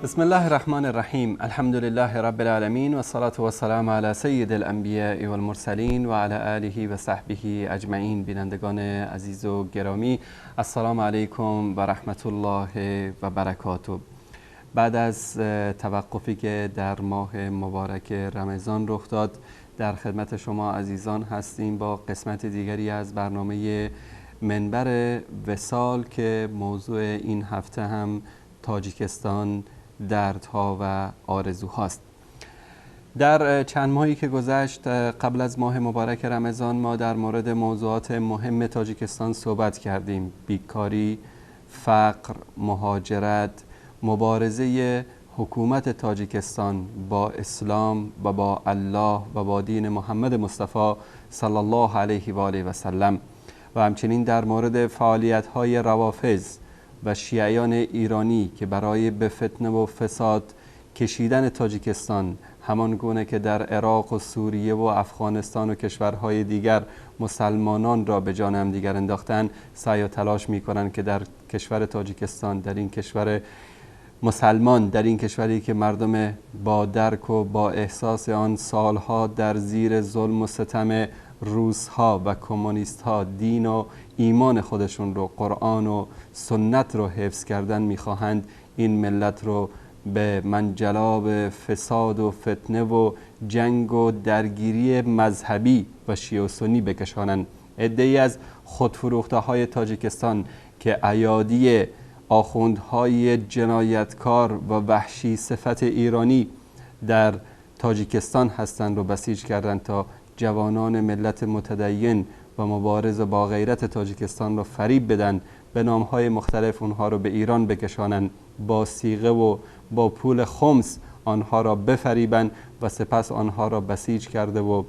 بسم الله الرحمن الرحیم. الحمد لله رب العالمین و الصلاة و السلام علی سید الانبیاء و المرسلین و علی آله و صحبه اجمعین. بینندگان عزیز و گرامی، السلام علیکم و رحمت الله و برکاته. بعد از توقفی که در ماه مبارک رمضان رخ داد، در خدمت شما عزیزان هستیم با قسمت دیگری از برنامه منبر وصال که موضوع این هفته هم تاجیکستان، دردها و آرزوهاست. در چند ماهی که گذشت قبل از ماه مبارک رمضان، ما در مورد موضوعات مهم تاجیکستان صحبت کردیم: بیکاری، فقر، مهاجرت، مبارزه حکومت تاجیکستان با اسلام و با الله و با دین محمد مصطفی صلی الله علیه و آله و سلم و همچنین در مورد فعالیت های روافض و شیعیان ایرانی که برای به فتنه و فساد کشیدن تاجیکستان، همان گونه که در عراق و سوریه و افغانستان و کشورهای دیگر مسلمانان را به جان هم دیگر انداختن، سعی و تلاش میکنند که در کشور تاجیکستان، در این کشور مسلمان، در این کشوری که مردم با درک و با احساس آن سالها در زیر ظلم و ستم روسها و کمونیست ها دین و ایمان خودشون رو، قرآن و سنت رو حفظ کردن، میخواهند این ملت رو به منجلاب فساد و فتنه و جنگ و درگیری مذهبی و شیعه و سنی بکشانند. عده‌ای از خودفروخته های تاجیکستان که ایادی آخوندهای جنایتکار و وحشی صفت ایرانی در تاجیکستان هستند رو بسیج کردند تا جوانان ملت متدین و مبارز با غیرت تاجیکستان رو فریب بدن، به نامهای مختلف اونها رو به ایران بکشانند، با صیغه و با پول خمس آنها را بفریبند و سپس آنها را بسیج کرده و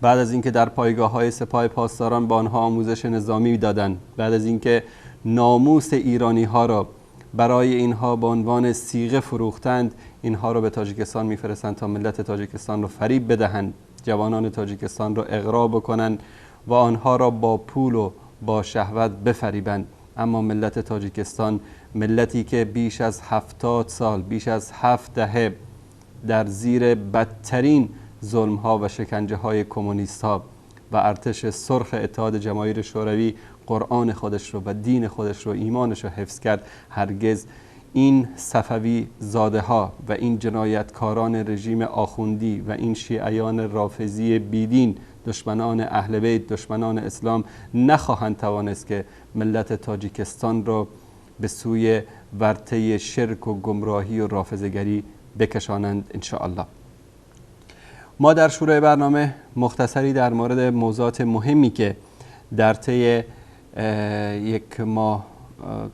بعد از اینکه در پایگاه های سپاه پاسداران با آنها آموزش نظامی دادن، بعد از اینکه ناموس ایرانی ها را برای اینها به عنوان صیغه فروختند، اینها را به تاجیکستان میفرستند تا ملت تاجیکستان را فریب بدهند، جوانان تاجیکستان را اغرا بکنند و آنها را با پول و با شهوت بفریبند. اما ملت تاجیکستان، ملتی که بیش از 70 سال، بیش از 7 دهه در زیر بدترین ظلم ها و شکنجه های کمونیست ها و ارتش سرخ اتحاد جماهیر شوروی قرآن خودش رو و دین خودش رو، ایمانش رو حفظ کرد، هرگز این صفوی زاده ها و این جنایتکاران رژیم آخوندی و این شیعیان رافضی بیدین، دشمنان اهل بیت، دشمنان اسلام، نخواهند توانست که ملت تاجیکستان را به سوی ورطه شرک و گمراهی و رافضه‌گری بکشانند انشاءالله. ما در شروع برنامه مختصری در مورد موضوعات مهمی که در طی یک ماه،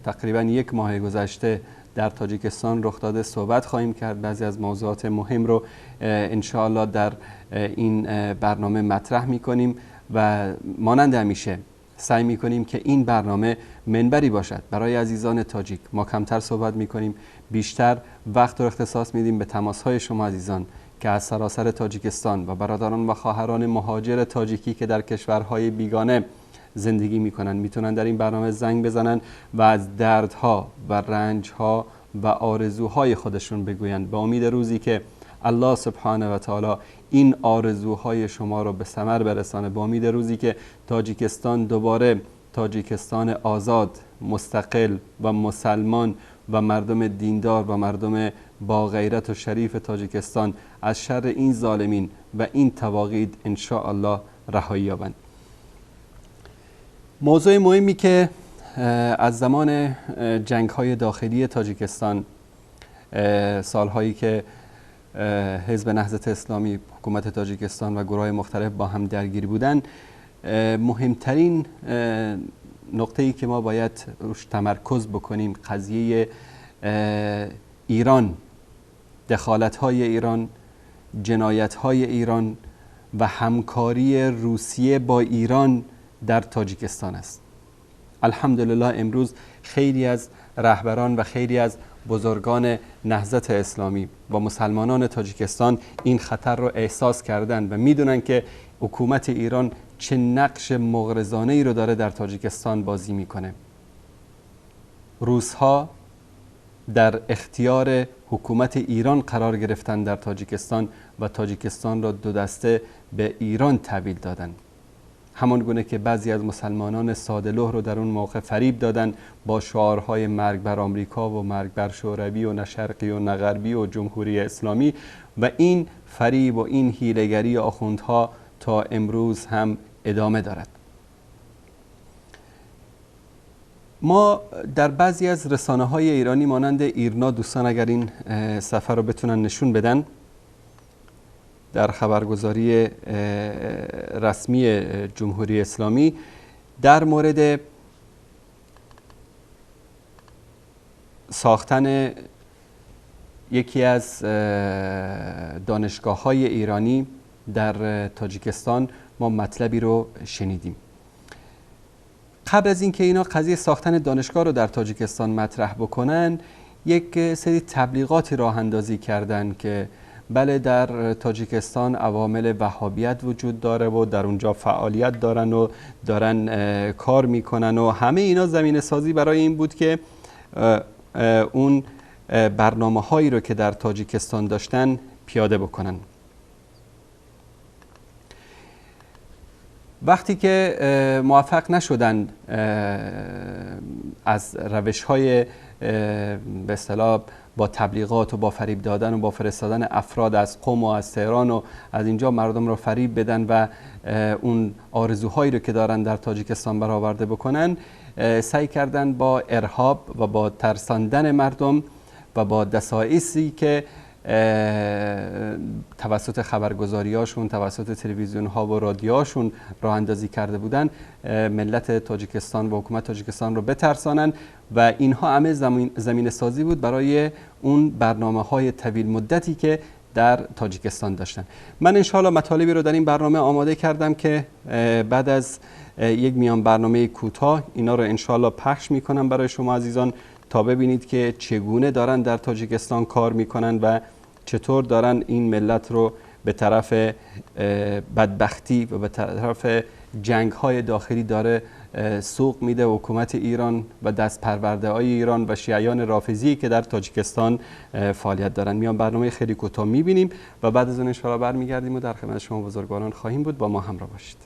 تقریبا یک ماه گذشته در تاجیکستان رخ داده صحبت خواهیم کرد. بعضی از موضوعات مهم رو انشاءالله در این برنامه مطرح میکنیم و مانند همیشه سعی میکنیم که این برنامه منبری باشد برای عزیزان تاجیک. ما کمتر صحبت میکنیم، بیشتر وقت رو اختصاص میدیم به تماس های شما عزیزان که از سراسر تاجیکستان و برادران و خواهران مهاجر تاجیکی که در کشورهای بیگانه زندگی میکنن، میتونن در این برنامه زنگ بزنن و از دردها و رنجها و آرزوهای خودشون بگویند. به امید روزی که الله سبحانه و تعالی این آرزوهای شما رو به ثمر برسانه، به امید روزی که تاجیکستان دوباره تاجیکستان آزاد، مستقل و مسلمان و مردم دیندار و مردم با غیرت و شریف تاجیکستان از شر این ظالمین و این طواغیت الله رهایی یابند. موضوع مهمی که از زمان جنگ های داخلی تاجیکستان، سالهایی که حزب نهضت اسلامی، حکومت تاجیکستان و گروه مختلف با هم درگیر بودن، مهمترین نقطه ای که ما باید روش تمرکز بکنیم قضیه ایران، دخالت های ایران، جنایت های ایران و همکاری روسیه با ایران در تاجیکستان است. الحمدلله امروز خیلی از رهبران و خیلی از بزرگان نهضت اسلامی و مسلمانان تاجیکستان این خطر رو احساس کردن و میدونن که حکومت ایران چه نقش مغرضانه ای رو داره در تاجیکستان بازی میکنه. روسها در اختیار حکومت ایران قرار گرفتن در تاجیکستان و تاجیکستان را دو دسته به ایران تحویل دادن. همان گونه که بعضی از مسلمانان ساده‌لوح رو در اون موقع فریب دادن با شعارهای مرگ بر آمریکا و مرگ بر شوروی و نه شرقی و نه غربی و جمهوری اسلامی، و این فریب و این حیله‌گری آخوندها تا امروز هم ادامه دارد. ما در بعضی از رسانه‌های ایرانی مانند ایرنا، دوستان اگر این سفر رو بتونن نشون بدن، در خبرگزاری رسمی جمهوری اسلامی در مورد ساختن یکی از دانشگاه‌های ایرانی در تاجیکستان ما مطلبی رو شنیدیم. قبل از اینکه اینا قضیه ساختن دانشگاه رو در تاجیکستان مطرح بکنن، یک سری تبلیغاتی راه اندازی کردن که بله در تاجیکستان عوامل وهابیت وجود داره و در اونجا فعالیت دارن و دارن کار میکنن و همه اینا زمینه سازی برای این بود که اون برنامه هایی رو که در تاجیکستان داشتن پیاده بکنن. وقتی که موفق نشدن از روش های به اصطلاح با تبلیغات و با فریب دادن و با فرستادن افراد از قم و از تهران و از اینجا مردم رو فریب بدن و اون آرزوهایی رو که دارن در تاجیکستان برآورده بکنن، سعی کردن با ارهاب و با ترساندن مردم و با دسائسی که توسط خبرگزاری‌هاشون، توسط تلویزیون‌ها و رادیوهاشون راه اندازی کرده بودن، ملت تاجیکستان و حکومت تاجیکستان رو بترسانن و اینها همه زمینه سازی بود برای اون برنامه‌های طویل مدتی که در تاجیکستان داشتن. من انشاءالله مطالبی رو در این برنامه آماده کردم که بعد از یک میان برنامه کوتاه اینا رو انشاءالله پخش میکنم برای شما عزیزان تا ببینید که چگونه دارن در تاجیکستان کار میکنن و چطور دارن این ملت رو به طرف بدبختی و به طرف جنگ‌های داخلی داره سوق میده حکومت ایران و دست پرورده های ایران و شیعیان رافضی که در تاجیکستان فعالیت دارن. میان برنامه خیلی کوتاه میبینیم و بعد از اون انشاءالله برمیگردیم و در خدمت شما بزرگواران خواهیم بود. با ما همراه باشید.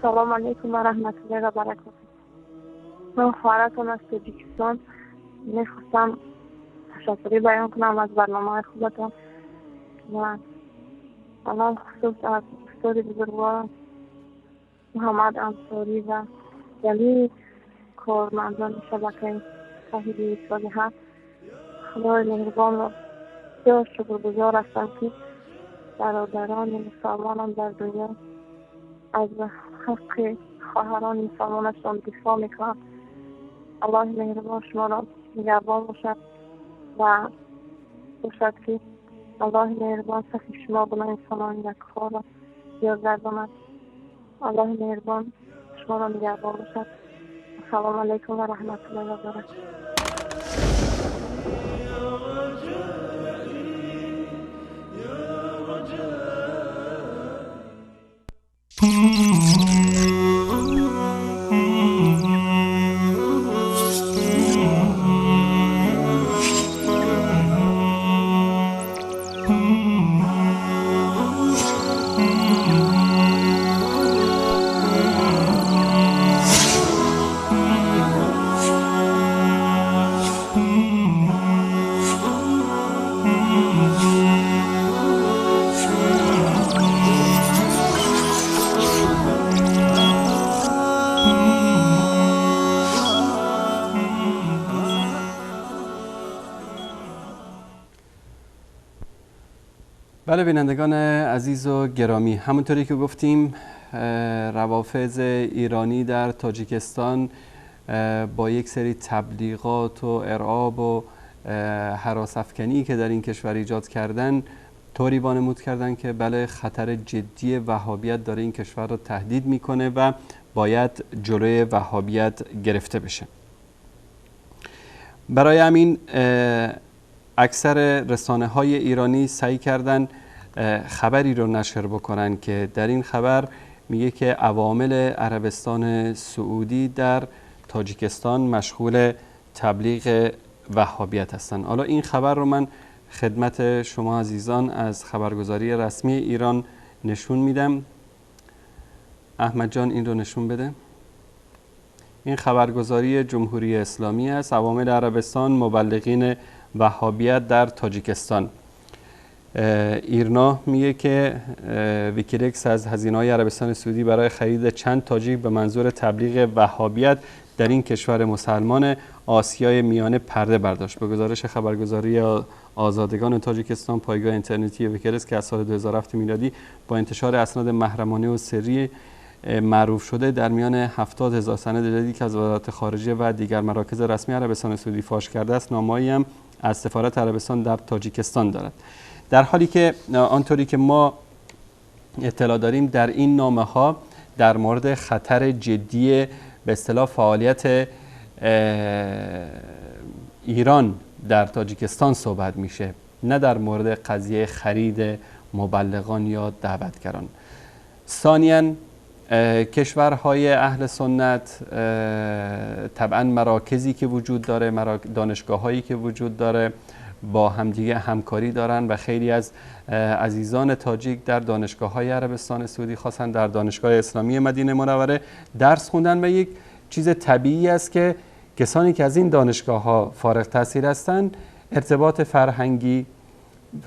سلام علیکم و رحمت الله و برکاته. من خواهرتون از تاجیکستان میخواستم تشکری بیان کنم از برنامه خوبتون و الان خصوص از استاد بزرگوارم محمد انصاری و جمیع کارمندان شبکه صحیح صالحه. خدای مهربان را بسیار شکرگزار هستم که برادران مسلمانم در دنیا از حق خواهران مسلمانشان دفاع میکنم. الله مهربان شما را نگهبان باشد و باشد که الله مهربان صفی شما گناه انسانان یک خواه را زیاد گرداند. الله مهربان شما را نگهبان باشد. السلام علیکم و رحمت الله و برکاته. بله بینندگان عزیز و گرامی، همونطوری که گفتیم روافض ایرانی در تاجیکستان با یک سری تبلیغات و ارعاب و هراس افکنی که در این کشور ایجاد کردن طوری وانمود کردن که بله خطر جدی وهابیت داره این کشور رو تهدید میکنه و باید جلوی وهابیت گرفته بشه. برای همین اکثر رسانه های ایرانی سعی کردن خبری رو نشر بکنن که در این خبر میگه که عوامل عربستان سعودی در تاجیکستان مشغول تبلیغ وهابیت هستند. حالا این خبر رو من خدمت شما عزیزان از خبرگزاری رسمی ایران نشون میدم. احمد جان این رو نشون بده. این خبرگزاری جمهوری اسلامی است. عوامل عربستان مبلغین وهابیت در تاجیکستان. ایرنا میگه که ویکیلیکس از هزینه‌های عربستان سعودی برای خرید چند تاجیک به منظور تبلیغ وهابیت در این کشور مسلمان آسیای میانه پرده برداشت. به گزارش خبرگزاری آزادگان تاجیکستان، پایگاه اینترنتی ویکیلیکس که از سال 2007 میلادی با انتشار اسناد محرمانه و سری معروف شده، در میان 70,000 سند جدیدی که از وزارت خارجه و دیگر مراکز رسمی عربستان سعودی فاش کرده است، نامه‌ای هم از سفارت عربستان در تاجیکستان دارد. در حالی که آنطوری که ما اطلاع داریم در این نامه ها در مورد خطر جدی به اصطلاح فعالیت ایران در تاجیکستان صحبت میشه، نه در مورد قضیه خرید مبلغان یا دعوتگران. ثانیاً کشورهای اهل سنت طبعا مراکزی که وجود داره، دانشگاه‌هایی که وجود داره، با همدیگه همکاری دارن و خیلی از عزیزان تاجیک در دانشگاه‌های عربستان سعودی خواستن در دانشگاه اسلامی مدینه منوره درس خوندن و یک چیز طبیعی است که کسانی که از این دانشگاه‌ها فارغ تحصیل هستند ارتباط فرهنگی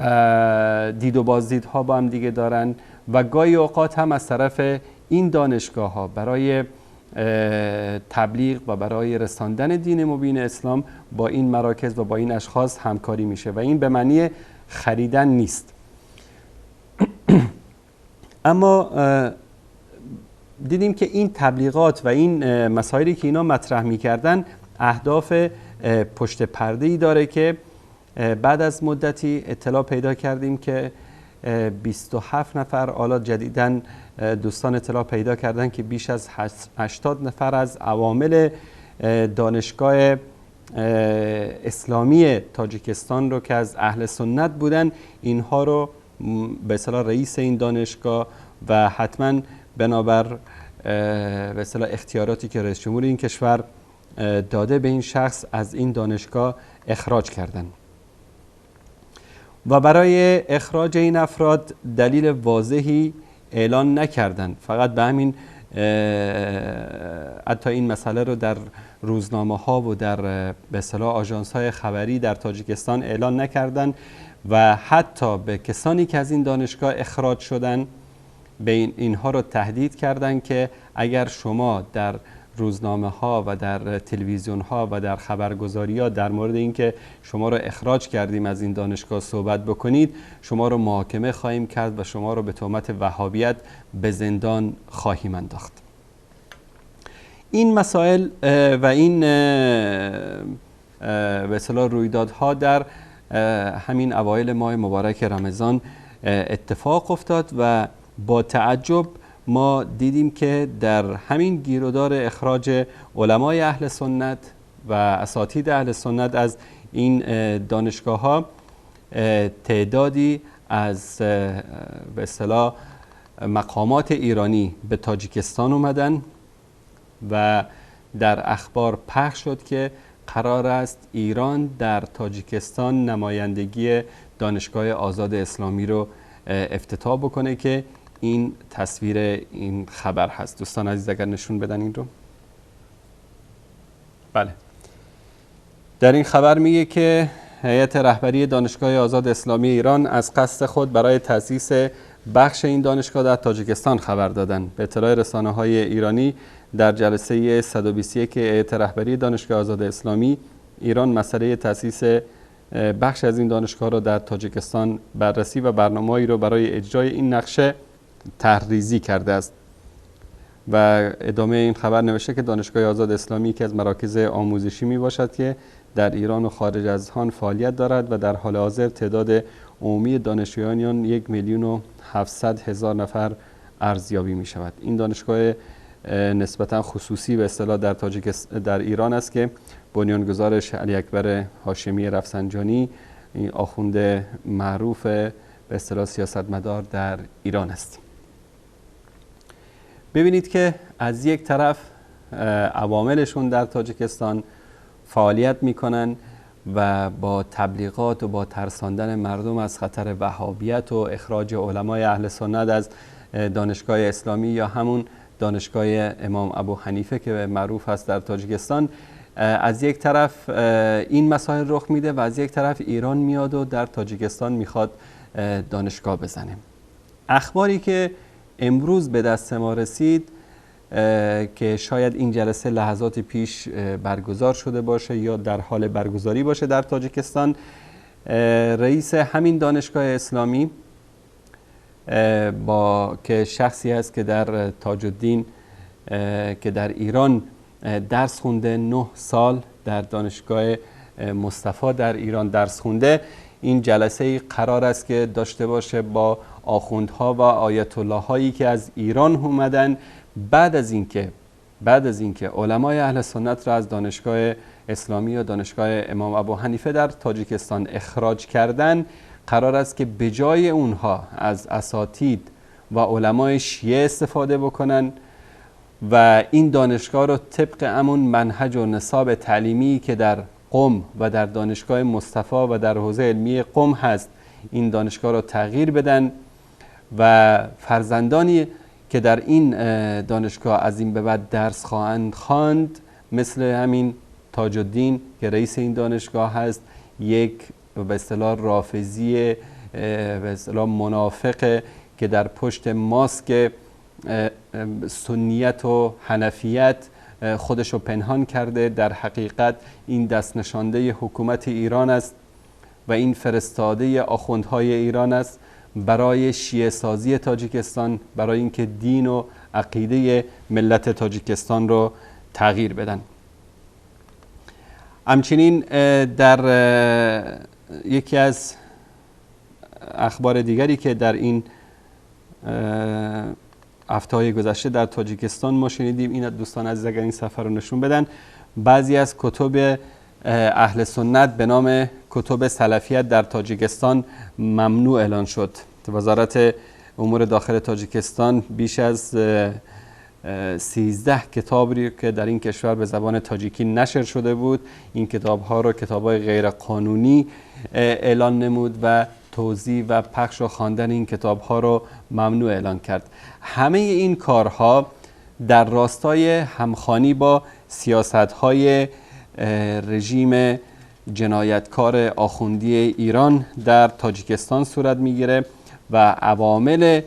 و دید و بازدیدها با هم دیگه دارن و گاهی اوقات هم از طرف این دانشگاه‌ها برای تبلیغ و برای رساندن دین مبین اسلام با این مراکز و با این اشخاص همکاری میشه و این به معنی خریدن نیست. اما دیدیم که این تبلیغات و این مسائلی که اینا مطرح میکردن اهداف پشت پرده‌ای داره که بعد از مدتی اطلاع پیدا کردیم که 27 نفر، حالا جدیداً دوستان اطلاع پیدا کردن که بیش از 80 نفر از عوامل دانشگاه اسلامی تاجیکستان رو که از اهل سنت بودن، اینها رو به اصطلاح رئیس این دانشگاه و حتما بنابر به اصطلاح اختیاراتی که رئیس جمهور این کشور داده به این شخص از این دانشگاه اخراج کردن و برای اخراج این افراد دلیل واضحی اعلان نکردند. فقط به همین حتی این مسئله رو در روزنامه ها و در به اصطلاح آژانس های خبری در تاجیکستان اعلان نکردند و حتی به کسانی که از این دانشگاه اخراج شدن به اینها رو تهدید کردند که اگر شما در روزنامه ها و در تلویزیون ها و در خبرگزاری ها در مورد اینکه شما رو اخراج کردیم از این دانشگاه صحبت بکنید، شما رو محاکمه خواهیم کرد و شما رو به تهمت وهابیت به زندان خواهیم انداخت. این مسائل و این به اصطلاح رویدادها در همین اوایل ماه مبارک رمضان اتفاق افتاد و با تعجب ما دیدیم که در همین گیرودار اخراج علمای اهل سنت و اساتید اهل سنت از این دانشگاه ها تعدادی از به اصطلاح مقامات ایرانی به تاجیکستان اومدن و در اخبار پخش شد که قرار است ایران در تاجیکستان نمایندگی دانشگاه آزاد اسلامی رو افتتاح بکنه که این تصویر این خبر هست. دوستان عزیز اگر نشون بدن این رو. بله، در این خبر میگه که هیئت رهبری دانشگاه آزاد اسلامی ایران از قصد خود برای تأسیس بخش این دانشگاه در تاجیکستان خبر دادند. به اطلاع رسانه‌های ایرانی در جلسه 121 هیئت رهبری دانشگاه آزاد اسلامی ایران مسئله تأسیس بخش از این دانشگاه را در تاجیکستان بررسی و برنامه‌ای را برای اجرای این نقشه طرح‌ریزی کرده است. و ادامه این خبر نوشته که دانشگاه آزاد اسلامی که از مراکز آموزشی می باشد که در ایران و خارج از آن فعالیت دارد و در حال حاضر تعداد عمومی دانشجویان آن 1,700,000 نفر ارزیابی می شود. این دانشگاه نسبتا خصوصی به اصطلاح در ایران است که بنیانگذارش علی اکبر هاشمی رفسنجانی، آخوند معروف به اصطلاح سیاستمدار در ایران است. ببینید که از یک طرف عواملشون در تاجیکستان فعالیت میکنن و با تبلیغات و با ترساندن مردم از خطر وهابیت و اخراج علمای اهل سنت از دانشگاه اسلامی یا همون دانشگاه امام ابو حنیفه که معروف هست در تاجیکستان، از یک طرف این مسائل رخ میده و از یک طرف ایران میاد و در تاجیکستان میخواد دانشگاه بزنه. اخباری که امروز به دست ما رسید که شاید این جلسه لحظات پیش برگزار شده باشه یا در حال برگزاری باشه در تاجیکستان، رئیس همین دانشگاه اسلامی با که شخصی است که در تاج الدین که در ایران درس خونده، 9 سال در دانشگاه مصطفی در ایران درس خونده، این جلسه قرار است که داشته باشه با آخوندها و آیت الله هایی که از ایران اومدن بعد از اینکه علمای اهل سنت را از دانشگاه اسلامی یا دانشگاه امام ابو حنیفه در تاجیکستان اخراج کردن، قرار است که به جای اونها از اساتید و علمای شیعه استفاده بکنن و این دانشگاه رو طبق همون منهج و نصاب تعلیمی که در قم و در دانشگاه مصطفی و در حوزه علمی قم هست این دانشگاه رو تغییر بدن و فرزندانی که در این دانشگاه از این به بعد درس خواهند خواند، مثل همین تاج الدین که رئیس این دانشگاه هست، یک به اصطلاح رافضی، به اصطلاح منافق که در پشت ماسک سنیت و حنفیت خودش رو پنهان کرده، در حقیقت این دست نشانده حکومت ایران است و این فرستاده آخوندهای ایران است برای شیعه سازی تاجیکستان، برای اینکه دین و عقیده ملت تاجیکستان رو تغییر بدن. همچنین در یکی از اخبار دیگری که در این هفته‌های گذشته در تاجیکستان ما شنیدیم، این دوستان عزیز اگر این سفر رو نشون بدن، بعضی از کتب اهل سنت به نام کتب سلفیت در تاجیکستان ممنوع اعلان شد. وزارت امور داخل تاجیکستان بیش از 13 کتابی که در این کشور به زبان تاجیکی نشر شده بود، این کتاب‌ها رو کتاب‌های غیر قانونی اعلان نمود و توزیع و پخش و خواندن این کتاب‌ها رو ممنوع اعلان کرد. همه این کارها در راستای همخوانی با سیاست‌های رژیم جنایتکار آخوندی ایران در تاجیکستان صورت میگیره و عوامل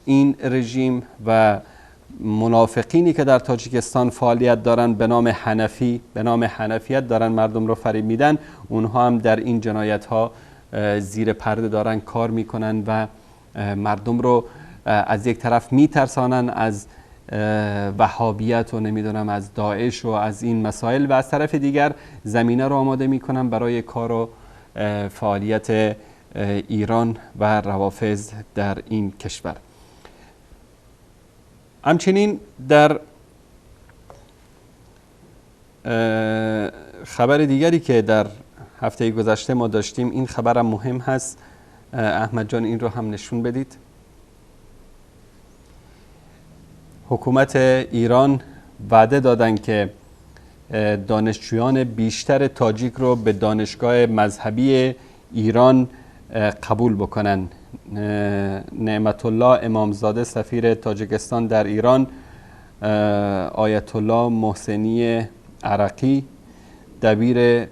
این رژیم و منافقینی که در تاجیکستان فعالیت دارن به نام حنفی، به نام حنفیت دارن مردم رو فریب میدن، اونها هم در این جنایت ها زیر پرده دارن کار میکنن و مردم رو از یک طرف میترسانن از وهابیت و نمیدونم از داعش و از این مسائل، و از طرف دیگر زمینه رو آماده میکنن برای کار و فعالیت ایران و روافض در این کشور. همچنین در خبر دیگری که در هفته گذشته ما داشتیم، این خبرم مهم هست، احمد جان این رو هم نشون بدید. حکومت ایران وعده دادن که دانشجویان بیشتر تاجیک رو به دانشگاه مذهبی ایران قبول بکنن. نعمت الله امامزاده سفیر تاجیکستان در ایران، آیت الله محسنی عرقی دبیر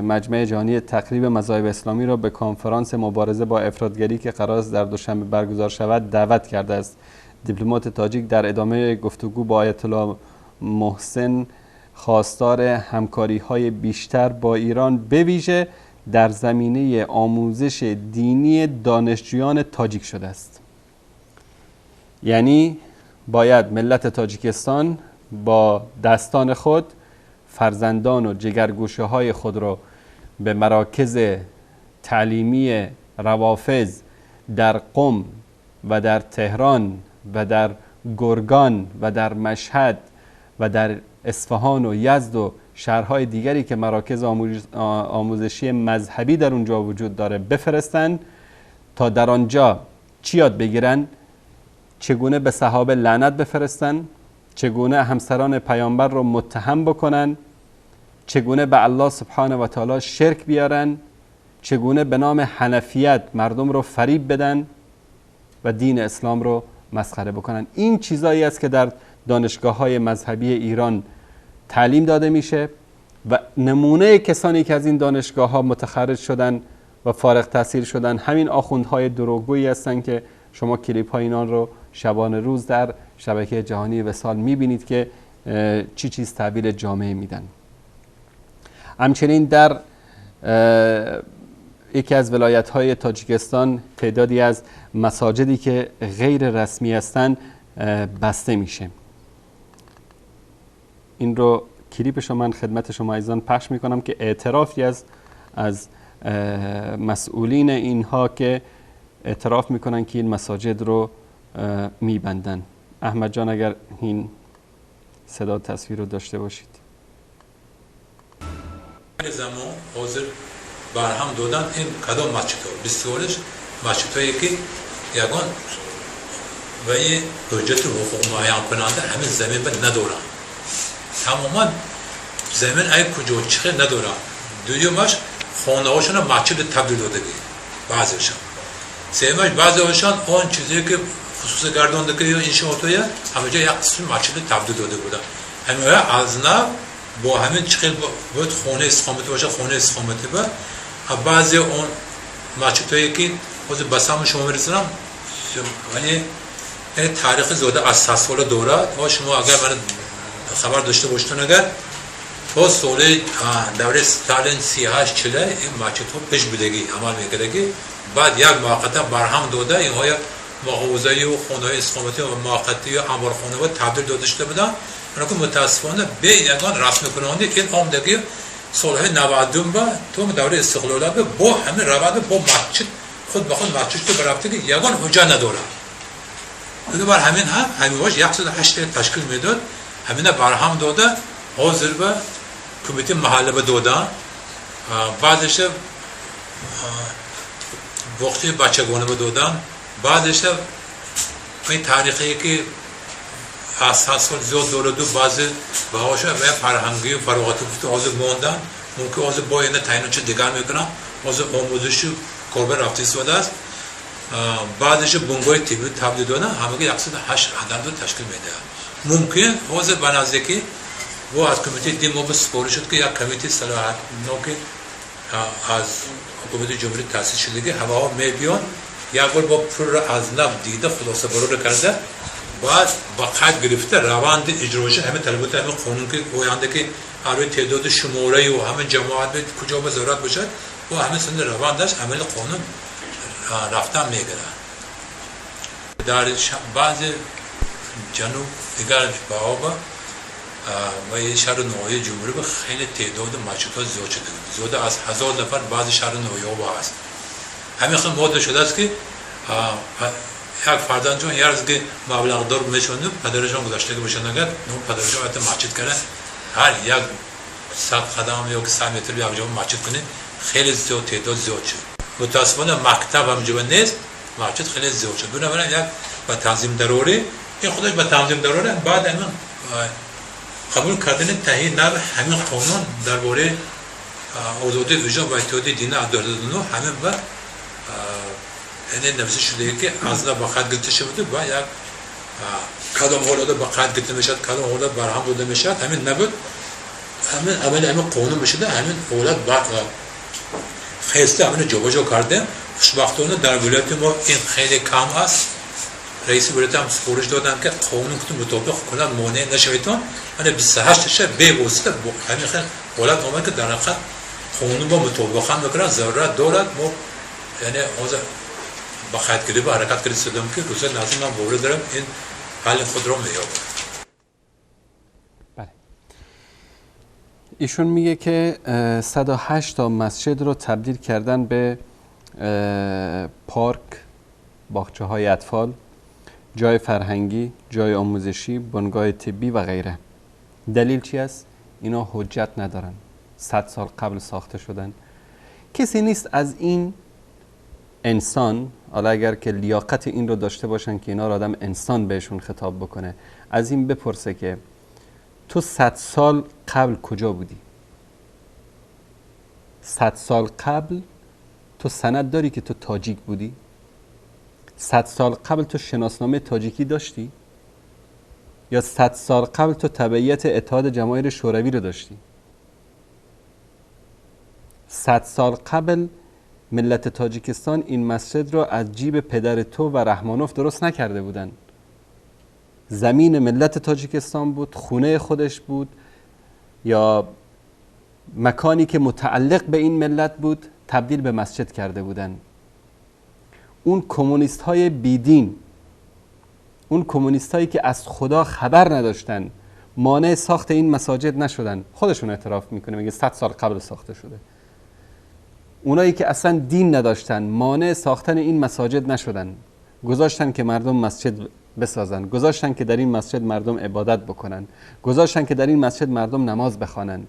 مجمع جهانی تقریب مذاهب اسلامی را به کنفرانس مبارزه با افراط‌گری که قرار است در دوشنبه برگزار شود دعوت کرده است. دیپلمات تاجیک در ادامه گفتگو با آیت الله محسن خواستار همکاری‌های بیشتر با ایران به ویژه در زمینه آموزش دینی دانشجویان تاجیک شده است. یعنی باید ملت تاجیکستان با دستان خود فرزندان و جگرگوشه های خود را به مراکز تعلیمی روافض در قم و در تهران و در گرگان و در مشهد و در اصفهان و یزد و شهرهای دیگری که مراکز آموزشی مذهبی در اونجا وجود داره بفرستن تا در آنجا چی یاد بگیرن؟ چگونه به صحابه لعنت بفرستن، چگونه همسران پیامبر رو متهم بکنن، چگونه به الله سبحانه و تعالی شرک بیارن، چگونه به نام حنفیت مردم رو فریب بدن و دین اسلام رو مسخره بکنن. این چیزایی است که در دانشگاه‌های مذهبی ایران تعلیم داده میشه و نمونه کسانی که از این دانشگاه‌ها متخرج شدن و فارغ تحصیل شدن همین آخوندهای دروغگویی هستن که شما کلیپ‌های اینان رو شبانه روز در شبکه جهانی وصال میبینید که چی چیز تحویل جامعه میدن. همچنین در یکی از ولایت‌های تاجیکستان تعدادی از مساجدی که غیر رسمی هستند بسته میشه. این رو کلیپش رو من خدمت شما عزیزان پخش میکنم که اعترافی از مسئولین اینها که اعتراف میکنن که این مساجد رو میبندن. احمد جان اگر این صدا تصویر رو داشته باشید. زمان حاضر برهم دادن این کدام مسجدها بسیارش مسجدهایی که یگان و یه حجت حقوق معین کننده همین زمین به ندارن، تماما زمین ای کجا چه ندارن. دویمش خانه هاشون مسجد تبدیل داده بعضیشان، سومش بعضیشان آن چیزی که خصوص گردانده که انشاءاتای همه جا یک قسم مسجد تبدیل داده بودن. همه از نو با همین چخیل بود خونه استقامتی باشه، خونه استقامتی بود. بعضی اون مسجدهایی که باز بسام شما میرسونم، یعنی تاریخ زیاده از 100 سال دوره و شما اگر من خبر داشته باشتون اگر تا سال دوره ستالین 38 40 این مسجدها پیش بودگی عمل میکردگی، بعد یک موقتا برهم داده اینهای مغازه‌ای و خونه‌های استقامتی و موقتی و انبارخانه و تبدیل داده شده بودن. که متاسفانه به یگان رسم کننده این آمدگی سالهای 92 با تو دوره استقلال به با همین روند با مسجد خود به خود مسجد که برفته که یگان حجه نداره. بر همین هم همین واش 108 تشکیل میداد، همین برهم داده حاضر به کمیته محله به دادن، بعضیش وقتی بچگانه به دادن، بعضیش این تاریخی که از 100 سال زیاد داره دو بعضی بهاش و فرهنگی و فراغتی گفته حاضر ماندن، ممکن حاضر با اینه تعیین چه دیگر میکنن، حاضر آموزش کاربر رفته استفاده است. بعضیش بنگاه طبی تبدیل دادن، همگی 108 عدد رو تشکیل میده. ممکن حاضر به نزدیکی و از کمیته دین ما به سپارش شد که یک کمیته صلاحیت نوک از حکومت جمهوری تأسیس شده که هوا میبیان یک بار با پر از نو دیده خلاصه برور کرده، بعد با قید گرفته روند اجرایش همه طلبات همه قانون که گوینده که هر تعداد شماره و همه جماعت به کجا به ضرورت باشد و همه سند روندش عمل قانون رفتن میگیرن. در بعض جنوب دیگر بابا و یه شهر نوعی جمهوری به خیلی تعداد مسجدها زیاد شده، زیاد از 1000 نفر بعضی شهر نوعی ها هست. همین خیلی ماده شده است که یک فردان جان یه روز که مبلغ دار میشوند پدرشان گذاشته که باشند اگر پدرشان حتی مسجد کرده هر یک 100 قدم یا 100 متر یک جا مسجد کنه، خیلی زیاد تعداد زیاد شد. متاسفانه مکتب هم جوان نیست، مسجد خیلی زیاد شد. بنابراین یک با تنظیم ضروری، این خودش با تنظیم ضروری. بعد همین قبول کردن تهیه نو همین قانون درباره آزادی وجدان و اتحاد دینی از 2009 همین و یعنی نوشته شده که از نه با خط گرفته شده و یک کدام حالات با خط گرفته میشد، کدام حالات برهم داده میشد، همین نبود. همین عمل همین قانون میشده، همین حالت بعد خیسته همین جابجا کرده. خوشبختانه در ولایت ما این خیلی کم است. رئیس ولایت هم سپارش دادن که قانون که مطابق کنن مانع نشویتون. یعنی 28 شه به واسطه همین خیلی حالت آمد که در حقیقت قانون با مطابقت بکنن ضرورت دارد. ما یعنی با خطگیری با حرکت کردیم صدام که روز نظم من باور دارم این حل خود را می‌یابد. بله. ایشون میگه که 108 تا مسجد رو تبدیل کردن به پارک، باغچه های اطفال، جای فرهنگی، جای آموزشی، بنگاه طبی و غیره. دلیل چی است؟ اینا حجت ندارن. 100 سال قبل ساخته شدن. کسی نیست از این انسان، حالا اگر که لیاقت این رو داشته باشن که اینا رو آدم انسان بهشون خطاب بکنه، از این بپرسه که تو 100 سال قبل کجا بودی؟ 100 سال قبل تو سند داری که تو تاجیک بودی؟ 100 سال قبل تو شناسنامه تاجیکی داشتی؟ یا 100 سال قبل تو تبعیت اتحاد جماهیر شوروی رو داشتی؟ 100 سال قبل ملت تاجیکستان این مسجد رو از جیب پدر تو و رحمانوف درست نکرده بودن. زمین ملت تاجیکستان بود، خونه خودش بود، یا مکانی که متعلق به این ملت بود تبدیل به مسجد کرده بودن. اون کمونیست های بیدین، اون کمونیست هایی که از خدا خبر نداشتن، مانع ساخت این مساجد نشدن. خودشون اعتراف میکنه، میگه 100 سال قبل ساخته شده. اونایی که اصلا دین نداشتن مانع ساختن این مساجد نشدن، گذاشتن که مردم مسجد بسازن، گذاشتن که در این مسجد مردم عبادت بکنن، گذاشتن که در این مسجد مردم نماز بخوانن.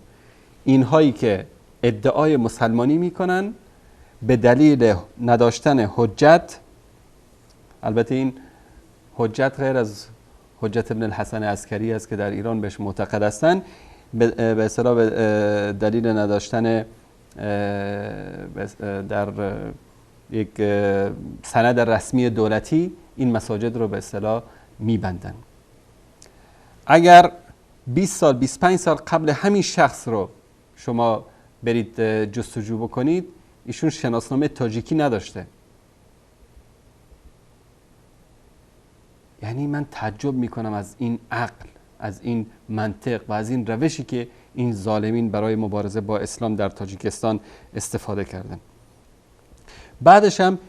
اینهایی که ادعای مسلمانی میکنن به دلیل نداشتن حجت، البته این حجت غیر از حجت ابن الحسن عسکری است که در ایران بهش معتقد هستن، به اصطلاح دلیل نداشتن در یک سند رسمی دولتی این مساجد رو به اصطلاح میبندن. اگر 20 سال 25 سال قبل همین شخص رو شما برید جستجو بکنید، ایشون شناسنامه تاجیکی نداشته. یعنی من تعجب میکنم از این عقل، از این منطق و از این روشی که این ظالمین برای مبارزه با اسلام در تاجیکستان استفاده کردن. بعدش هم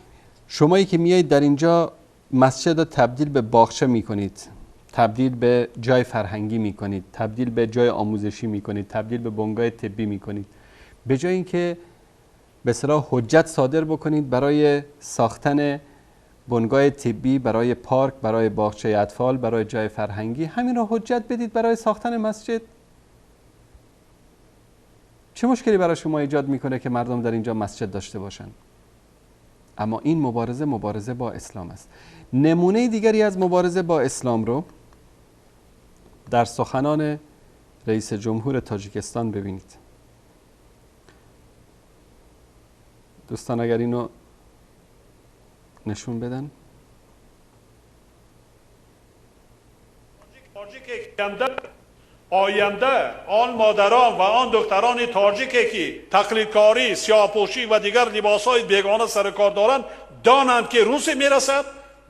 شمایی که میایید در اینجا مسجد رو تبدیل به باغچه میکنید، تبدیل به جای فرهنگی میکنید، تبدیل به جای آموزشی میکنید، تبدیل به بنگاه طبی میکنید، به جای اینکه به اصطلاح حجت صادر بکنید برای ساختن بنگاه طبی، برای پارک، برای باغچه اطفال، برای جای فرهنگی، همین رو حجت بدید برای ساختن مسجد. چه مشکلی برای شما ایجاد میکنه که مردم در اینجا مسجد داشته باشن؟ اما این مبارزه مبارزه با اسلام است. نمونه دیگری از مبارزه با اسلام رو در سخنان رئیس جمهور تاجیکستان ببینید. دوستان اگر اینو نشون بدن. آینده آن مادران و آن دختران تاجیکی که تقلیدکاری، سیاه‌پوشی و دیگر لباس‌های بیگانه سر کار دارند دانند که روزی میرسد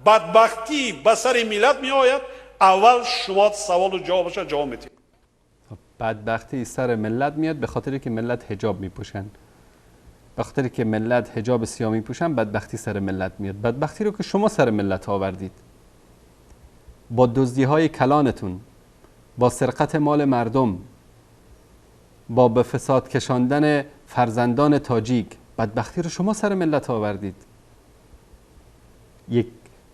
بدبختی به سر ملت میآید. اول شما سوال و جوابش جواب میدید. بدبختی سر ملت میاد به خاطر که ملت حجاب میپوشن، به خاطر که ملت حجاب سیاه میپوشن بدبختی سر ملت میاد. بدبختی رو که شما سر ملت آوردید با دزدی‌های کلانتون، با سرقت مال مردم، با به فساد کشاندن فرزندان تاجیک، بدبختی رو شما سر ملت آوردید. یک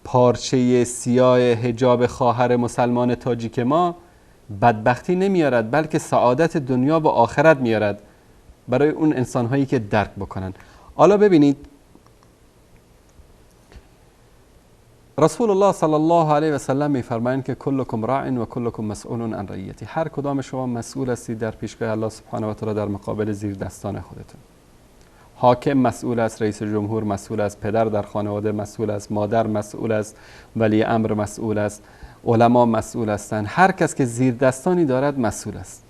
پارچه سیاه حجاب خواهر مسلمان تاجیک ما بدبختی نمیارد، بلکه سعادت دنیا و آخرت میارد برای اون انسانهایی که درک بکنن. حالا ببینید رسول الله صلی الله علیه و سلم میفرمایند که کلکم راع و کلکم مسئول عن رعیتی، هر کدام شما مسئول هستید در پیشگاه الله سبحانه و تعالی در مقابل زیر دستان خودتون. حاکم مسئول است، رئیس جمهور مسئول است، پدر در خانواده مسئول است، مادر مسئول است، ولی امر مسئول است، علما مسئول هستند، هر کس که زیر دستانی دارد مسئول است.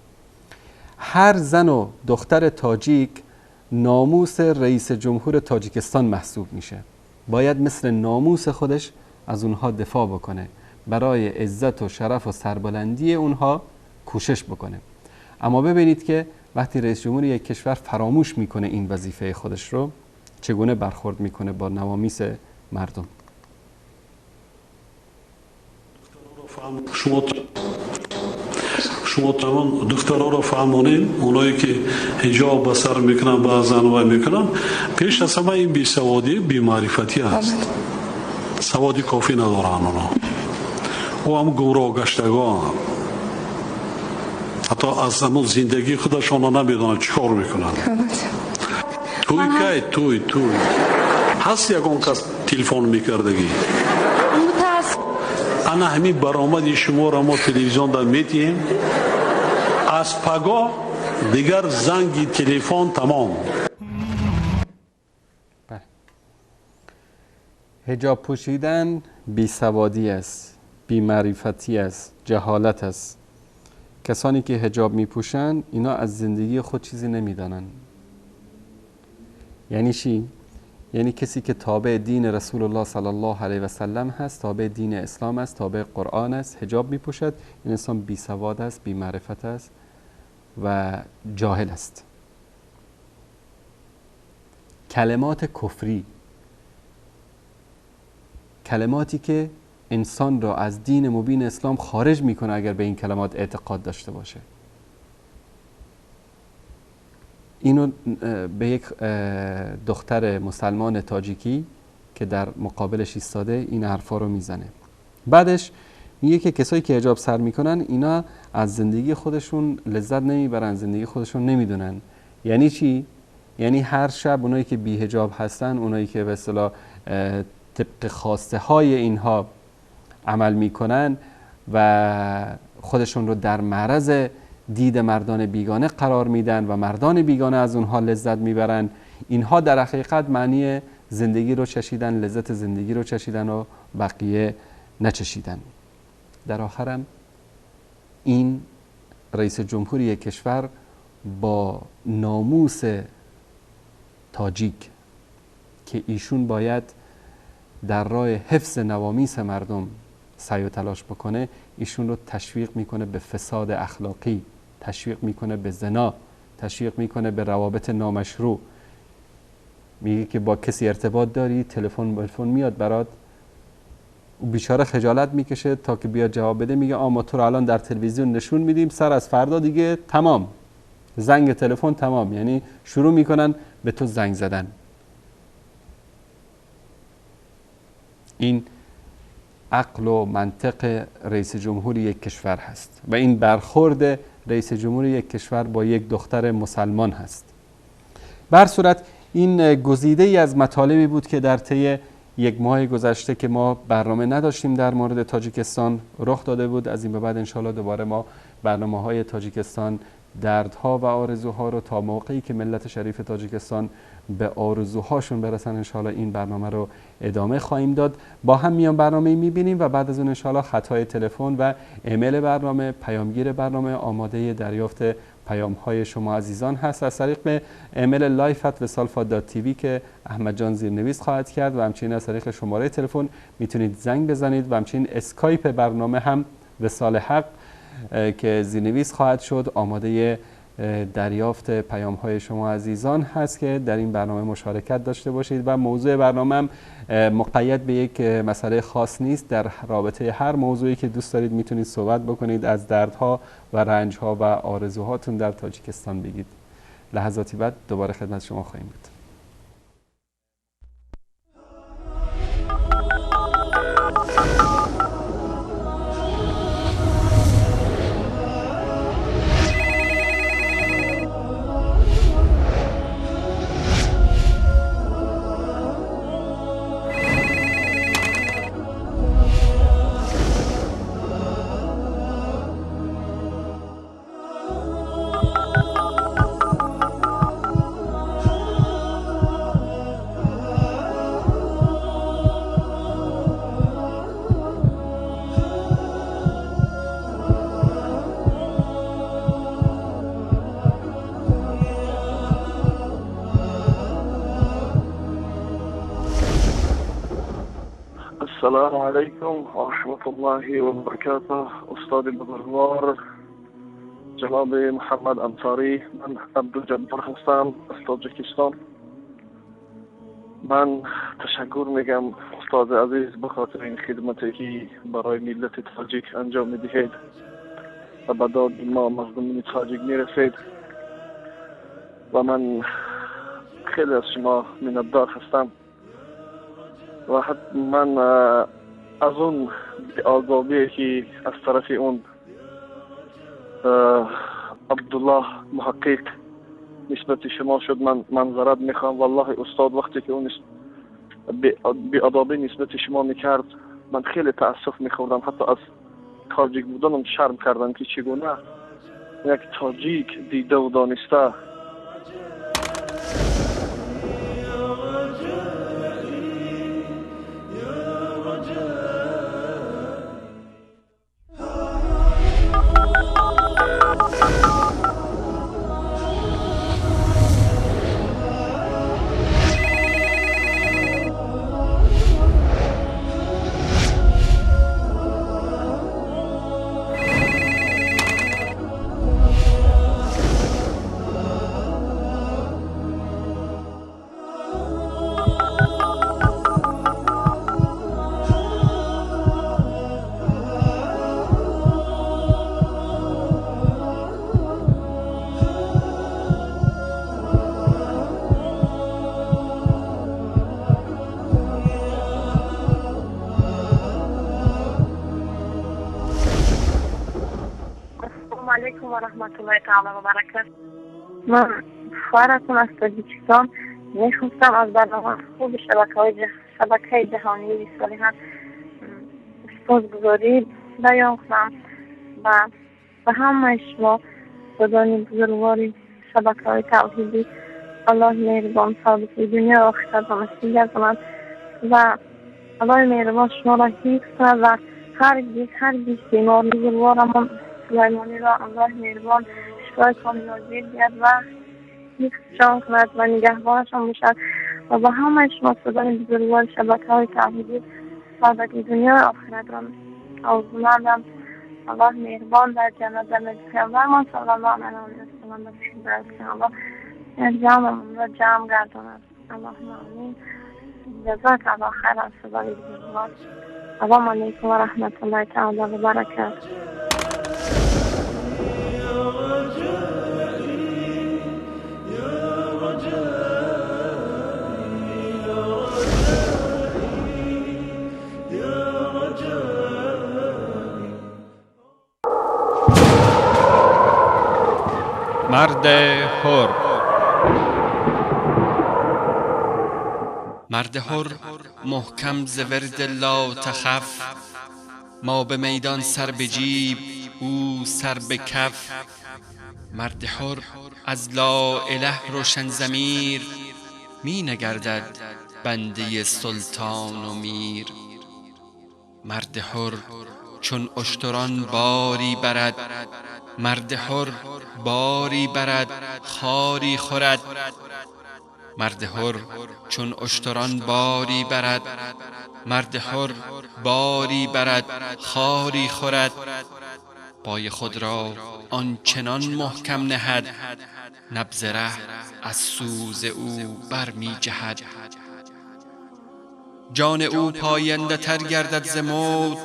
هر زن و دختر تاجیک ناموس رئیس جمهور تاجیکستان محسوب میشه. باید مثل ناموس خودش از اونها دفاع بکنه، برای عزت و شرف و سربلندی اونها کوشش بکنه. اما ببینید که وقتی رئیس جمهور یک کشور فراموش میکنه این وظیفه خودش رو، چگونه برخورد میکنه با نوامیس مردم. شما تمام دخترها رو فهمونین، اونایی که حجاب به سر میکنن بعضن و میکنن، پیش از همه این بیسوادی بی‌معرفتی است. سوادی کافی ندارن اونا. او هم گمراه گشتگان، حتی از همون زندگی خودشان نمیدونن چیکار میکنن. توی کی توی توی هست یکون کس تلفن میکردگی انا همین برآمد شما را ما تلویزیون در میتیم، از پگاه دیگر زنگ تلفن تمام. حجاب پوشیدن بیسوادی است، بی‌معرفتی است، جهالت است. کسانی که حجاب میپوشن اینا از زندگی خود چیزی نمیدانن. یعنی چی؟ یعنی کسی که تابع دین رسول الله صلی الله علیه و سلم هست، تابع دین اسلام است، تابع قرآن است، حجاب میپوشد، این انسان بی سواد است، بی معرفت است و جاهل است. کلمات کفری، کلماتی که انسان را از دین مبین اسلام خارج میکنه اگر به این کلمات اعتقاد داشته باشه. اینو به یک دختر مسلمان تاجیکی که در مقابلش ایستاده این حرفا رو میزنه. بعدش میگه که کسایی که حجاب سر میکنن اینا از زندگی خودشون لذت نمیبرن، زندگی خودشون نمیدونن. یعنی چی؟ یعنی هر شب اونایی که بی حجاب هستن، اونایی که به اصطلاح طبق خواسته های اینها عمل میکنن و خودشون رو در معرض دید مردان بیگانه قرار میدن و مردان بیگانه از اونها لذت میبرن، اینها در حقیقت معنی زندگی رو چشیدن، لذت زندگی رو چشیدن و بقیه نچشیدن. در آخرم این رئیس جمهوری کشور با ناموس تاجیک که ایشون باید در راه حفظ نوامیس مردم سعی و تلاش بکنه، ایشون رو تشویق میکنه به فساد اخلاقی، تشویق میکنه به زنا، تشویق میکنه به روابط نامشروع. میگه که با کسی ارتباط داری، تلفن میاد برات، او بیچاره خجالت میکشه تا که بیاد جواب بده، میگه آ ما تو رو الان در تلویزیون نشون میدیم، سر از فردا دیگه تمام، زنگ تلفن تمام، یعنی شروع میکنن به تو زنگ زدن. این عقل و منطق رئیس جمهور یک کشور هست و این برخورد رئیس جمهور یک کشور با یک دختر مسلمان هست. بر صورت این گزیده ای از مطالبی بود که در طی یک ماه گذشته که ما برنامه نداشتیم در مورد تاجیکستان رخ داده بود. از این به بعد انشالله دوباره ما برنامه‌های تاجیکستان، دردها و آرزوها رو تا موقعی که ملت شریف تاجیکستان به آرزوهاشون برسن انشالله این برنامه رو ادامه خواهیم داد. با هم میان برنامه میبینیم و بعد از اون انشالله خطای تلفن و ایمیل برنامه، پیامگیر برنامه آماده دریافت پیام های شما عزیزان هست از طریق ایمیل live@wesalfa.tv که احمد جان زیرنویس خواهد کرد و همچنین از طریق شماره تلفن میتونید زنگ بزنید و همچنین اسکایپ برنامه هم وصال حق که زیرنویس خواهد شد آماده دریافت پیام های شما عزیزان هست که در این برنامه مشارکت داشته باشید. و موضوع برنامه هم مقید به یک مسئله خاص نیست، در رابطه هر موضوعی که دوست دارید میتونید صحبت بکنید، از دردها و رنجها و آرزوهاتون در تاجیکستان بگید. لحظاتی بعد دوباره خدمت شما خواهیم بود. السلام علیکم و رحمت الله و برکاته. استاد بزرگوار، جناب محمد انصاری، من عبدالجبار هستم از تاجیکستان. من تشکر میگم استاد عزیز به خاطر این خدمتی که برای ملت تاجیک انجام میدهید و به داد ما مردم تاجیک میرسید و من خیلی از شما منتدار هستم و حتی من از اون آگاهی که از طرف اون عبدالله محقق نسبت شما شد من منظرت میخوام. والله استاد وقتی که اون بی‌ادبی نسبت شما میکرد من خیلی تأسف میخوردم، حتی از تاجیک بودنم شرم کردم که چگونه یک تاجیک دیده و دانسته. رحمت الله تعالی و برکاته. من خواهرتون از تاجیکستان میخواستم از برنامه خوب شبکه جهانی صالحان سپاسگزاری بیان کنم و به همه شما خدای بزرگواری شبکه های توحیدی الله مهربان ثابت دنیا و آخرت نصیب گرداند و الله مهربان شما را حفظ کند و هرگز هرگز بیمار بزرگوارمان سلیمانی را الله مهربان شفای کامل عاجل دهد و حفظشان کند و نگهبانشان باشد و با همه شما صدای بزرگوار شبکه های توحیدی سعادت دنیا و آخرت را آرزومندم. الله مهربان در جنت در پیامبرمان صلی الله علیه و سلم باشد. الله جمعمون را جمع گرداند. اللهم آمین. جزاک الله خیر از صدای بزرگوار. السلام علیکم و رحمت الله تعالی و برکاته. مرد حر. مرد حر محکم ز ورد لا تخف، ما به میدان سر به جیب او سر به کف. مرد حر از لا اله روشن ضمیر، می نگردد بنده سلطان و میر. مرد حر چون اشتران باری برد، مرد حر باری برد خاری خورد. مرد حر چون اشتران باری برد، مرد حر باری برد خاری خورد. پای خود را آنچنان محکم نهد، نبض ره از سوز او برمی جهد. جان او پاینده تر گردد ز موت،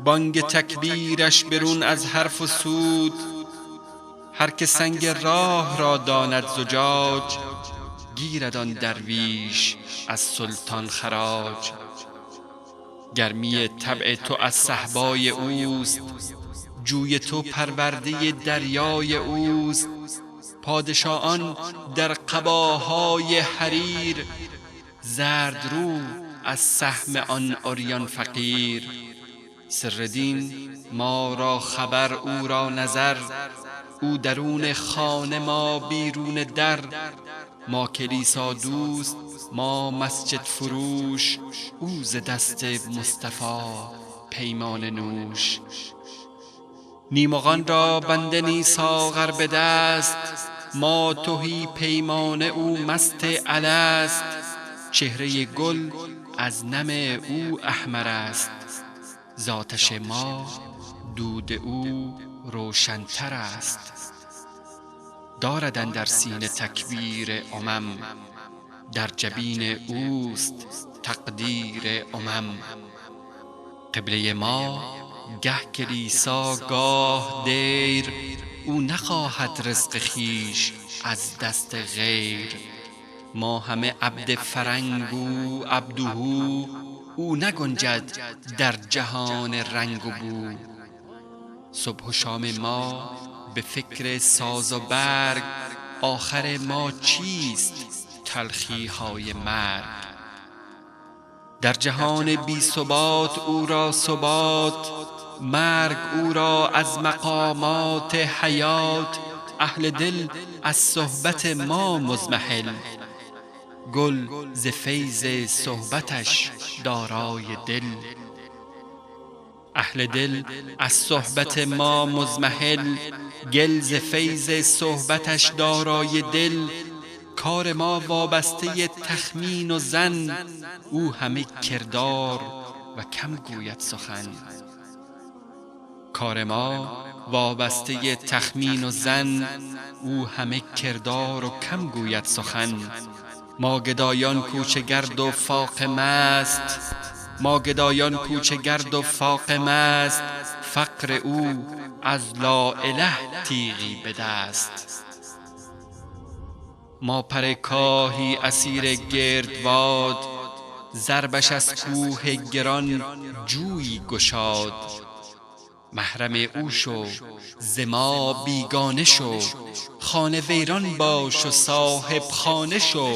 بانگ تکبیرش برون از حرف و سود. هر که سنگ راه را داند زجاج، گیرد آن درویش از سلطان خراج. گرمی طبع تو از صهبای اوست، جوی تو پرورده دریای اوست. پادشاهان در قباهای حریر، زرد رو از سهم آن عریان فقیر. سر دین ما را خبر او را نظر، او درون خانه ما بیرون در. ما کلیسا دوست ما مسجد فروش، او ز دست مصطفی پیمان نوش. نیمغان را بنده نی ساغر به دست، ما تهی پیمانه او مست الست. چهره گل از نم او احمر است، ز آتش ما دود او روشنتر است. دارد اندر سینه تکبیر امم، در جبین اوست تقدیر امم. قبله ما گه کلیسا گاه دیر، او نخواهد رزق خویش از دست غیر. ما همه عبد فرنگ و عبده، او نگنجد در جهان رنگ و بو. صبح و شام ما به فکر ساز و برگ، آخر ما چیست تلخی های مرگ. در جهان بی ثبات او را ثبات، مرگ او را از مقامات حیات. اهل دل از صحبت ما مضمحل، گل ز فیض صحبتش دارای دل. اهل دل از صحبت ما مضمحل، گل ز فیض صحبتش دارای دل. کار ما وابسته تخمین و ظن، او همه کردار و کم گوید سخن. کار ما وابسته تخمین و ظن، او همه کردار و کم گوید سخن. ما گدایان کوچه گرد و فاقه مست، ما گدایان کوچه گرد و فاقه مست. فقر او از لا اله تیغی به دست. ما پر کاهی اسیر گردباد، ضربش از کوه گران جویی گشاد. محرم او شو ز ما بیگانه شو، خانه ویران باش و صاحب خانه شو.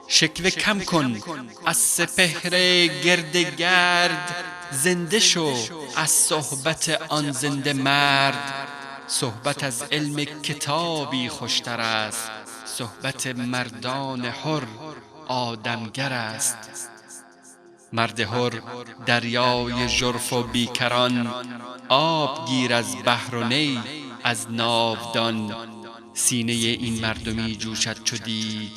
شکوه کم کن از سپهر گرد گرد، زنده شو از صحبت آن زنده مرد. صحبت از علم کتابی خوشتر است، صحبت مردان حر آدمگر است. مرد حر دریای ژرف و بیکران، آب گیر از بحر و نی از ناودان. سینه این مردمی جوشد چو دیگ،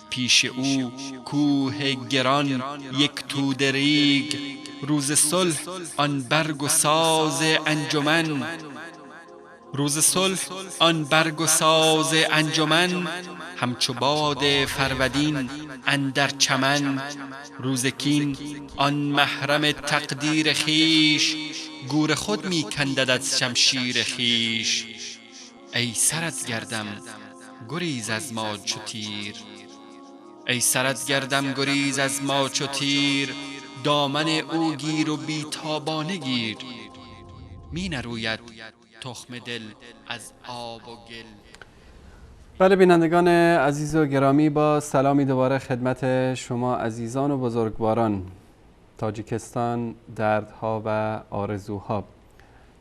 پیش او کوه گران یک توده ریگ. روز صلح آن برگ و ساز انجمن، روز صلح آن برگ و ساز انجمن. همچو باد فرودین اندر چمن. روز کین آن محرم تقدیر خویش، گور خود می کندد از شمشیر خویش. ای سرت گردم گریز از ما چو تیر، ای سرت گردم گریز از ما چو تیر. دامن او گیر و بی تابانه گیر، می نروید تخم دل از آب و گل. بله بینندگان عزیز و گرامی، با سلامی دوباره خدمت شما عزیزان و بزرگواران. تاجیکستان، دردها و آرزوها.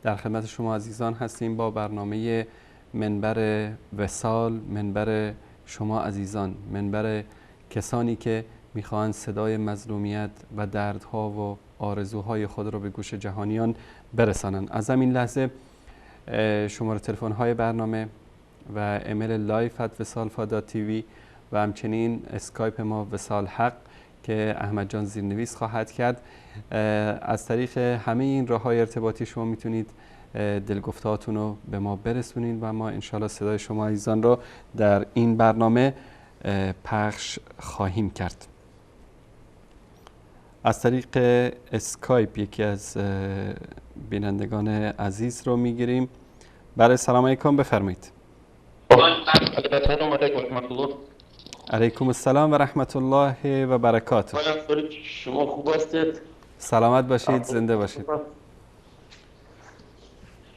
در خدمت شما عزیزان هستیم با برنامه منبر وصال، منبر شما عزیزان، منبر کسانی که میخواهند صدای مظلومیت و دردها و آرزوهای خود را به گوش جهانیان برسانند. از همین لحظه شماره تلفن‌های برنامه و ایمیل live@vesalfa.tv و همچنین اسکایپ ما وصال حق که احمد جان زیرنویس خواهد کرد، از طریق همه این راه‌های ارتباطی شما میتونید دلگفتهاتون رو به ما برسونید و ما انشالله صدای شما عزیزان رو در این برنامه پخش خواهیم کرد. از طریق اسکایپ یکی از بینندگان عزیز رو میگیریم. بله، سلام علیکم، بفرمایید. علیکم السلام و رحمت الله و برکاته. شما خوب هستید؟ سلامت باشید، زنده باشید.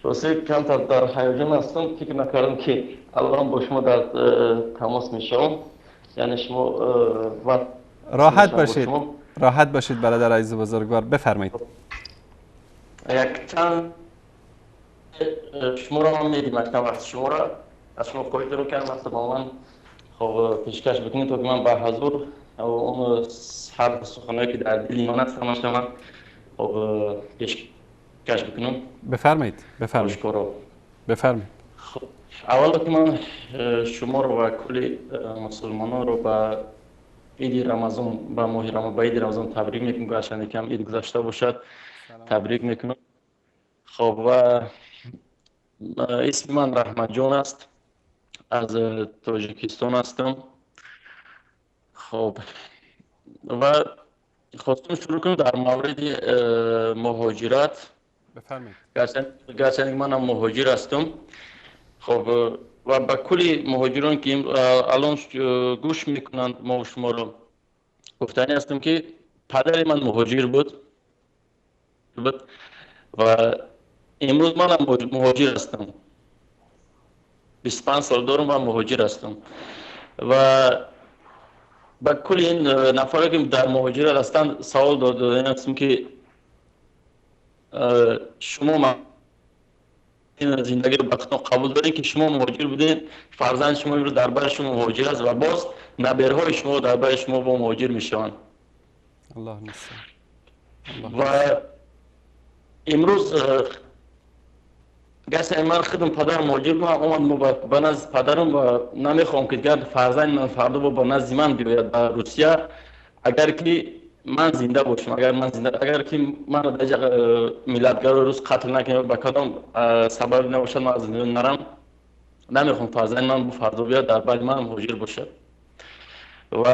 راستی کمتر در هیجان هستم، فکر نکردم که الان با شما در تماس میشم. یعنی شما راحت باشید، راحت باشید برادر عزیز بزرگوار، بفرمایید. یک چند شما را میدیم، وقت شما را از شما خواهی رو کردم وقت با من خب پیشکش بکنید تا که من به حضور و اون هر سخنهایی که در دل من است همش من خب پیشکش بکنم. بفرمایید، بفرمایید، بفرمایید. خب اول که من شما رو و کل مسلمان رو به عید رمضان، به ماه رمضان، به عید رمضان تبریک میکنم. گرچه کم عید گذشته باشد تبریک میکنم. خب و Исми ман Раҳматҷон аст, аз Тоҷикистон ҳастам. Хоб, ва хостам шурӯъ кунам дар мавриди муҳоҷират. Бифармоед. Гарчанде манам муҳоҷир ҳастам. Хоб, ва ба кулли муҳоҷирон, ки алон гӯш мекунанд мо шуморо, гуфтанӣ ҳастам, ки падари ман муҳоҷир буд ва имрӯз манам муҳоҷир ҳастам. 25 сол дорам ва муҳоҷир ҳастам. Ва ба кулли ин нафаре, ки дар муҳоҷират ҳастанд, савол додаем ҳастам, ки шумо ин зиндагиро ба худтон қабул доред, ки шумо муҳоҷир будед, фарзанди шумо имрӯз дар бари шумо муҳоҷир аст ва боз наберҳои шумо дар бари шумо бо муҳоҷир мешаванд. Аллоҳ мустаъон. Ва имрӯз гарчанде ман худам падарам муҳоҷир будам, омад ба назди падарам ва намехоҳам, ки дигар фарзанди ман фардо ба назди ман биёяд ба Русия, агар ки ман зинда бошам, агар ман зинда, агар ки маро дар миллатгарои рус қатл накунад, ба кадом сабабе набошад, ман аз дунё нарам, намехоҳам фарзанди ман фардо биёяд дар бари ман муҳоҷир бошад. Ва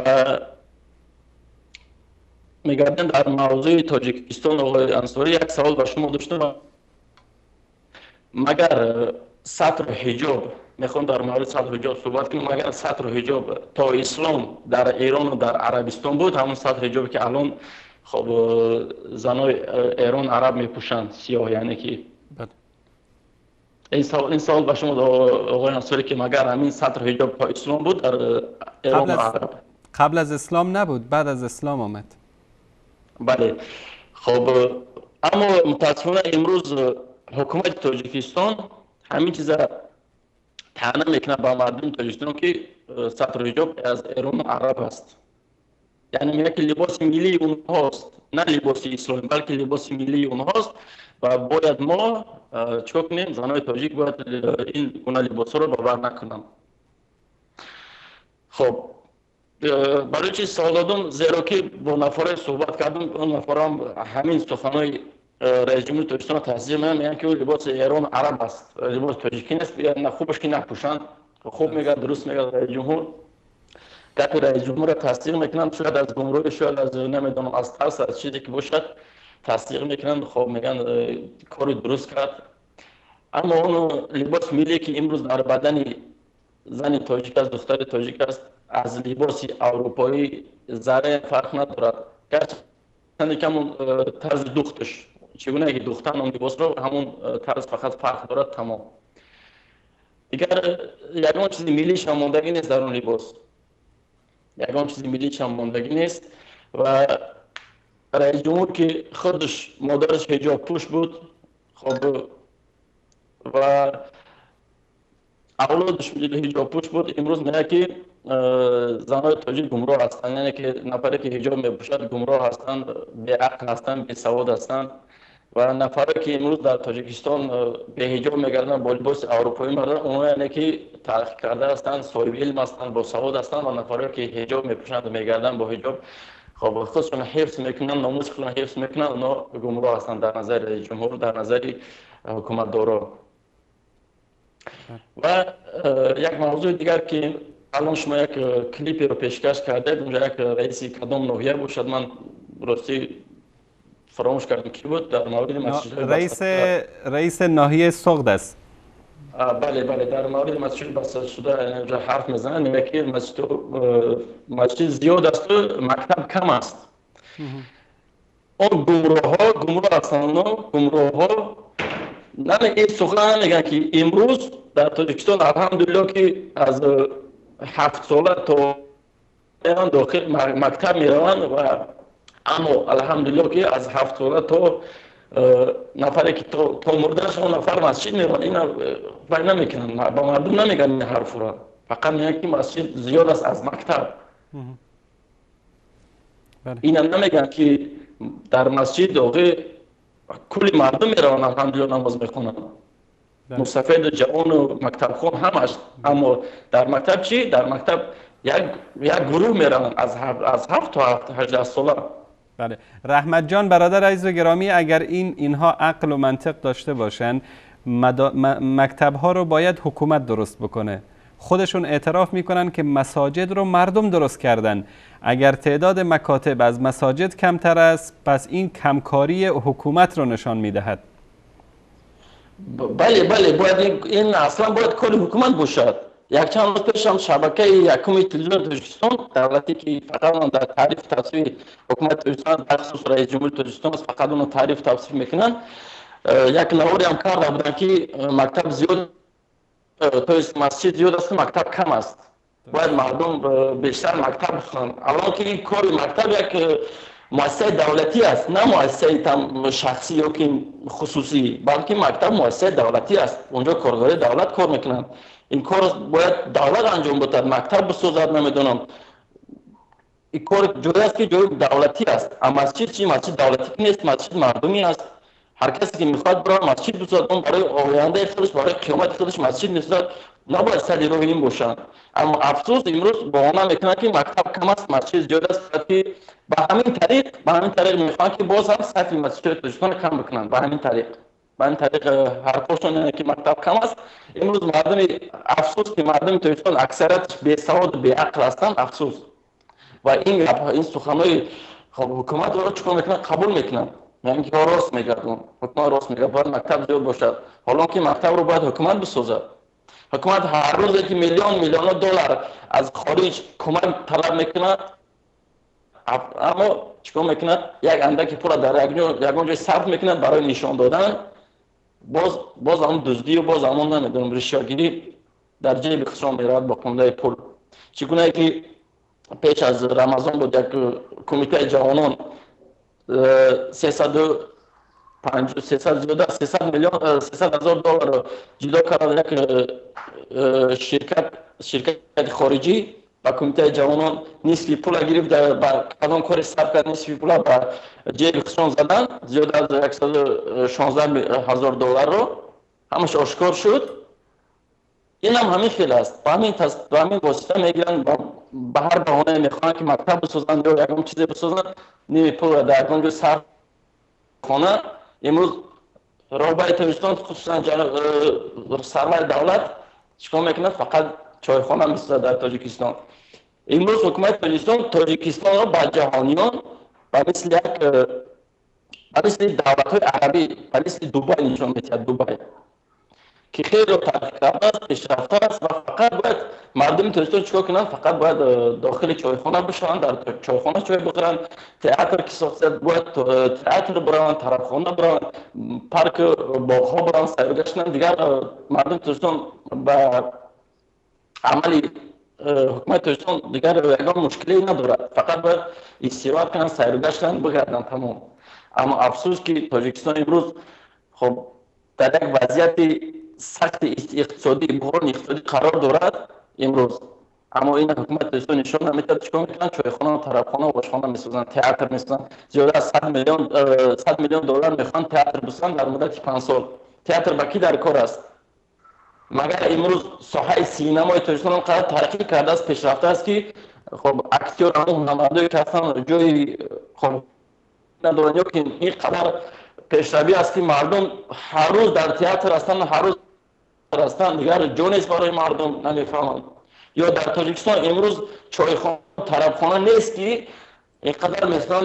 мегардем дар мавзӯи Тоҷикистон. Оғои Ансорӣ, як савол ба шумо доштам: магар сатру ҳиҷоб, мехоҳам дар мавриди сатру ҳиҷоб суҳбат кунем, магар сатру ҳиҷоб то ислом дар Эрону дар Арабистон буд? Ҳамон сатру ҳиҷобе, ки алон, хоб, занои Эрон, араб мепӯшанд, сиёҳ, яъне ки ин савол ба шумо, оғои Ансорӣ, ки магар ҳамин сатру ҳиҷоб то ислом буд дар Эрон ва араб? Қабл аз ислом набуд, баъд аз ислом омад. Бале, хоб, аммо мутаассифона имрӯз ҳукумати Тоҷикистон ҳамин чиза таъна мекунад ба мардуми Тоҷикистон, ки сатру ҳиҷоб аз Эрону араб аст, яъне мегӯяд, ки либоси миллии онҳост, на либоси исломӣ, балки либоси миллии онҳост ва бояд мо чикор кунем? Занои тоҷик бояд ин гуна либосҳоро ба бар накунанд. Хоб, барои чи савол додум? Зеро ки бо нафаре суҳбат кардам, он нафарам ҳамин суханои раисҷумҳури Тоҷикистонро тасдиқ мекунанд, мегӯянд, ки ӯ либоси Эрон, араб аст, либоси тоҷикӣ нест, хубаш ки напӯшанд. Хуб мегӯяд, дуруст мегӯяд раисҷумҳур. Гапи раисҷумҳурро тасдиқ мекунанд, шояд аз гумроҳӣ, шояд аз, намедонам, аз тарс, аз чизе ки бошад, тасдиқ мекунанд. Хоб, мегӯянд, кори дуруст кард. Аммо он либоси миллие, ки имрӯз дар бадани зани тоҷик аст, духтари тоҷик аст, аз либоси аврупоӣ зарре фарқ надорад. Гарчанде ки ҳамон тарзи духташ, чӣ гуна ки духтан он либосро, ҳамон тарз фақат фарқ дорад, тамом. Дигар ягон чизи миллишам мондагӣ нест дар он либос, ягон чизи миллишам мондагӣ нест. Ва раисҷумҳур, ки худаш модараш ҳиҷобпӯш буд, хоб, ва авлодаш ҳиҷобпӯш буд, имрӯз мегӯяд, ки занои тоҷик гумроҳ ҳастанд, яъне ки нафаре, ки ҳиҷоб мепӯшад, гумроҳ ҳастанд, беақл ҳастанд, бесавод ҳастанд. Ва нафаре, ки имрӯз дар Тоҷикистон беҳиҷоб мегарданд, бо либоси аврупоӣ мегарданд, онҳо яъне ки таҳқиқ карда ҳастанд, соҳиби илм ҳастанд, босавод ҳастанд. Ва нафаре, ки ҳиҷоб мепӯшанд, мегарданд бо ҳиҷоб, хоб, худшон ҳифз мекунанд, номуси худро ҳифз мекунанд, онҳо гумроҳ ҳастанд дар назари раисҷумҳур, дар назари ҳукуматдоро. Ва як мавзӯи дигар, ки алон шумо як клиперо пешкаш кардед, унҷа як раиси кадом ноҳия бошад, ман ростӣ фаромӯш кардам, ки буд, дар мавриди раиси ноҳияи Суғд аст. Бале, дар мавриди масҷид баста шуда инҷо ҳарф мезанад, мегӯяд, ки масҷид зиёд асту мактаб кам аст. Он гумроҳҳо гумроҳ ҳастанд, оно гумроҳҳо ин сухан намегӯянд, ки имрӯз дар Тоҷикистон, алҳамдулилло, ки аз 7 сола то дохил мактаб мераванд. Ва аммо, алҳамдулилло, ки аз 7 сола то нафаре, ки то мурданаш он нафар масҷид меравад. Ина вай намекунанд, ба мардум намегӯянд ин ҳарфро, фақат мегӯянд, ки масҷид зиёд аст аз мактаб. Ина намегӯянд, ки дар масҷид оғи кулли мардум мераванд, алҳамдулилло, намоз мехонанд, мусафеду ҷавону мактабхон ҳамаш. Аммо дар мактаб чӣ? Дар мактаб як гурӯҳ мераванд аз 7 то 18 сола. Бале, Раҳматҷон, бародар азизу гиромӣ, агар инҳо ақлу мантиқ дошта бошанд مکتب ها رو باید حکومت درست بکنه. خودشون اعتراف میکنن که مساجد رو مردم درست کردن. اگر تعداد مکاتب از مساجد کمتر است، پس این کمکاری حکومت رو نشان میدهد. بله بله، باید این اصلا باید کار حکومت باشد. یک چند روز پیش هم شبکه یکم تلویزیون تاجیکستان دولتی که فقط در تعریف توصیف حکومت تاجیکستان، بخصوص رئیس جمهور تاجیکستان است، فقط اون تعریف توصیف میکنن، یک نواری هم کرده بودن که مکتب زیاد، то есть مسجد زیاد است، مکتب کم است، باید مردم بیشتر مکتب بخوانند. الان که این کار مکتب یک مؤسسه دولتی است، نه مؤسسه شخصی یا که خصوصی، بلکه مکتب مؤسسه دولتی است. اونجا کارگرای دولت کار میکنن. این کار باید دولت انجام بده، مکتب بسازد، نمیدونم، این کار جایی است که جای دولتی است. اما مسجد چی؟ مسجد دولتی نیست، مسجد مردمی است. هر کسی که میخواد برای مسجد بسازد، اون برای آینده خودش، برای قیامت خودش مسجد میسازد، نباید سد راه این باشند. اما افسوس امروز بهانه میکنن که مکتب کم است، مسجد زیاد است، که به همین طریق میخوان که باز هم صف مسجد تاجیکستان کم بکنن. به همین طریق حرفاشون اینه که مکتب کم است. امروز مردم، افسوس که مردم تاجیکستان اکثریتش بی سواد و بی عقل هستند، افسوس. و این سخنای خب حکومت رو چیکار میکنن؟ قبول میکنن، یعنی که راست میگه، حکومت راست میگه، باید مکتب زیاد باشد. حالا که مکتب رو باید حکومت بسازد. حکومت هر روز که میلیون میلیون دلار از خارج کمک طلب میکنه، اما چیکار میکنه؟ یک اندکی پول در یک جای صرف میکنه برای نشان دادن، باز هم دزدی و باز هم نمیدونم رشوه‌گیری در جیب خودشان میرود با کنده پول. چگونه که پیش از رمضان بود، یک کمیته جوانان 305 300 زیاده 300 میلیون 300 هزار دلار جدا کرد. یک شرکت خارجی با کمیته جوانان نصفی پول گرفت، با کدام کار صرف کرد، نصفی پول با جیب خودشان زدن، زیاد از 116 هزار دلار رو، همش آشکار شد. این هم همین خیلی است. با همین واسطه میگیرن، به هر بهانه میخوان که مکتب بسازن یا یکم چیزی بسازن، نیمی پول در یکم جای صرف خانه. امروز رهبر تاجیکستان، خصوصا سرور دولت، چیکار میکنه؟ فقط چایخانه میسازه در تاجیکستان. امروز حکومت تاجیکستان تاجیکستان را به جهانیان به مثل یک به مثل دولت های عربی، به مثل دوبای نشان میدهد. دوبای که خیلی ترقی کرده است، پیشرفته است و فقط باید مردم تاجیکستان چیکار کنند؟ فقط باید داخل چایخانه بشوند، در چایخانه چای بخورند. تئاتر که ساخته، باید تئاتر بروند، طربخانه بروند، پارک باغ ها بروند، سیر گشت کنند. دیگر مردم تاجیکستان به عملی حکومت تاجیکستان دیگر یگان مشکلی ندارد. فقط باید استراحت کنند، سیر گشت کنند، بگردند، تمام. اما افسوس که تاجیکستان امروز خب در یک وضعیت سخت اقتصادی، بحران اقتصادی قرار دارد امروز. اما این حکومت تاجیکستان نشان نمیدهد. چیکار میکنن؟ چایخانه، طربخانه و آشخانه میسازن، تئاتر میسازن. زیاده از 100 میلیون 100 میلیون دلار میخوان تئاتر بسازن در مدت 5 سال. تئاتر به کی در کار است؟ مگر امروز ساحه سینمای تاجیکستان قدر ترقی کرده است، پیشرفته است که خب اکتیور هم هنرمندایی که هستن جای خب ندارن، یا که این قدر پیشروی است که مردم هر روز در تئاتر هستند، هر روز هستند، دیگر جا نیست برای مردم؟ نمیفهمم. یا در تاجیکستان امروز چایخانه، طربخانه نیست که اینقدر مثلا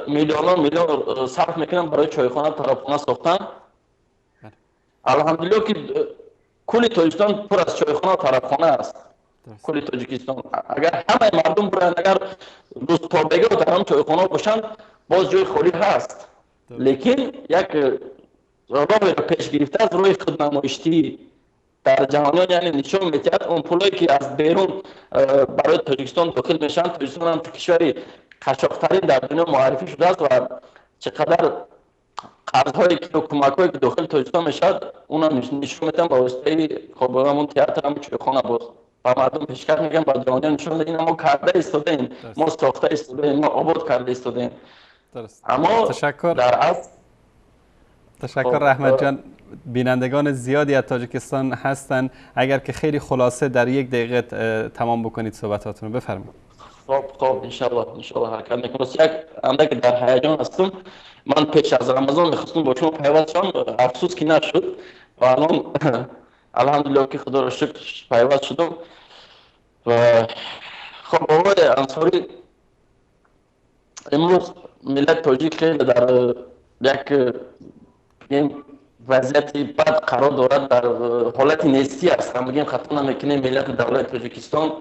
میلیون میلیون صرف میکنن برای چایخانه، طربخانه ساختن؟ الحمدلله که کل تاجیکستان پر از چایخانه و طربخانه است. کل تاجیکستان اگر همه مردم برن، اگر روز تا بگه در هم چایخانه باشن، باز جای خالی هست. لیکن یک راه را پیش گرفته از روی خودنمایشتی در جهانیان، یعنی نشون میدهد اون پولایی که از بیرون برای تاجیکستان داخل میشن. تاجیکستان هم کشوری قشاقترین در دنیا معرفی شده است و چقدر قرض‌هایی که کمک‌هایی که داخل تاجیکستان میشد، اونم نشون میدن با واسطه خب همون تئاتر، هم چایخانه باز و مردم پیشکش میگن، با جهانیان نشون میدن ما کرده ایستادیم، ما ساخته ایستادیم، ما آباد کرده ایستادیم. اما تشکر. در اصل تشکر رحمت جان. بینندگان زیادی از تاجیکستان هستند. اگر که خیلی خلاصه در یک دقیقه تمام بکنید صحبتاتون رو، بفرمایید. خب، انشالله حرکت میکنم. یک اندک در هیجان هستم. من پیش از رمضان میخواستم با شما پیوست شم، افسوس که نشد. و الان الحمدلله که خدا را شکر پیوست شدم. و خب آقای انصاری، امروز ملت تاجیک خیلی در یک وضعیت بد قرار دارد، در حالت نیستی است. هم بگیم خطا نمیکنیم. ملت دولت تاجیکستان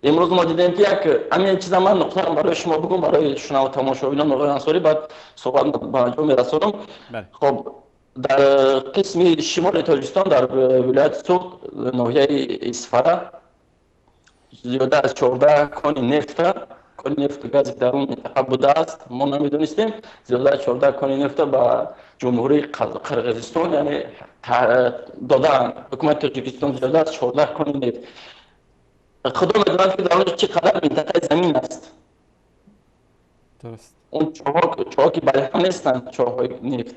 امروز ما دیدیم که یک همین چیز من نقطه برای شما بگم، برای شنوا تماشابینان آقای انصاری، بعد صحبت به انجام میرسونم. خب در قسم شمال تاجیکستان در ولایت سوق ناحیه اسفره زیاده از 14 کان نفت، کان نفت و گاز در اون منطقه بوده است. ما نمیدونستیم زیاده از 14 کان نفت به جمهوری قرقیزستان یعنی دادن حکومت تاجیکستان زیاده از 14 کان نفت. خدا میداند که در اونجا چقدر منطقه زمین است. درست. اون چاها که برای هم نیستند، چاهای نفت.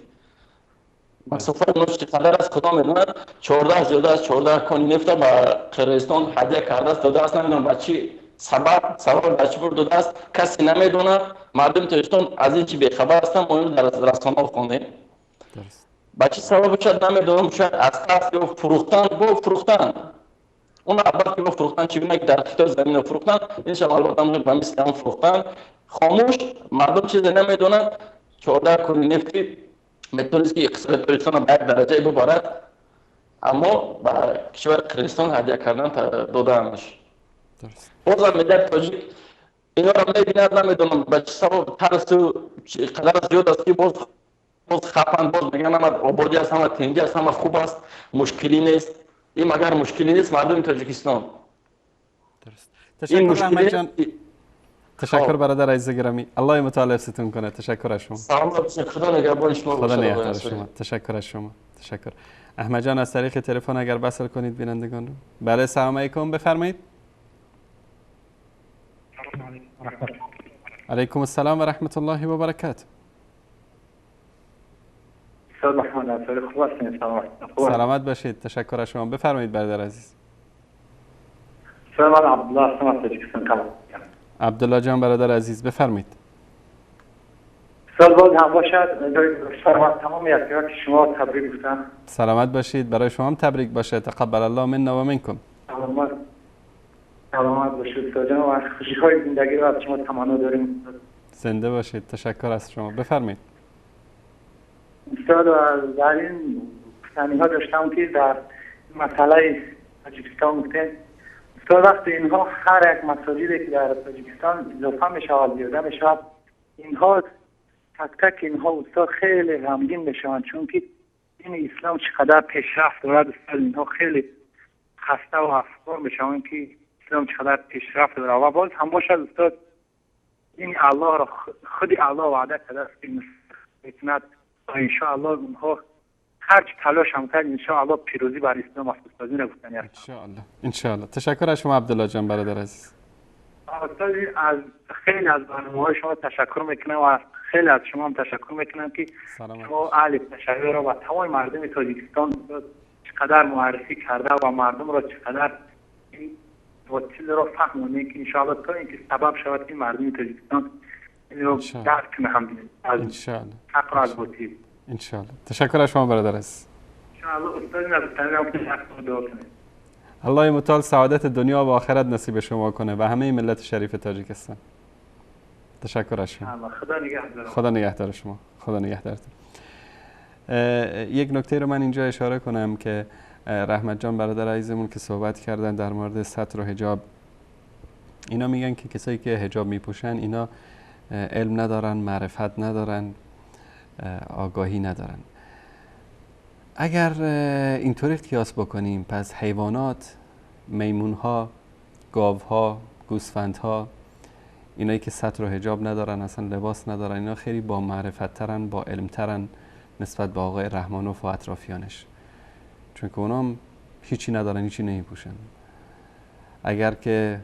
مسافه اونها چقدر است خدا میداند. 14 زیاده از 14 کان نفت به قرقیزستان هدیه کرده است، داده است. نمیدونم به چی سبب به چی داده است، کسی نمیداند. مردم تاجیکستان از این چی بیخبر هستند. ما اینو در رسانه‌ها خواندیم. درست. به چی سبب شاید نمیدونم، شاید از ترس یا فروختن، با فروختن. اون اول که فروختن چی که در خطا زمین فروختن، این شما البته به مثل هم فروختن. خاموش مردم چیزی نمیدونند. 14 کان نفتی میتونست که اقتصاد تاجیکستان به یک درجه ببرد، اما به کشور قرقیزستان هدیه کردن دادنش. درست. بازم ملت تاجیک اینا را میبیند، نمیدونم به چه سبب ترس قدر زیاد است که باز خپند، باز میگن همه آبادی است، همه تنگی است، همه خوب است، مشکلی نیست. این مگر مشکلی نیست مردم تاجیکستان؟ درست. تشکر احمد جان. تشکر برادر عزیز گرامی. الله متعال حفظتون کنه. تشکر از شما. سلام باشید. خدا نگهدار شما. خدا نگهدار شما. تشکر از شما. تشکر. احمد جان از طریق تلفن اگر وصل کنید بینندگان رو. بله سلام علیکم، بفرمایید. علیکم السلام و رحمت الله و برکاته. سلامت باشید. تشکر از شما. بفرمایید برادر عزیز. سلام عبدالله تاجیکستان. عبدالله جان برادر عزیز بفرمایید. سال باز هم باشد. تمام یکی‌ها که شما تبریک گفتم. سلامت باشید. برای شما هم تبریک باشه. تقبل الله منا و منکم. سلامت باشید استاد جان و خوشی‌های زندگی را از شما تمنا داریم. زنده باشید. تشکر از شما. بفرمایید. استاد در این گفتنی‌ها داشتم که در مسئله تاجیکستان گفتیم. استاد وقتی اینها هر یک مساجدی که در تاجیکستان اضافه می‌شود زیاده می‌شود، اینها تک تک اینها استاد خیلی غمگین می‌شوند، چون که این اسلام چقدر پیشرفت دارد. استاد اینها خیلی خسته و افکار می‌شوند که اسلام چقدر پیشرفت دارد. و باز هم باشد استاد این الله را خود الله وعده کرده است که می‌تواند انشاءالله اونها هر چی تلاش هم کرد انشاءالله پیروزی بر اسلام است. استاد اینو گفتنی است. انشاءالله انشاءالله. تشکر از شما عبدالله جان برادر عزیز. استاد از خیلی از برنامه‌های شما تشکر میکنم و خیلی از شما هم تشکر میکنم که شما اهل تشیع را و تمام مردم تاجیکستان چقدر معرفی کرده و مردم را چقدر این باطل را فهمونه که انشاءالله تا اینکه سبب شود که مردم تاجیکستان این رو درک کنه هم از انشاءالله حق را از باطل. انشاءالله. تشکر از شما برادر عزیز. انشاءالله استاد نبودن. الله متعال سعادت دنیا و آخرت نصیب شما کنه و همه ملت شریف تاجیکستان. تشکر از شما. خدا نگهدار. خدا نگهدار شما. خدا نگهدارتون. یک نکته رو من اینجا اشاره کنم که رحمت جان برادر عزیزمون که صحبت کردن در مورد ستر و حجاب، اینا میگن که کسایی که حجاب میپوشن اینا علم ندارن، معرفت ندارن، آگاهی ندارن. اگر اینطوری قیاس بکنیم پس حیوانات، میمونها، گاوها، گوسفندها، اینایی که ستر و حجاب ندارن، اصلا لباس ندارن، اینا خیلی با معرفت ترن، با علم ترن نسبت به آقای رحمانوف و اطرافیانش، چون که اونام هیچی ندارن، هیچی نمیپوشن. اگر که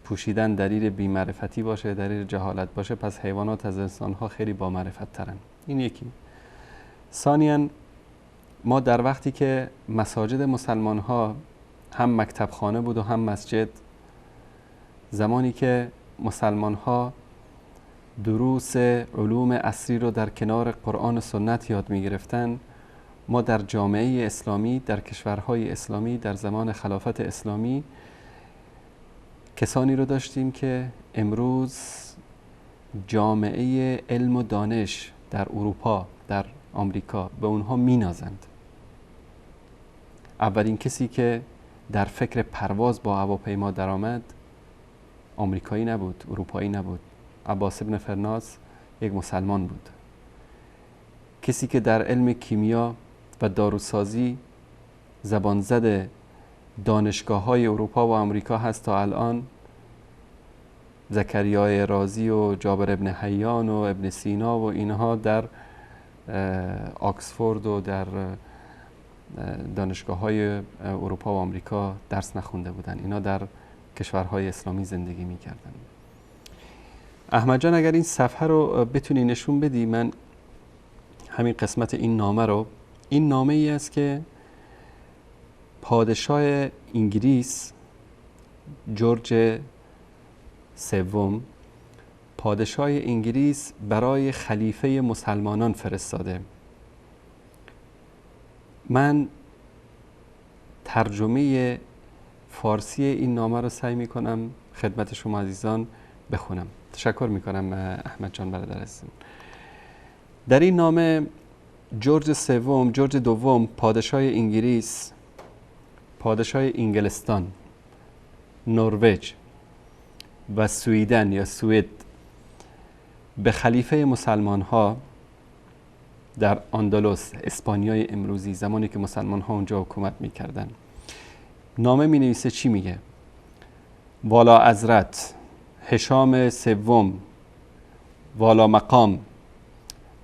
پوشیدن دلیل بی‌معرفتی باشه، دلیل جهالت باشه، پس حیوانات از انسانها خیلی با معرفت ترن. این یکی. ثانیاً ما در وقتی که مساجد مسلمان ها هم مکتب خانه بود و هم مسجد، زمانی که مسلمان ها دروس علوم عصری رو در کنار قرآن و سنت یاد می گرفتن، ما در جامعه اسلامی، در کشورهای اسلامی، در زمان خلافت اسلامی کسانی رو داشتیم که امروز جامعه علم و دانش در اروپا، در آمریکا به اونها مینازند. اولین کسی که در فکر پرواز با هواپیما درآمد آمریکایی نبود، اروپایی نبود، عباس ابن فرناس یک مسلمان بود. کسی که در علم کیمیا و داروسازی زبان زد دانشگاه‌های اروپا و آمریکا هست تا الان، زکریای رازی و جابر ابن حیان و ابن سینا و اینها در آکسفورد و در دانشگاه‌های اروپا و آمریکا درس نخونده بودن، اینا در کشورهای اسلامی زندگی می‌کردن. احمد جان اگر این صفحه رو بتونی نشون بدی، من همین قسمت این نامه رو، این نامه ای است که پادشاه انگلیس جورج سوم، پادشاه انگلیس برای خلیفه مسلمانان فرستاده. من ترجمه فارسی این نامه رو سعی میکنم خدمت شما عزیزان بخونم. تشکر میکنم احمد جان برادر عزیزم. در این نامه جورج سوم، جورج دوم، پادشاه انگلیس، پادشاه انگلستان، نروژ و سویدن یا سوئد به خلیفه مسلمان ها در اندلس، اسپانیای امروزی، زمانی که مسلمان ها اونجا حکومت میکردن، نامه می نویسه. چی میگه؟ والا حضرت هشام سوم والا مقام،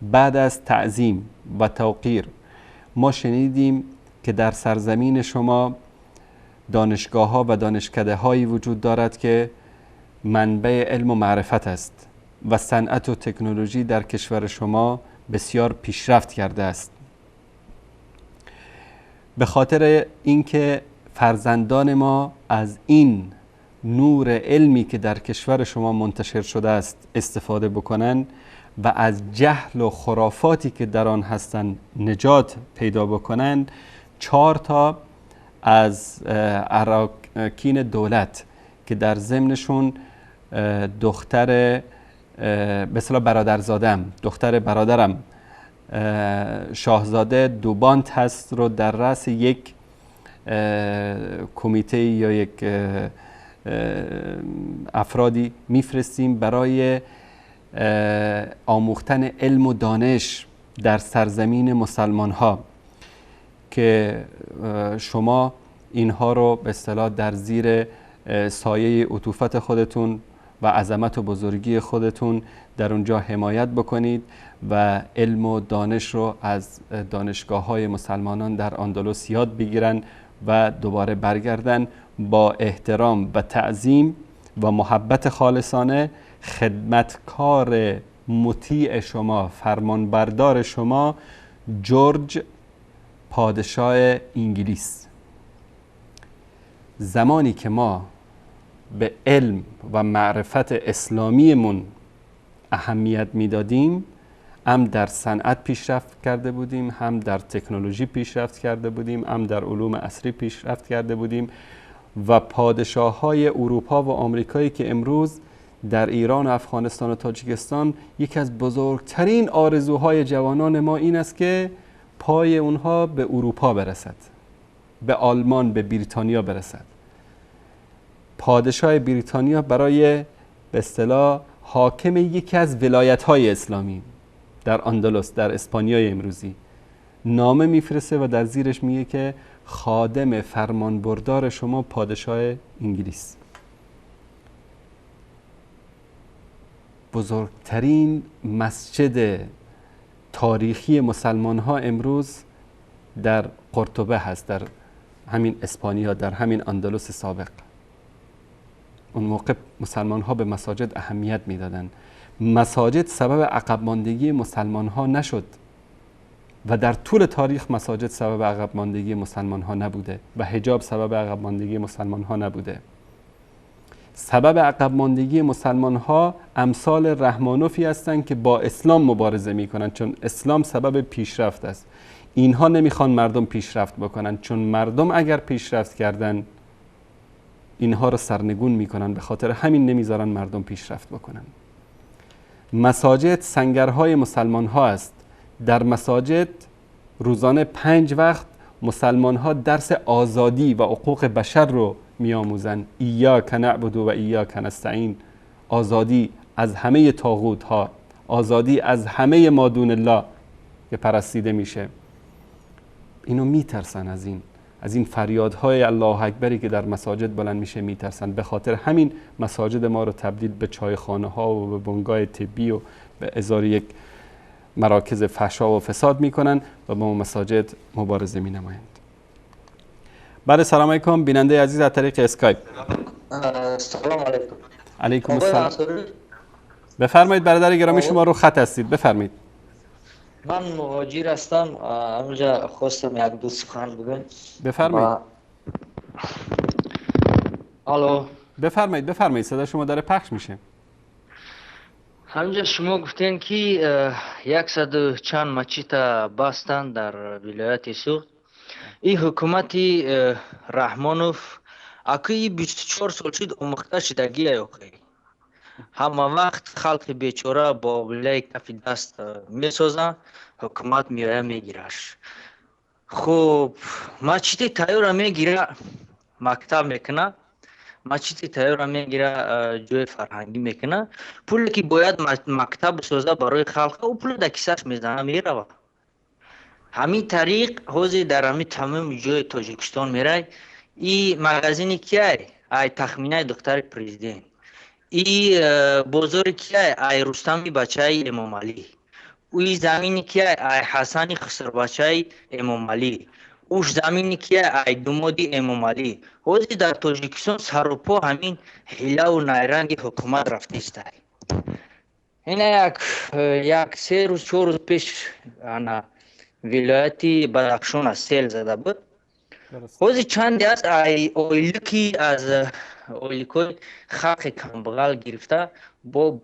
بعد از تعظیم و توقیر ما شنیدیم که در سرزمین شما دانشگاه ها و دانشکده هایی وجود دارد که منبع علم و معرفت است و صنعت و تکنولوژی در کشور شما بسیار پیشرفت کرده است. به خاطر اینکه فرزندان ما از این نور علمی که در کشور شما منتشر شده است استفاده بکنن و از جهل و خرافاتی که در آن هستند نجات پیدا بکنن، 4 تا از اراکین دولت که در ضمنشون دختر به اصطلاح برادرزادم، دختر برادرم شاهزاده دوبانت هست رو در رأس یک کمیته یا یک افرادی میفرستیم برای آموختن علم و دانش در سرزمین مسلمان ها که شما اینها رو به اصطلاح در زیر سایه عطوفت خودتون و عظمت و بزرگی خودتون در اونجا حمایت بکنید و علم و دانش رو از دانشگاه های مسلمانان در اندلس یاد بگیرن و دوباره برگردن با احترام و تعظیم و محبت خالصانه خدمتکار مطیع شما، فرمانبردار شما، جورج پادشاه انگلیس. زمانی که ما به علم و معرفت اسلامیمون اهمیت میدادیم، هم در صنعت پیشرفت کرده بودیم، هم در تکنولوژی پیشرفت کرده بودیم، هم در علوم عصری پیشرفت کرده بودیم و پادشاه‌های اروپا و آمریکایی که امروز در ایران و افغانستان و تاجیکستان یکی از بزرگترین آرزوهای جوانان ما این است که پای اونها به اروپا برسد، به آلمان، به بریتانیا برسد. پادشاه بریتانیا برای به اصطلاح حاکم یکی از ولایت‌های اسلامی در اندلس، در اسپانیای امروزی، نامه میفرسته و در زیرش میگه که خادم فرمانبردار شما پادشاه انگلیس. بزرگترین مسجد تاریخی مسلمان ها امروز در قرطبه هست، در همین اسپانیا، در همین اندلس سابق. اون موقع مسلمان ها به مساجد اهمیت میدادن. مساجد سبب عقب ماندگی مسلمان ها نشد و در طول تاریخ مساجد سبب عقب ماندگی مسلمان ها نبوده و حجاب سبب عقب ماندگی مسلمان ها نبوده. سبب عقب ماندگی مسلمان ها امثال رحمانوفی هستند که با اسلام مبارزه می کنند، چون اسلام سبب پیشرفت است. اینها نمیخوان مردم پیشرفت بکنن، چون مردم اگر پیشرفت کردن اینها رو سرنگون میکنن. به خاطر همین نمیذارن مردم پیشرفت بکنن. مساجد سنگرهای مسلمان ها است. در مساجد روزانه 5 وقت مسلمان ها درس آزادی و حقوق بشر رو میآموزن. ایاک نعبد و ایاک نستعین. آزادی از همه طاغوت ها، آزادی از همه مادون الله که پرستیده میشه. اینو میترسن، از این فریادهای الله اکبری که در مساجد بلند میشه میترسن. به خاطر همین مساجد ما رو تبدیل به چایخانه ها و به بنگاه طبی و به ازار یک مراکز فحشا و فساد میکنن و با مساجد مبارزه مینمایند. بله، سلام علیکم بیننده عزیز از طریق اسکایپ. سلام علیکم. علیکم السلام. بفرمایید برادر گرامی، شما رو خط هستید، بفرمایید. من مهاجر هستم، اونجا خواستم یک دو سخن بگم. بفرمایید. الو. بفرمایید بفرمایید، صدا شما داره پخش میشه. همینجا شما گفتین که 100 چند مسجد بستن در ولایت سوخت. این حکومت رحمانوف اکی 24 سال شد اموخته شدگی اوخی. همه وقت خلق بیچاره با ولای کف دست میسازن، حکومت میآید میگیرش. خب مسجد تایور میگیره، مکتب میکنه، مسجد تایور میگیره، جای فرهنگی میکنه. پولی که باید مکتب سازه برای خلق، او پول در کیسهش میزنه میروه. همین طریق حوزه در همین تمام جای تاجیکستان میره. این مغازین کیه؟ ای تخمینه دختر پرزیدنت. ای بازار کیه؟ ای رستمی بچه امام علی. اوی زمین کیه؟ ای حسن خسر بچه امام علی. اوش زمین کیه؟ ای دومادی امام علی. حوزه در تاجیکستان سر و پا همین حیله و نیرنگ حکومت رفته است. این یک 3 روز 4 روز پیش انا ولایتی بدخشان از سیل زده بود. حوزه چندی است ای اویلکی از اویلکوی خلق کمبغل گرفته با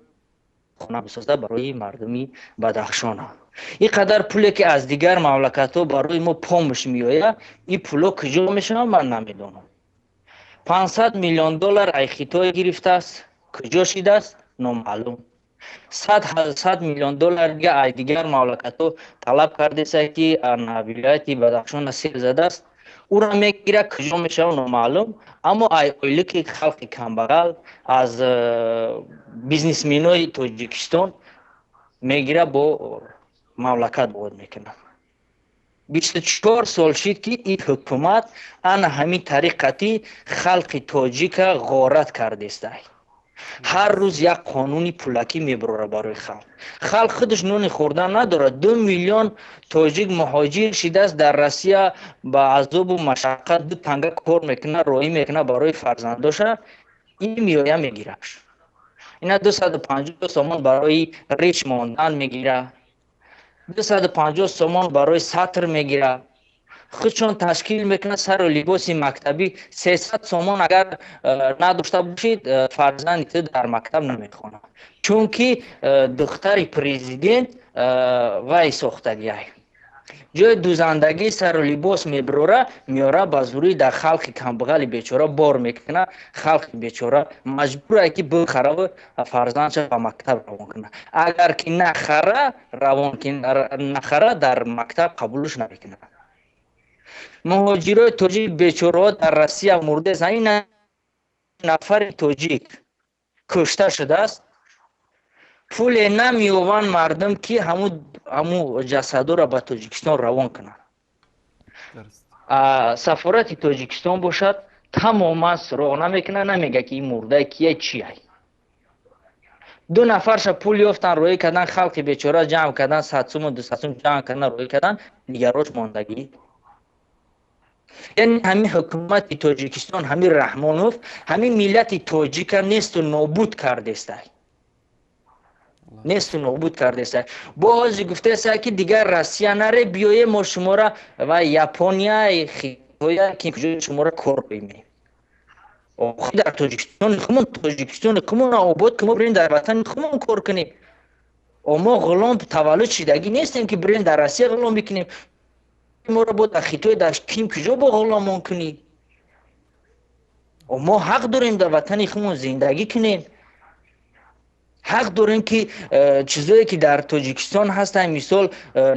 خانه بسازده برای مردمی بدخشان. این قدر پولی که از دیگر مملکت ها برای ما پامش میآید، این پولا کجا میشن من نمیدونم. 500 میلیون دلار ای خیتای گرفته است، کجا شده است نامعلوم. 100 میلیون دلار دیگه ای دیگر مملکت ها طلب کرده است که ولایت بدخشان سیل زده است، او را میگیره کجا میشه نامعلوم. اما ای اویلکی خلق کمبغل از بیزنسمینای تاجیکستان میگیره با مملکت بود میکنه. 24 سال شد که این حکومت انا همین طریقتی خلق تاجیک غارت کرده است. هر روز یک قانونی پولکی میبره برای خلق. خلق خودش نون خوردن نداره. 2 میلیون تاجیک مهاجر شده است در روسیه، با عذاب و مشقت 2 تنگه کار میکنه، روی میکنه برای فرزنداش. این میآید میگیرش. اینا 250 سومان برای ریش ماندن میگیره، 250 سومان برای سطر میگیره. خودشون تشکیل میکنه سر و لباس مکتبی 300 سومان اگر نداشته باشید فرزند تو در مکتب نمیخونه، چون که دختر پرزیدنت وای ساختگی جای دوزندگی سر و لباس میبروره میاره با زوری در خلق کمبغل بیچاره بار میکنه. خلق بیچاره مجبوره که بخره و فرزندش به مکتب روان کنه. اگر که نخره روان که نخره در مکتب قبولش نمیکنه. مهاجرای تاجیک بیچاره در روسیه مرده. این نفر تاجیک کشته شده است. پول نمیوان مردم که همو جسد را به تاجیکستان روان کنند. سفارت تاجیکستان باشد تماما سراغ نمیکنه، نمیگه که این مرده کیه چیه. 2 نفرش پول یافتن روی کردن، خلق بیچاره جمع کردن 100 سوم و 200 سوم جمع کردن روی کردن، دیگروش ماندگی. یعنی همین حکومت تاجیکستان، همین رحمانوف، همین ملت تاجیک نیست و نابود کرده است. نیست و نابود کرده است. باز گفته است که دیگر روسیه نره، بیایه ما شما را و یاپونیا خیتویا که کجا شما را کار بینیم. آخه در تاجیکستان خمون، تاجیکستان خمون آباد که ما بریم در وطن خمون کار کنیم. ما غلام تولد شدگی نیستیم که بریم در روسیه غلام بکنیم. Моро бо дар Хитой, дар ким куҷо бо ғуломон кунӣ? Мо ҳақ дорем дар ватани худмон зиндагӣ кунем, ҳақ дорем ки чизое ки дар Тоҷикистон ҳастанд, мисол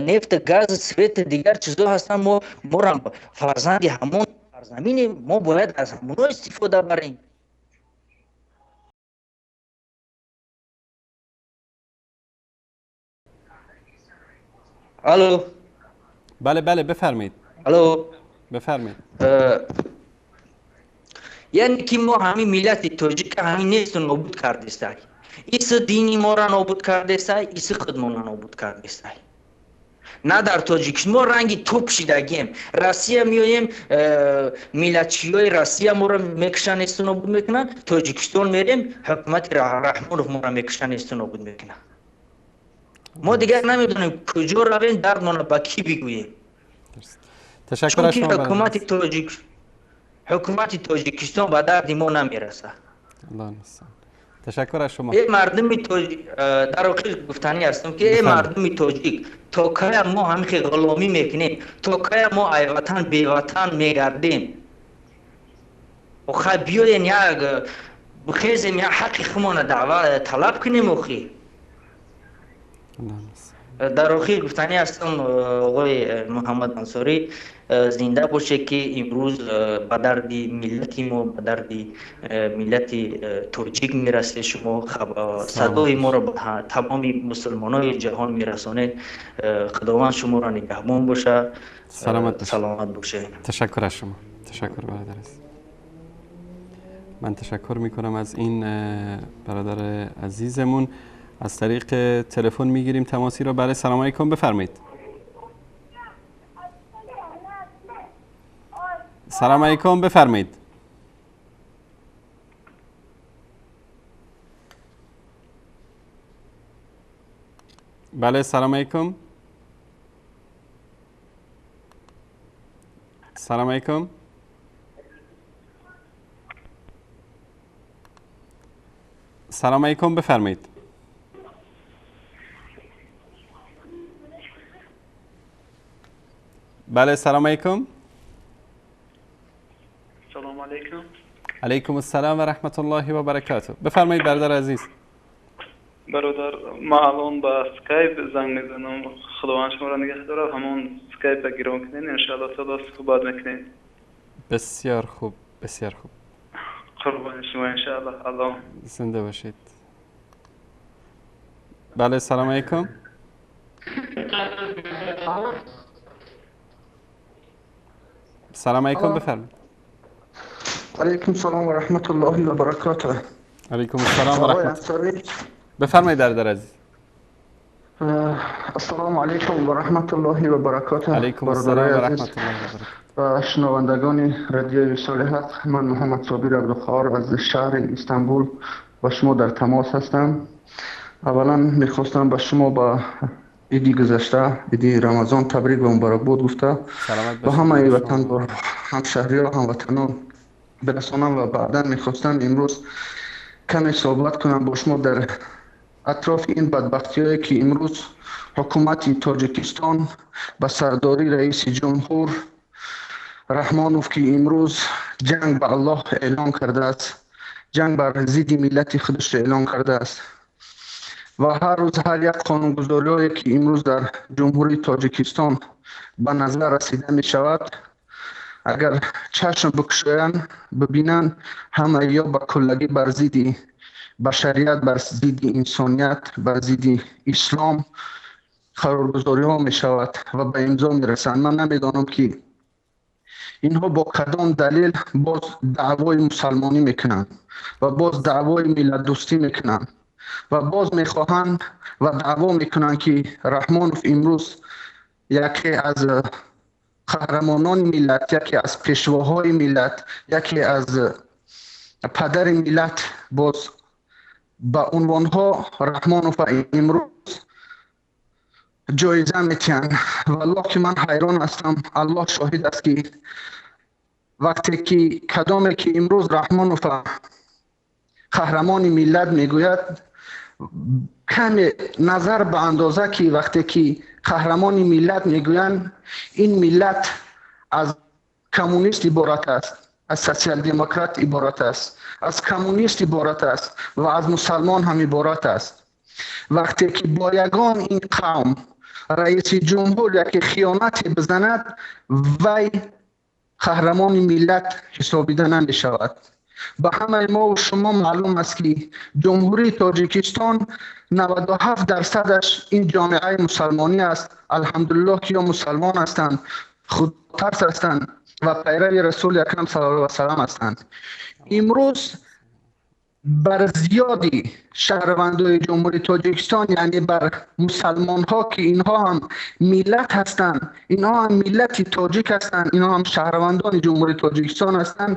нефт, газ, свет, дигар чизо ҳастанд, мо морам фарзанди ҳамон сарзаминем, мо бояд аз ҳамоно истифода барем. Алло. بله بله، بفرمایید. الو. بفرمایید. یعنی که ما همین ملت تاجیک همین نیست نابود کرده، ایس دینی ما را نابود کرده، ایس خودمان را نابود کرده. نه در تاجیک ما رنگی توپ شدگیم. روسیه میایم، ملتچیای روسیه ما را میکشن، است نابود میکنن. تاجیکستان میریم، حکومت رحمانوف ما را میکشن، است نابود میکنن. ما دیگر نمیدونیم کجا رویم، دردمان را به کی بگوییم. تشکر از شما. حکومت تاجیکستان به درد ما نمیرسه. الله المستعان. تشکر از شما. ای مردم تاجیک، در آخر گفتنی هستم که ای مردم تاجیک، تا کی ما همین غلامی میکنیم؟ تا کی ما ای وطن بی وطن میگردیم؟ آخه بیاین یک بخیزیم، یک حق خودمان دعوا طلب کنیم. آخه در آخر گفتنی هستم آقای محمد انصاری زنده باشه که امروز به درد ملت ما، به درد ملت تاجیک میرسه. شما صدای ما را به تمام مسلمانای جهان میرسانید. خداوند شما را نگهبان باشه. سلامت سلامت باشه. تشکر از شما. تشکر برادر عزیز. من تشکر میکنم از این برادر عزیزمون. از طریق تلفن میگیریم تماسی را. برای سلام علیکم، بفرمایید. سلام علیکم، بفرمایید. بله، سلام علیکم. سلام علیکم. سلام علیکم، بفرمایید. بله، سلام علیکم. سلام علیکم. علیکم السلام و رحمت الله و برکاته. بفرمایید برادر عزیز. برادر، ما الان با اسکایپ زنگ میزنم. خداوند شما را نگه داره. همون اسکایپ گیرم کنین، ان شاء الله تعالی صحبت میکنیم. بسیار خوب، بسیار خوب. قربان شما ان شاء الله. الله زنده باشید. بله، سلام علیکم. سلام علیکم، بفرمایید. علیکم السلام و رحمت الله و برکاته. علیکم السلام و رحمت. بفرمایید برادر عزیز. السلام علیکم و رحمت الله و برکاته. علیکم السلام و رحمت الله و برکاته. و شنوندگان رادیوی وصال حق، من محمد صابر عبدالقهار از شهر استانبول با شما در تماس هستم. اولا میخواستم به شما با عیدی گذشته، عیدی رمضان، تبریک و مبارک بود گفته به همه وطن، همشهری ها، هموطنان برسانم و بعدا میخواستم امروز کمی صحبت کنم با شما در اطراف این بدبختی هایی که امروز حکومت تاجیکستان به سرداری رئیس جمهور رحمانوف که امروز جنگ به الله اعلان کرده است، جنگ بر ضد ملت خودش اعلان کرده است و هر روز هر یک قانونگذاری که امروز در جمهوری تاجیکستان به نظر رسیده می شود، اگر چشم بکشایند ببینند همه یا به کلگی بر ضد بشریت، بر ضد انسانیت، بر ضد اسلام قرارگذاری ها می شود و به امضا می رسند. من نمیدانم که اینها با کدام دلیل باز دعوای مسلمانی میکنند و باز دعوای ملت دوستی میکنند و باز میخواهند و دعوا میکنند که رحمانوف امروز یکی از قهرمانان ملت، یکی از پیشواهای ملت، یکی از پدر ملت، باز به عنوانها رحمانوف امروز جایزه میتین. والله که من حیران هستم. الله شاهد است که وقتی که کدامی که امروز رحمانوف قهرمان ملت میگوید، Каме назар ба андоза ки вақте ки қаҳрамони миллат мегӯянд, ин миллат аз коммунист иборат аст, аз социал-демократ иборат аст, аз коммунист иборат аст ва аз мусалмон ҳам иборат аст. Вақте ки бо ягон ин қавм раиси ҷумҳур яке хиёнате бизанад, вай қаҳрамони миллат ҳисобида намешавад. Ба ҳамаи мо ва шумо маълум аст, ки Ҷумҳурии Тоҷикистон 97%-аш ин ҷомеаи мусалмонӣ аст. Алҳамдулиллоҳ, ки ё мусалмон ҳастанд, худтарс ҳастанд ва пайрави Расули Акрам саллаллоҳу алайҳи васаллам ҳастанд. Имрӯз бар зиёди шаҳрвандои Ҷумҳурии Тоҷикистон, яъне бар мусалмонҳо, ки инҳо ҳам миллат ҳастанд, инҳо ҳам миллати тоҷик ҳастанд, инҳо ҳам шаҳрвандони Ҷумҳурии Тоҷикистон ҳастанд,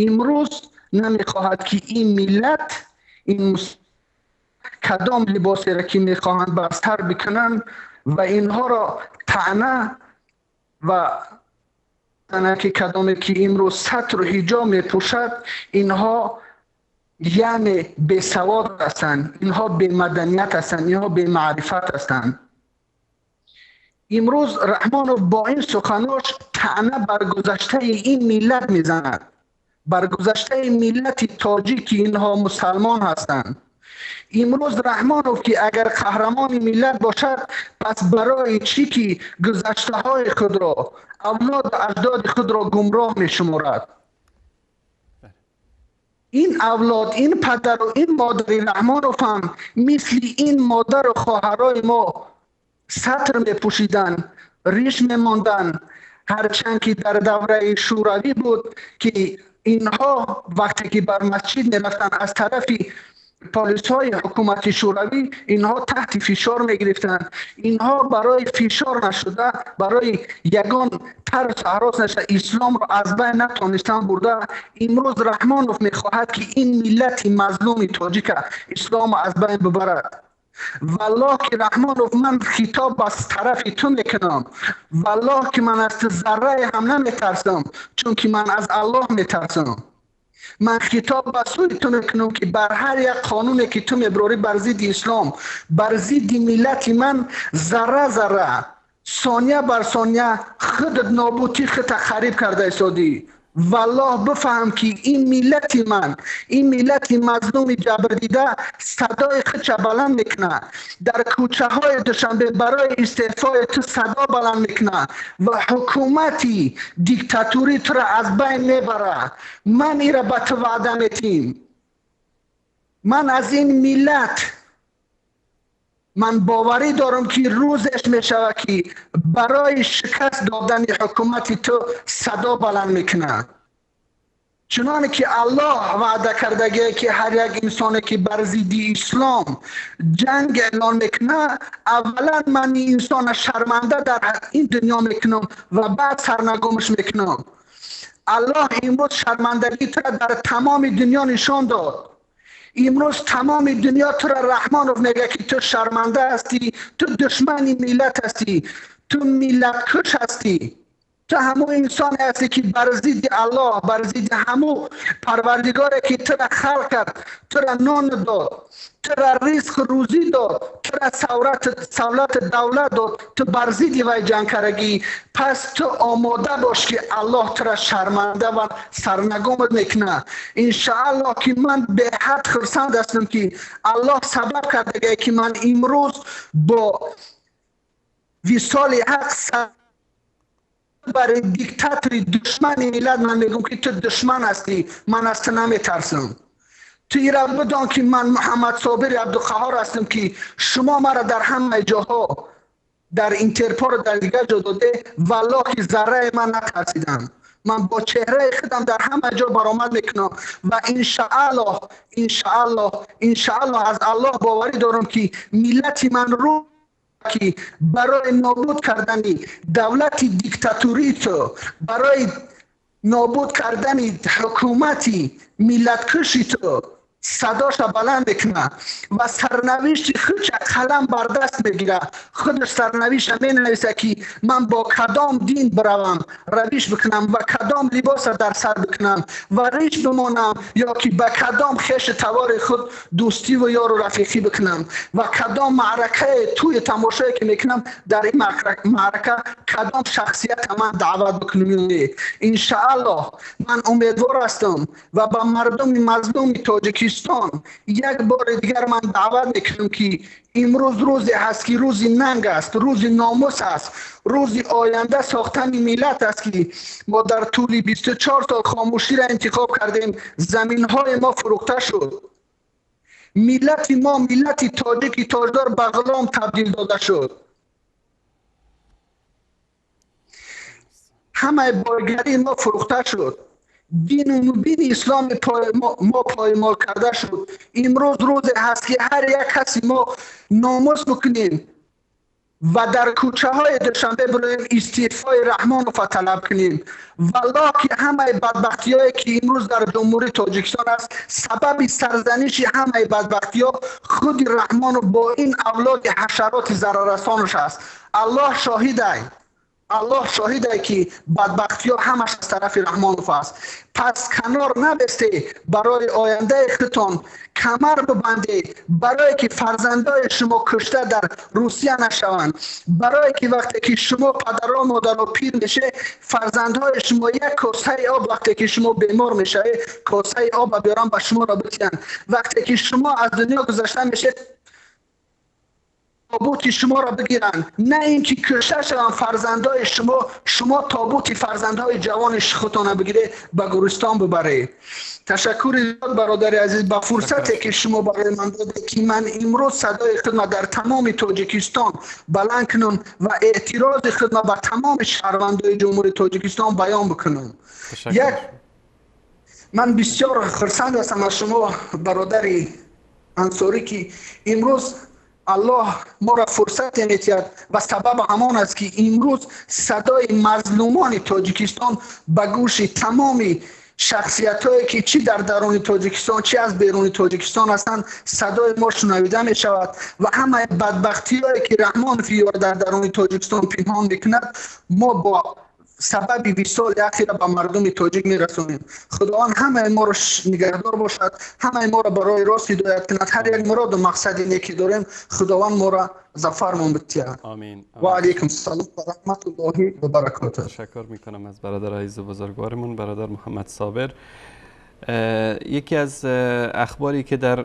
имрӯз намехоҳад, ки ин миллат ин кадом либосеро ки мехоҳанд бар сар бикунанд ва инҳоро таъна ва ки кадоме ки имрӯз сатру ҳиҷоб мепӯшад, инҳо яъне бесавод ҳастанд, инҳо бемаданият ҳастанд, инҳо бемаърифат ҳастанд. Имрӯз Раҳмонов бо ин суханош таъна бар гузаштаи ин миллат мезанад, бар гузаштаи миллати тоҷик, ки инҳо мусалмон ҳастанд. Имрӯз Раҳмонов, ки агар қаҳрамони миллат бошад, пас барои чӣ ки гузаштаҳои худро, авлоду аҷдоди худро гумроҳ мешуморад? Ин авлод, ин падару ин модари Раҳмонов ҳам мисли ин модару хоҳарои мо сатр мепӯшиданд, риш мемонданд. Ҳарчанд ки дар давраи шӯравӣ буд, ки инҳо вақте ки бар масҷид мерафтанд, аз тарафи полисҳои ҳукумати шӯравӣ инҳо таҳти фишор мегирифтанд. Инҳо барои фишор нашуда, барои ягон тарс ҳарос нашуда, исломро аз байн натонистанд бурда. Имрӯз Раҳмонов мехоҳад, ки ин миллати мазлуми тоҷика исломро аз байн бибарад. Валлоҳ ки Раҳмонов, ман хитоб аз тарафи ту мекунам. Валлоҳ ки ман аз ту заррае ҳам наметарсам, чунки ман аз Аллоҳ метарсам. Ман хитоб ба сӯи ту мекунам, ки бар ҳар як қонуне ки ту меброрӣ бар зидди ислом, бар зидди миллати ман, зарра зарра, сония бар сония худат нобудӣ худта хариб карда истодӣ. Валлоҳ бифаҳм, ки ин миллати ман, ин миллати мазлуми ҷабрдида садои худша баланд мекунад. Дар кӯчаҳои Душанбе барои истеъфои ту садо баланд мекунад ва ҳукумати диктатурӣ туро аз байн мебарад. Ман ира ба ту ваъда метиҳм. Ман аз ин миллат ман боварӣ дорам, ки рӯзеш мешавад, ки барои шикаст додани ҳукумати ту садо баланд мекунад, чуноне ки Аллоҳ ваъда кардагие, ки ҳар як инсоне ки бар зидди ислом ҷанг эълон мекунад, аввалан ман ин инсона шарманда дар ин дунё мекунам ва баъд сарнагумаш мекунам. Аллоҳ имрӯз шармандагии тура дар тамоми дунё нишон дод. Имрӯз тамоми дунё тура Раҳмонов мегӯяд, ки ту шарманда ҳастӣ, ту душмани миллат ҳастӣ, ту миллаткуш ҳастӣ, ту ҳамун инсоне ҳастӣ, ки бар зидди Аллоҳ, бар зидди ҳамун Парвардигоре ки тура халқ кард, тура нон дод, тура ризқу рӯзӣ дод, тура савлату давлат дод, ту бар зидди вай ҷанг кардагӣ. Пас ту омода бош, ки Аллоҳ тура шарманда ва сарнагумат мекунад. Иншааллоҳ, ки ман беҳад хурсанд ҳастам, ки Аллоҳ сабаб кардагие, ки ман имрӯз бо висоли ҳақ барои диктатори душмани миллат ман мегӯям, ки ту душман ҳастӣ, ман аз ту наметарсам. Ту ира бидон, ки ман Муҳаммад Собири Абдуқаҳор ҳастам, ки шумо маро дар ҳамаи ҷоҳо, дар Интерпол, дар дигар ҷо доде, валлоҳ ки зарраи ман натарсидам. Ман бо чеҳраи худам дар ҳама ҷо баромад мекунам ва иншааллоҳ, иншааллоҳ, иншааллоҳ аз Аллоҳ боварӣ дорам, ки миллати ман рӯ ки барои нобуд кардани давлати диктатурии ту, барои нобуд кардани ҳукумати миллаткуши ту صداشا بلند میکنه و سرنوشت خودش قلم بر دست میگیره. خودش سرنوشت می نویسه که من با کدام دین بروم رویش بکنم و کدام لباس در سر بکنم و ریش بمانم یا که با کدام خیش توار خود دوستی و یار و رفیقی بکنم و کدام معرکه توی تماشایی که میکنم در این معرکه کدام شخصیت من دعوت بکنم. انشاءالله من امیدوار هستم و با مردم مظلوم تاجیکستان یک بار دیگر من دعوت میکنم که امروز روزی هست که روزی ننگ است، روزی ناموس است، روزی آینده ساختن ملت است که ما در طول 24 سال خاموشی را انتخاب کردیم. زمین های ما فروخته شد، ملت ما، ملت تاجیک تاجدار به غلام تبدیل داده شد. همه بایگری ما فروخته شد، دین و مبین اسلام ما پایمال کرده شد. امروز روز هست که هر یک کسی ما ناموس بکنیم و در کوچه های دوشنبه برویم استعفای رحمانوف طلب کنیم. والله که همه بدبختی هایی که امروز در جمهوری تاجیکستان است، سبب سرزنش همه بدبختی ها خود رحمانوف با این اولاد حشرات ضرررسانش است. الله شاهد است، الله شاهد است که بدبختی ها همش از طرف رحمانوف است. پس کنار نبسته، برای آینده خودتان کمر ببندید، برای که فرزندای شما کشته در روسیه نشوند، برای که وقتی که شما پدر و مادر و پیر میشه فرزندهای شما یک کاسه آب وقتی که شما بیمار میشه کاسه آب بیارن به شما را بتین، وقتی که شما از دنیا گذشته میشه تابوت شما را بگیرن، نه اینکه کشته شوند فرزندای شما، شما تابوت فرزندهای جوان خودتان بگیره به گورستان ببره. تشکر زیاد برادر عزیز با فرصتی که شما برای من دادید که من امروز صدای خود در تمام تاجیکستان بلند کنم و اعتراض خود بر تمام شهروندای جمهوری تاجیکستان بیان بکنم. یک من بسیار خرسند هستم از شما برادر انصاری که امروز الله ما را فرصت می‌دهد و سبب همان است که امروز صدای مظلومان تاجیکستان به گوش تمام شخصیت‌هایی که چی در درون تاجیکستان چی از بیرون تاجیکستان هستند صدای ما شنیده می‌شود و همه بدبختی‌هایی که رحمان فیار در درون تاجیکستان پنهان می‌کند ما با سبب وصال اخیر به مردم تاجیک میرسونیم. خداوند همه ما را نگهدار باشد، همه ما را برای راست هدایت کند، هر یک مراد و مقصد نیکی داریم خداوند ما را ظفرمان بدهد. آمین. و علیکم السلام و رحمت الله و برکاته. تشکر میکنم از برادر عزیز و بزرگوارمون برادر محمد صابر. یکی از اخباری که در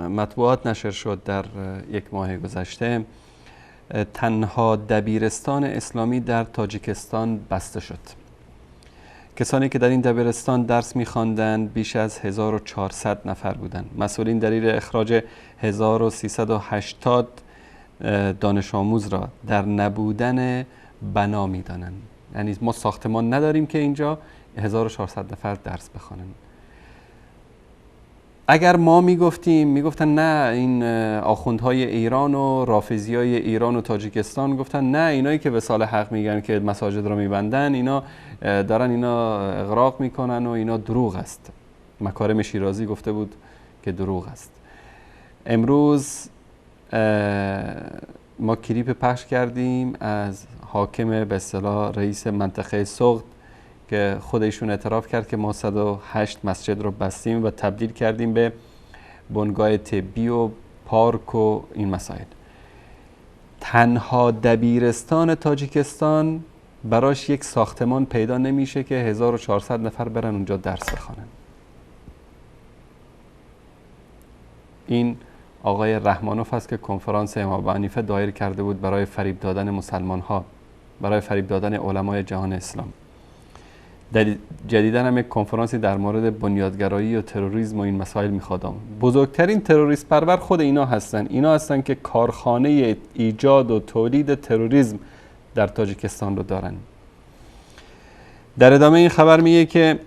مطبوعات نشر شد در یک ماه گذشته، تنها دبیرستان اسلامی در تاجیکستان بسته شد. کسانی که در این دبیرستان درس می‌خواندند بیش از 1400 نفر بودند. مسئولین دلیل اخراج 1380 دانش آموز را در نبودن بنا می‌دانند. یعنی ما ساختمان نداریم که اینجا 1400 نفر درس بخوانند. اگر ما میگفتیم، میگفتن نه این آخوندهای ایران و رافضیای ایران و تاجیکستان گفتن نه اینایی که وصال حق میگن که مساجد رو میبندن اینا دارن اینا اغراق میکنن و اینا دروغ است. مکارم شیرازی گفته بود که دروغ است. امروز ما کلیپ پخش کردیم از حاکم به اصطلاح رئیس منطقه سغد که خودشون اعتراف کرد که ما 108 مسجد رو بستیم و تبدیل کردیم به بنگاه طبی و پارک و این مسائل. تنها دبیرستان تاجیکستان براش یک ساختمان پیدا نمیشه که 1400 نفر برن اونجا درس بخوانن. این آقای رحمانوف است که کنفرانس امام حنیفه دایر کرده بود برای فریب دادن مسلمان ها، برای فریب دادن علمای جهان اسلام. جدیداً هم یک کنفرانسی در مورد بنیادگرایی و تروریسم و این مسائل میخوادم. بزرگترین تروریست پرور خود اینا هستن. اینا هستن که کارخانه ایجاد و تولید تروریسم در تاجیکستان رو دارن. در ادامه این خبر میگه که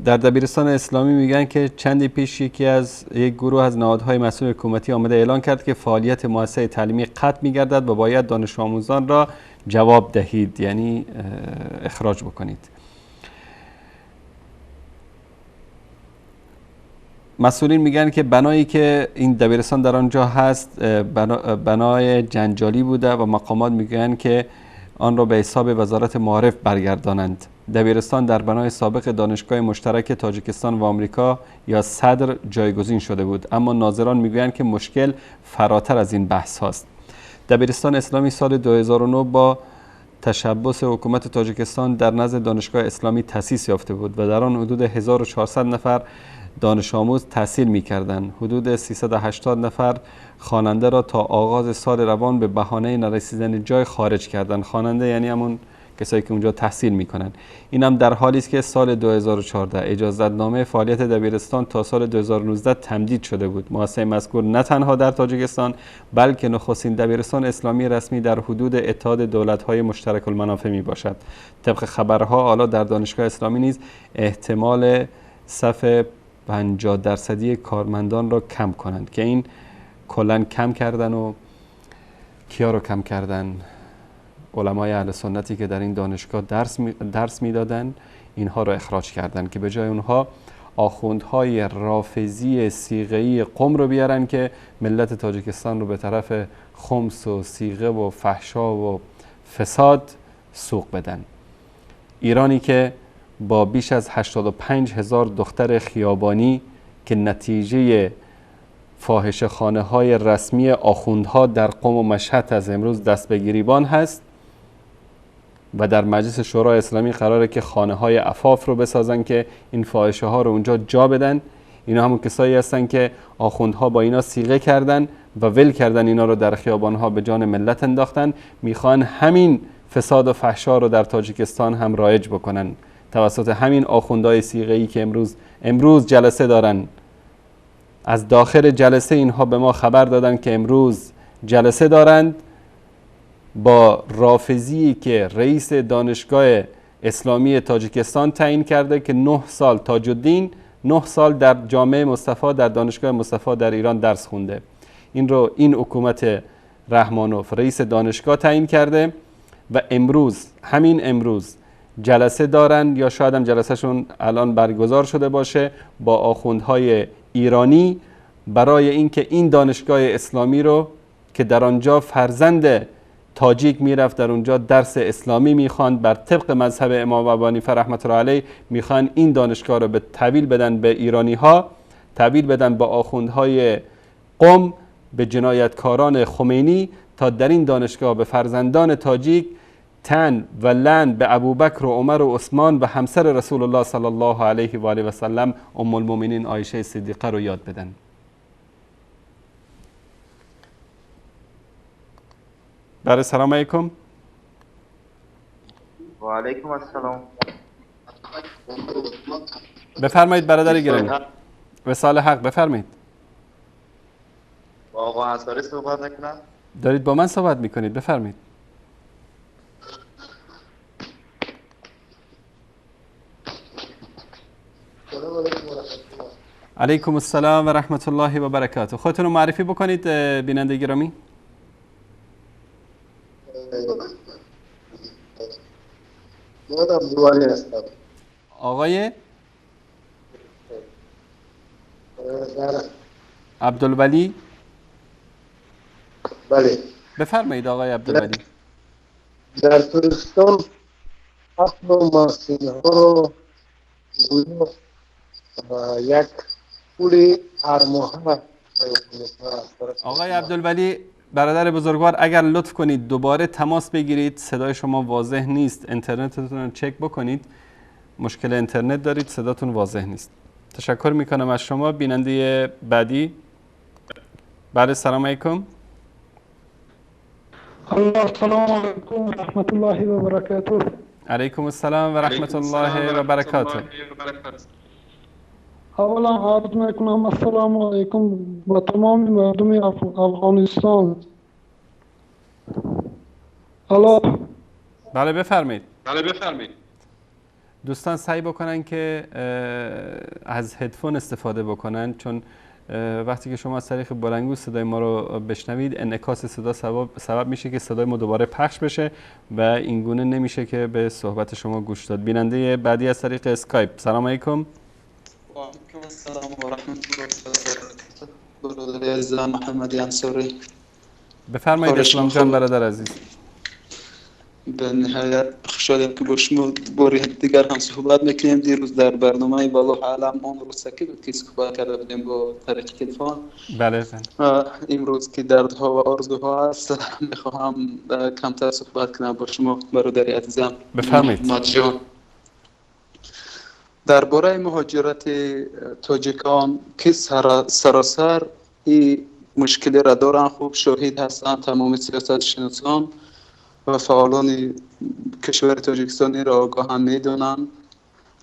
در دبیرستان اسلامی میگن که چندی پیش یک گروه از نهادهای مسئول حکومتی آمده اعلان کرد که فعالیت مؤسسه تعلیمی قطع میگردد و باید دانش آموزان را جواب دهید، یعنی اخراج بکنید. مسئولین میگن که بنایی که این دبیرستان در آنجا هست بنای جنجالی بوده و مقامات میگن که آن را به حساب وزارت معارف برگردانند. دبیرستان در بنای سابق دانشگاه مشترک تاجیکستان و آمریکا یا صدر جایگزین شده بود، اما ناظران میگویند که مشکل فراتر از این بحث هاست. دبیرستان اسلامی سال 2009 با تشبث حکومت تاجیکستان در نزد دانشگاه اسلامی تأسیس یافته بود و در آن حدود 1400 نفر دانش آموز تحصیل می‌کردند. حدود 380 نفر خواننده را تا آغاز سال روان به بهانه نرسیدن جای خارج کردند. خواننده یعنی همون کسایی که اونجا تحصیل میکنن. این هم در حالی است که سال 2014 اجازه‌نامه فعالیت دبیرستان تا سال 2019 تمدید شده بود. مؤسسه مذکور نه تنها در تاجیکستان بلکه نخستین دبیرستان اسلامی رسمی در حدود اتحاد دولت‌های مشترک المنافع می باشد. طبق خبرها حالا در دانشگاه اسلامی نیز احتمال صف 50% کارمندان را کم کنند که این کلا کم کردن و کیا رو کم کردن؟ علمای اهل سنتی که در این دانشگاه درس میدادن اینها رو اخراج کردن که به جای اونها آخوندهای رافضی صیغه‌ای قم رو بیارن که ملت تاجیکستان رو به طرف خمس و صیغه و فحشا و فساد سوق بدن. ایرانی که با بیش از 85,000 دختر خیابانی که نتیجه فاحشه خانه های رسمی آخوندها در قم و مشهد از امروز دست به گریبان هست و در مجلس شورای اسلامی قراره که خانه های عفاف رو بسازن که این فاحشه ها رو اونجا جا بدن. اینا همون کسایی هستن که آخوندها با اینا صیغه کردن و ول کردن، اینا رو در خیابان ها به جان ملت انداختن. میخوان همین فساد و فحشا رو در تاجیکستان هم رایج بکنن توسط همین آخوندهای صیغه‌ای که امروز جلسه دارن. از داخل جلسه اینها به ما خبر دادن که امروز جلسه دارند با رافضی که رئیس دانشگاه اسلامی تاجیکستان تعیین کرده که 9 سال تاج الدین 9 سال در جامعه مصطفی در دانشگاه مصطفی در ایران درس خونده. این رو این حکومت رحمانوف رئیس دانشگاه تعیین کرده و امروز همین امروز جلسه دارن یا شاید هم جلسهشون الان برگزار شده باشه با آخوندهای ایرانی برای اینکه این دانشگاه اسلامی رو که در آنجا فرزند تاجیک میرفت در اونجا درس اسلامی میخواند بر طبق مذهب امام ابو حنیفه رحمت الله علیه، میخوان این دانشگاه رو به تحویل بدن به ایرانی ها، تحویل بدن به آخوندهای قم، به جنایتکاران خمینی، تا در این دانشگاه به فرزندان تاجیک تن و لن به ابوبکر و عمر و عثمان و همسر رسول الله صلی الله علیه و آله و سلم ام المؤمنین عایشه صدیقه رو یاد بدن. بله، سلام علیکم. و علیکم السلام. بفرمایید برادر گرامی. وصال حق بفرمایید. با آقا انصاری صحبت نکنم؟ دارید با من صحبت میکنید، بفرمایید. علیکم السلام و رحمت الله و برکاته. خودتون رو معرفی بکنید بیننده گرامی. من عبدالولی هستم. آقای عبدالولی؟ بله. بفرمایید آقای عبدالولی. در ترکستان اصل محصول ها رو یک پول هر ماه. آقای عبدالولی برادر بزرگوار، اگر لطف کنید دوباره تماس بگیرید، صدای شما واضح نیست، اینترنتتون رو چک بکنید، مشکل اینترنت دارید، صداتون واضح نیست. تشکر میکنم از شما. بیننده بعدی. بله، سلام علیکم. السلام علیکم و رحمت الله و برکاته. علیکم السلام و رحمت الله و برکاته. اولا عرض میکنم السلام علیکم به تمام مردم افغانستان. الو. بله بفرمایید. بله بفرمایید. دوستان سعی بکنن که از هدفون استفاده بکنن، چون وقتی که شما از طریق بلندگو صدای ما رو بشنوید انعکاس صدا سبب میشه که صدای ما دوباره پخش بشه و اینگونه نمیشه که به صحبت شما گوش داد. بیننده بعدی از طریق اسکایپ. سلام علیکم. علیکم السلام و رحمت الله و برکاته. برادر عزیزم محمد انصاری، بفرمایید. اسلام جان، برادر عزیز. به نهایت خوشحالیم که با شما باری دیگر هم صحبت میکنیم. دیروز در برنامه والله اعلم آن روز که بود که صحبت کرده بودیم با طریق تلفن. بله. امروز که دردها و آرزوها است، میخواهم کمتر صحبت کنم با شما برادر عزیزم. بفرمایید. جان، درباره مهاجرت تاجیکان که سراسر این مشکلی را دارن، خوب شاهد هستند تمام سیاست شناسان و فعالان کشور تاجیکستان را آگاه هم میدونند.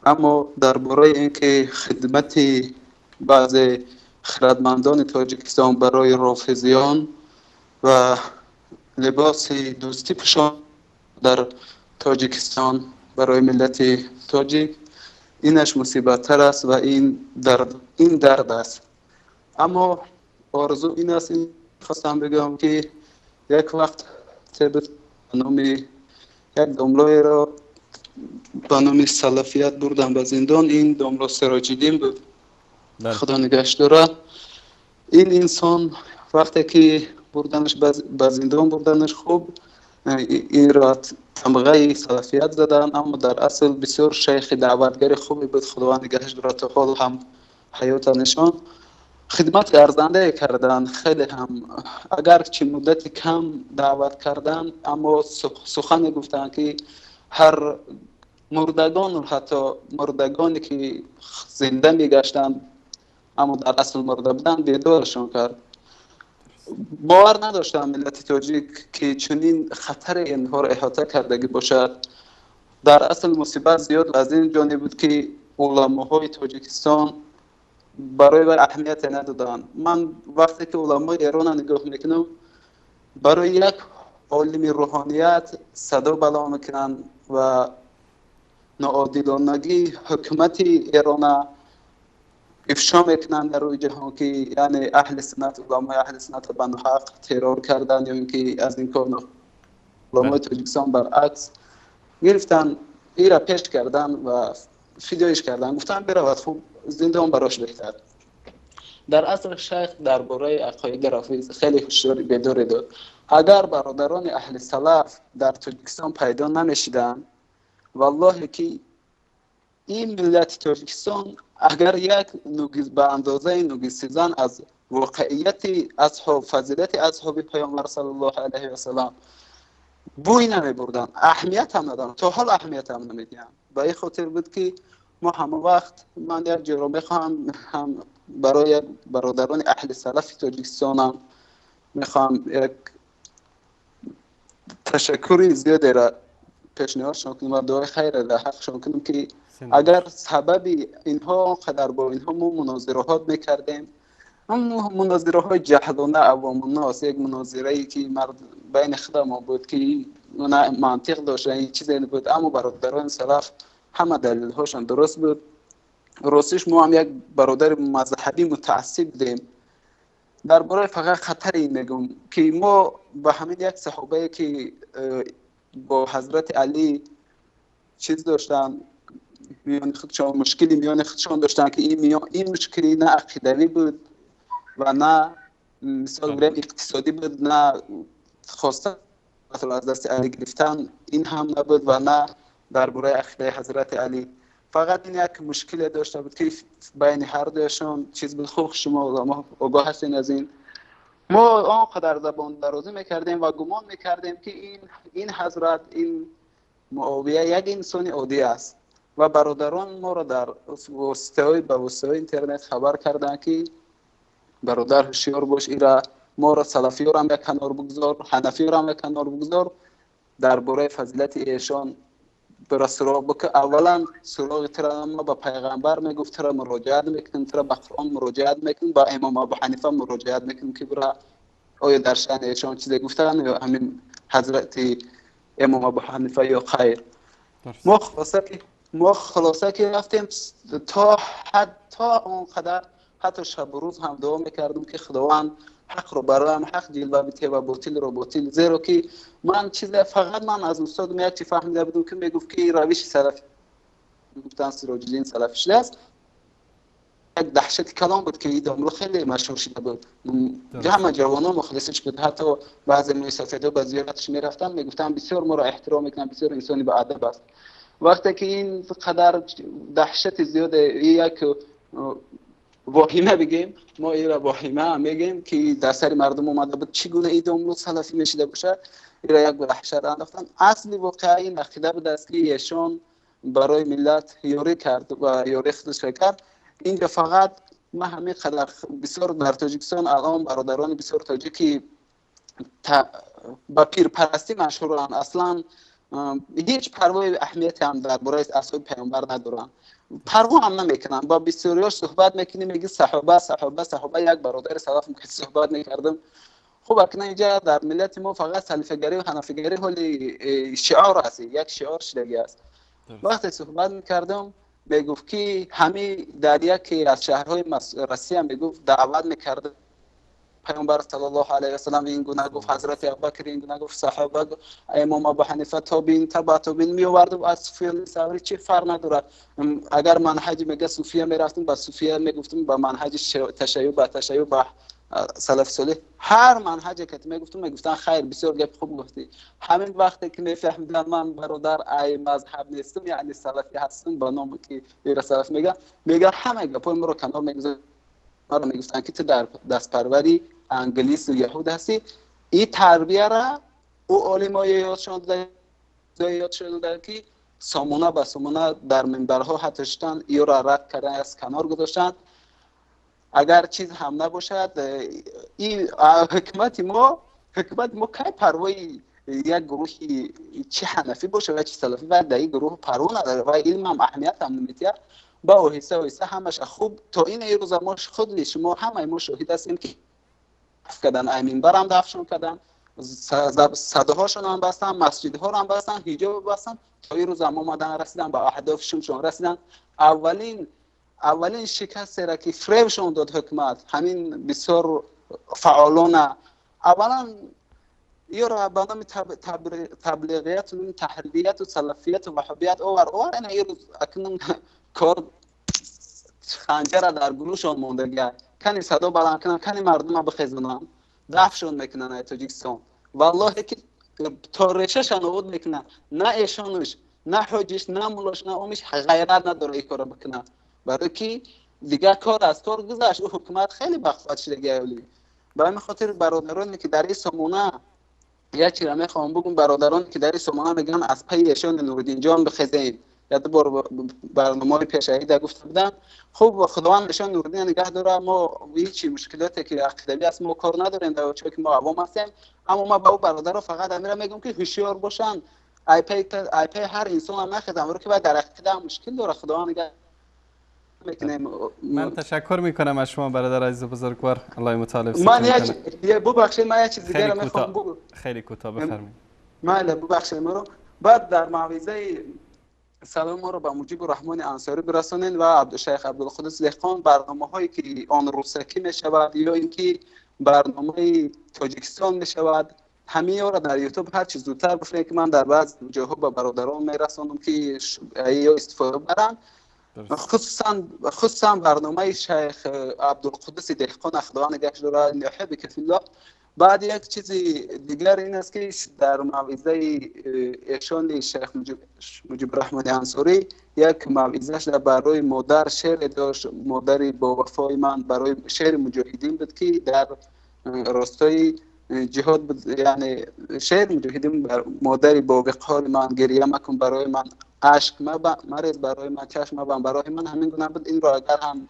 اما درباره اینکه خدمت بعض خردمندان تاجیکستان برای رافضیان و لباس دوستی پوشان در تاجیکستان برای ملت تاجیک، اینش مصیبت تر است و این درد است. اما آرزو این است، این خواستم بگم که یک وقت به نام یک دملای را به نام سلفیت بردن به زندان. این دملا سراجیدین بود، خدا نگهش داره. این انسان وقتی که بردنش به زندان، بردنش، خوب این را تمغه سلفیت زدن، اما در اصل بسیار شیخ دعوتگر خوبی بود، خداوند نگهش داره، تا حال هم حیات نشان. خدمت ارزنده کردن خیلی هم، اگر چه مدت کم دعوت کردن، اما سخن گفتن که هر مردگان، حتی مردگانی که زنده میگشتن اما در اصل مرده بودن، بیدارشان کرد. باور نداشتم ملت تاجیک که چنین خطر اینها را احاطه کردگی باشد. در اصل مصیبت زیاد از این جانب بود که علماهای تاجیکستان برای بر اهمیت ندادن. من وقتی که علمای ایران نگاه میکنم، برای یک عالم روحانیت صدا بلا میکنن و ناعادلانگی حکومت ایران افشا میکنن در روی جهان که یعنی اهل سنت، علمای اهل سنت به ناحق ترور کردن یا اینکه از این کار. علمای تاجیکستان برعکس گرفتن ای را پیش کردن و فدایش کردن، گفتن برود خوب زندان براش بهتر. در اصل شیخ درباره عقاید رافض خیلی هوشیاری بیداری داد. اگر برادران اهل سلف در تاجیکستان پیدا نمیشدن، والله که این ملت تاجیکستان اگر یک نوگیز به اندازه نوگیز سیزن از واقعیت اصحاب، فضیلت اصحاب پیامبر صلی الله علیه و سلم بوی نمی بردن، اهمیت هم ندارن، تا حال اهمیت هم نمیدن. به این خاطر بود که ما همه وقت، من یک جرا میخواهم هم برای برادران اهل سلف تاجیکستان هم میخواهم یک تشکر زیادی را پیشنهادشان کنم و دعای خیر در حقشان کنم که اگر سبب اینها قدر با اینها ما مناظره میکردیم، مناظره های جهلانه عوام الناس، یک مناظره ای که مرد بین خود ما بود که نه منطق داشت، این چیزی بود. اما برادران سلف همه دلیل هاشون درست بود. راستش ما هم یک برادر مذهبی متعصب بودیم. درباره فقط خطر میگم که ما با همین یک صحابه که با حضرت علی چیز داشتن، میان خودشان مشکلی میان خودشان داشتن که این میان این مشکلی نه عقیدوی بود و نه مثال بگیم اقتصادی بود، نه خواستن از دست علی گرفتن این هم نبود و نه درباره عقیده حضرت علی. فقط این یک مشکل داشته بود که بین هر دویشان چیز بود. خوب شما ما آگاه هستین از این. ما آنقدر زبان درازی میکردیم و گمان میکردیم که این حضرت، این معاویه یک انسان عادی است و برادران ما را در واسطه به واسطه اینترنت خبر کردند که برادر هوشیار باش، ایرا ما را سلفی را هم یک کنار بگذار، حنفی را هم یک کنار بگذار، درباره فضیلت ایشان برا سراغ بکن. اولا سراغ ترا ما به پیغمبر میگفت، ترا مراجعت میکنیم، ترا به قرآن مراجعت میکنیم، با امام ابو حنیفه مراجعت میکنیم که برا آیا در شأن ایشان چیزی گفتن یا همین حضرت امام ابو حنیفه یا خیر. ما خلاصه که رفتیم تا حد تا اونقدر حتی شب و روز هم دعا میکردم که خداوند حق رو برایم حق جلوه بده و باطل رو باطل. زیرا که من چیز فقط من از استاد یک چی فهمیده بودم که میگفت که روش سلفی گفتن سراج الدین سلفی شده است. یک دهشت کلان بود که این داملو خیلی مشهور شده بود، همه جوانان مخلصش بود، حتی بعضی موسسات به زیارتش میرفتن، میگفتن بسیار ما را احترام میکنن، بسیار انسانی با ادب است. وقتی که این قدر دهشت زیاد یک واهمه بگیم، ما این را واهمه میگیم که در سر مردم اومده بود چگونه این داملو سلفی میشده باشه، این را یک وحشت انداختن. اصل واقعا این عقیده بود است که ایشان برای ملت یاری کرد و یاری خودش کرد. اینجا فقط ما همین قدر بسیار در تاجیکستان الان برادران بسیار تاجیکی با پیرپرستی مشهورند، اصلا هیچ پروای اهمیتی هم درباره اصحاب پیامبر ندارن، پروا هم نمیکنن. با بسیاریاش صحبت میکنیم، میگه صحابه صحابه صحابه. یک برادر سلف که صحبت میکردم، خب اکنون اینجا در ملت ما فقط سلفیگری و حنفیگری حالی شعار است، یک شعار شدگی است. وقتی صحبت میکردم میگفت که همه در یکی از شهرهای روسیه میگفت دعوت میکرد پیامبر صلی الله علیه و سلم این گونه گفت، حضرت ابوبکر این گونه گفت، صحابه امام ابو حنیفه تابعین تبع تابعین میآورد و از سفیان ثوری چه فرق ندارد. اگر منهج میگه صوفیه میرفتیم با صوفیه میگفتیم، با منهج تشیع با تشیع، با سلف صالح، هر منهج که میگفتم میگفتن خیر، بسیار گپ خوب گفتی. همین وقتی که میفهمیدن من برادر ای مذهب نیستم، یعنی سلفی هستم با نام که ایرا سلف میگه، میگه همه گپای مرا کنار میگذارن، مرا میگفتن که تو در دست پروری انگلیس و یهود هستی. این تربیه را او عالمای یادشان داده که سامانه به سامانه در منبرها حتی شدن، ای را رد کردن، از کنار گذاشتن. اگر چیز هم نباشد این حکمت ما کی پروای یک گروهی چه حنفی باشه و چه سلفی و در این گروه پروا نداره و علم هم اهمیت هم نمیده. با آهسته آهسته همش خوب تا این روز ما خود شما همه ما شاهد هستیم که دفع کردن، منبر هم دفعشون کردن، صداهاشون هم بستن، مسجدها هم بستن، حجاب بستن، تا این روز هم اومدن رسیدن به اهدافشون رسیدن. اولین شکستی را که فریبشون داد حکومت همین بسیار فعالانه، اولا یه را به نام تبلیغیت و تحریریت و سلفیت و وهابیت آور این یه روز اکنون کار خنجر در گلوشان مونده، کنی صدا بلند کنن، کنی مردم بخیزونن، دفعشون میکنن ای تاجیکستان. والله که تا ریشه‌شان آباد میکنن، نه ایشانش، نه حاجیش، نه ملاش، نه اومش غیرت نداره این کارو بکنن، برای که دیگه کار از کار گذشت. او حکومت خیلی بخواد شده گیالی. به همین خاطر برادرانی که در این سامانه یک چیز میخوام بگم، برادرانی که در این سامانه میگن از پی ایشان نورالدین جان بخیزیم، یا دو بار برنامه‌های پیشایی در گفته بودن. خب خداوند نشان نورالدین نگه داره، ما هیچ مشکلاتی که عقیدوی است ما کار نداریم، در چون که ما عوام هستیم. اما ما با او برادرها فقط امیر میگم که هوشیار باشن، ای پی هر انسان هم نخیزم رو که بعد در عقیده مشکل داره. خداوند نگه میکنیم. من تشکر میکنم از شما برادر عزیز و بزرگوار، الله متعال. من یک ببخشید، من یک چیز دیگه میخوام بگم. خیلی کوتاه بفرمایید. من ببخشید ما رو بعد در معوضه سلام ما رو به مجیب الرحمن انصاری برسانین و عبدالشیخ عبدالقدوس دهقان. برنامه هایی که آن روسکی می شود یا اینکه برنامه تاجیکستان می شود، همه را در یوتیوب هر چیز زودتر بفرستید که من در بعض جاها به برادران میرسانم که یا استفاده برن. خصوصا برنامه شیخ عبدالقدوس دهقان، خداوند نگهش داره، یحبک فی الله. بعد یک چیز دیگر این است که در موعظه ایشان شیخ مجیب الرحمن انصاری یک موعظه برای مادر شعر داشت، مادری با وفای من، برای شعر مجاهدین بود که در راستای جهاد بود، یعنی شعر مجاهدین بر مادری با وقار من، گریه مکن برای من، اشک مریز برای من، چشم مبند برای من، همین گونه بود. این را اگر هم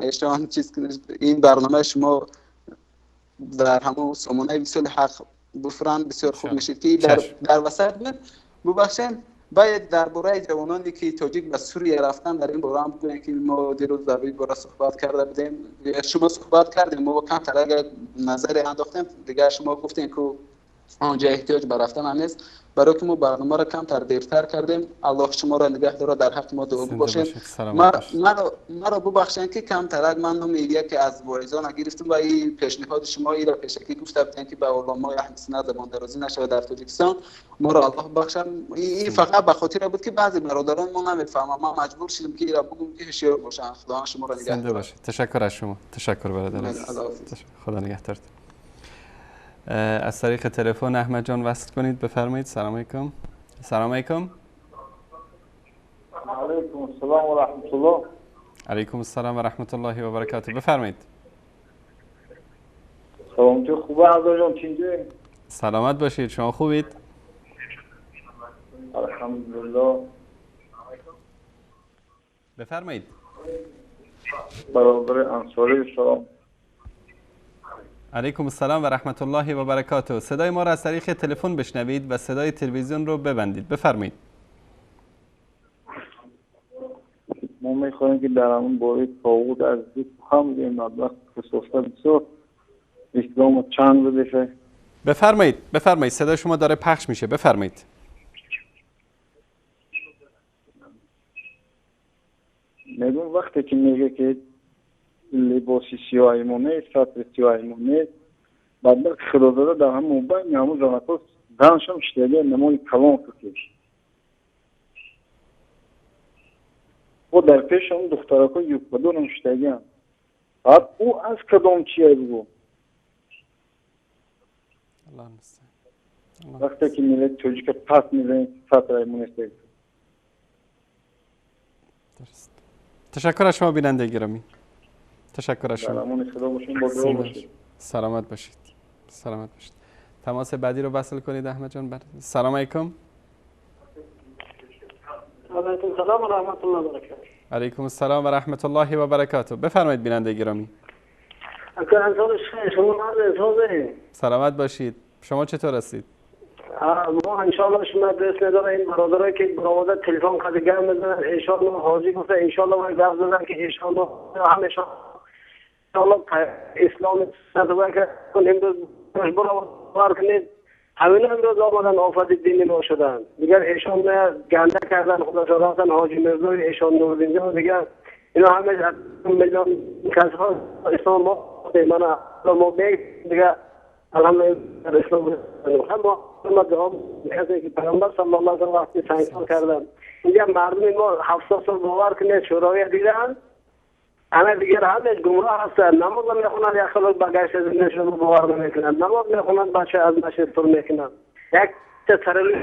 ایشان چیز این برنامه شما در همون سامانه وصال حق بفرند بسیار خوب میشید که در وسط بود. ببخشید باید درباره جوانانی که تاجیک به سوریه رفتن در این باره هم بگویم که ما دیروز در این باره صحبت کرده بودیم، شما صحبت کردیم، ما کمتر اگر نظر انداختیم دیگه، شما گفتین که آنجا احتیاج به رفتن هم نیست. برای که ما برنامه را کمتر دیرتر کردیم. الله شما را نگه داره، در حق ما دعا باشین. مرا ببخشین که کمتر من نام یکی از واعظان گرفتم و این پیشنهاد شما ای را پیشکی گفته بودین که به علمای اهل سنت زبان درازی نشود در تاجیکستان. ما را الله بخشم. این فقط به خاطر بود که بعضی برادران ما نمیفهمن، ما مجبور شدیم که ای را بگم که هوشیار باشن. خدا شما را نگه داره. تشکر از شما. تشکر برادر. خدا نگهدارت. از طریق تلفن احمد جان وصل کنید، بفرمایید. سلام علیکم. سلام علیکم. علیکم السلام و رحمت الله. علیکم السلام و رحمت الله و برکاته. بفرمایید. سلام، تو خوبه عزیز جان؟ چینجه؟ سلامت باشید، شما خوبید؟ الحمدلله. بفرمایید. برادر انصاری سلام. علیکم السلام و رحمت الله و برکاته. صدای ما را از طریق تلفن بشنوید و صدای تلویزیون رو ببندید. بفرمایید. ما میخوایم که در همون باره طاغوت از دو سخن بگیم. مبلغ خصوصا بسیار اسلام چند بده. بفرمایید، بفرمایید، صدای شما داره پخش میشه. بفرمایید. میگم وقتی که میگه که لباس سیاه ما نیست، سطر سیاه ما نیست، بدبخت خدازاده در هم موبایل همون زنکا زنشم شده نمای کلان کشید. و در پیش هم دخترکا یوکادورم شده. بعد او از کدام چیه بگو؟ وقتی که ملت تاجیک پس میزنید سطر ما نیست. درست. تشکر از شما بیننده گرامی. تشکر از شما. سلامت باشید. سلامت باشید. تماس بعدی رو وصل کنید احمد جان. سلام علیکم. علیکم السلام و رحمت الله و برکاته. علیکم السلام و رحمت الله و برکاته. بفرمایید بیننده گرامی. سلامت باشید. شما چطور هستید؟ ما ان شاء الله شما دست نداره این برادرایی که برآورده تلفن قد گرم میزنن. ان شاء الله حاجی گفته ان شاء الله باید گپ زدن که ان شاء الله همیشه ان شاء الله اسلام صدقه که امروز برآورد کنید. همین امروز آمدن آفت دینی ما شدن دیگر. ایشان گنده کردن خودشان رفتن حاجی مرزای ایشان نوردینجا دیگر. اینا همه میلیون کسها اسلام ما من ما دیگر الحمدلله اسلام هم ما کسی که پیامبر صلی الله علیه و وقتی سنگسار کردن اینجا مردم ما 70 سال باور کنه شورای دیدن همه دیگر همه گمراه هستن. نماز میخونن یک خلق بگشت از نشون باور نمیکنن. نماز میخونن بچه از مسجد پر میکنن. یک ترویج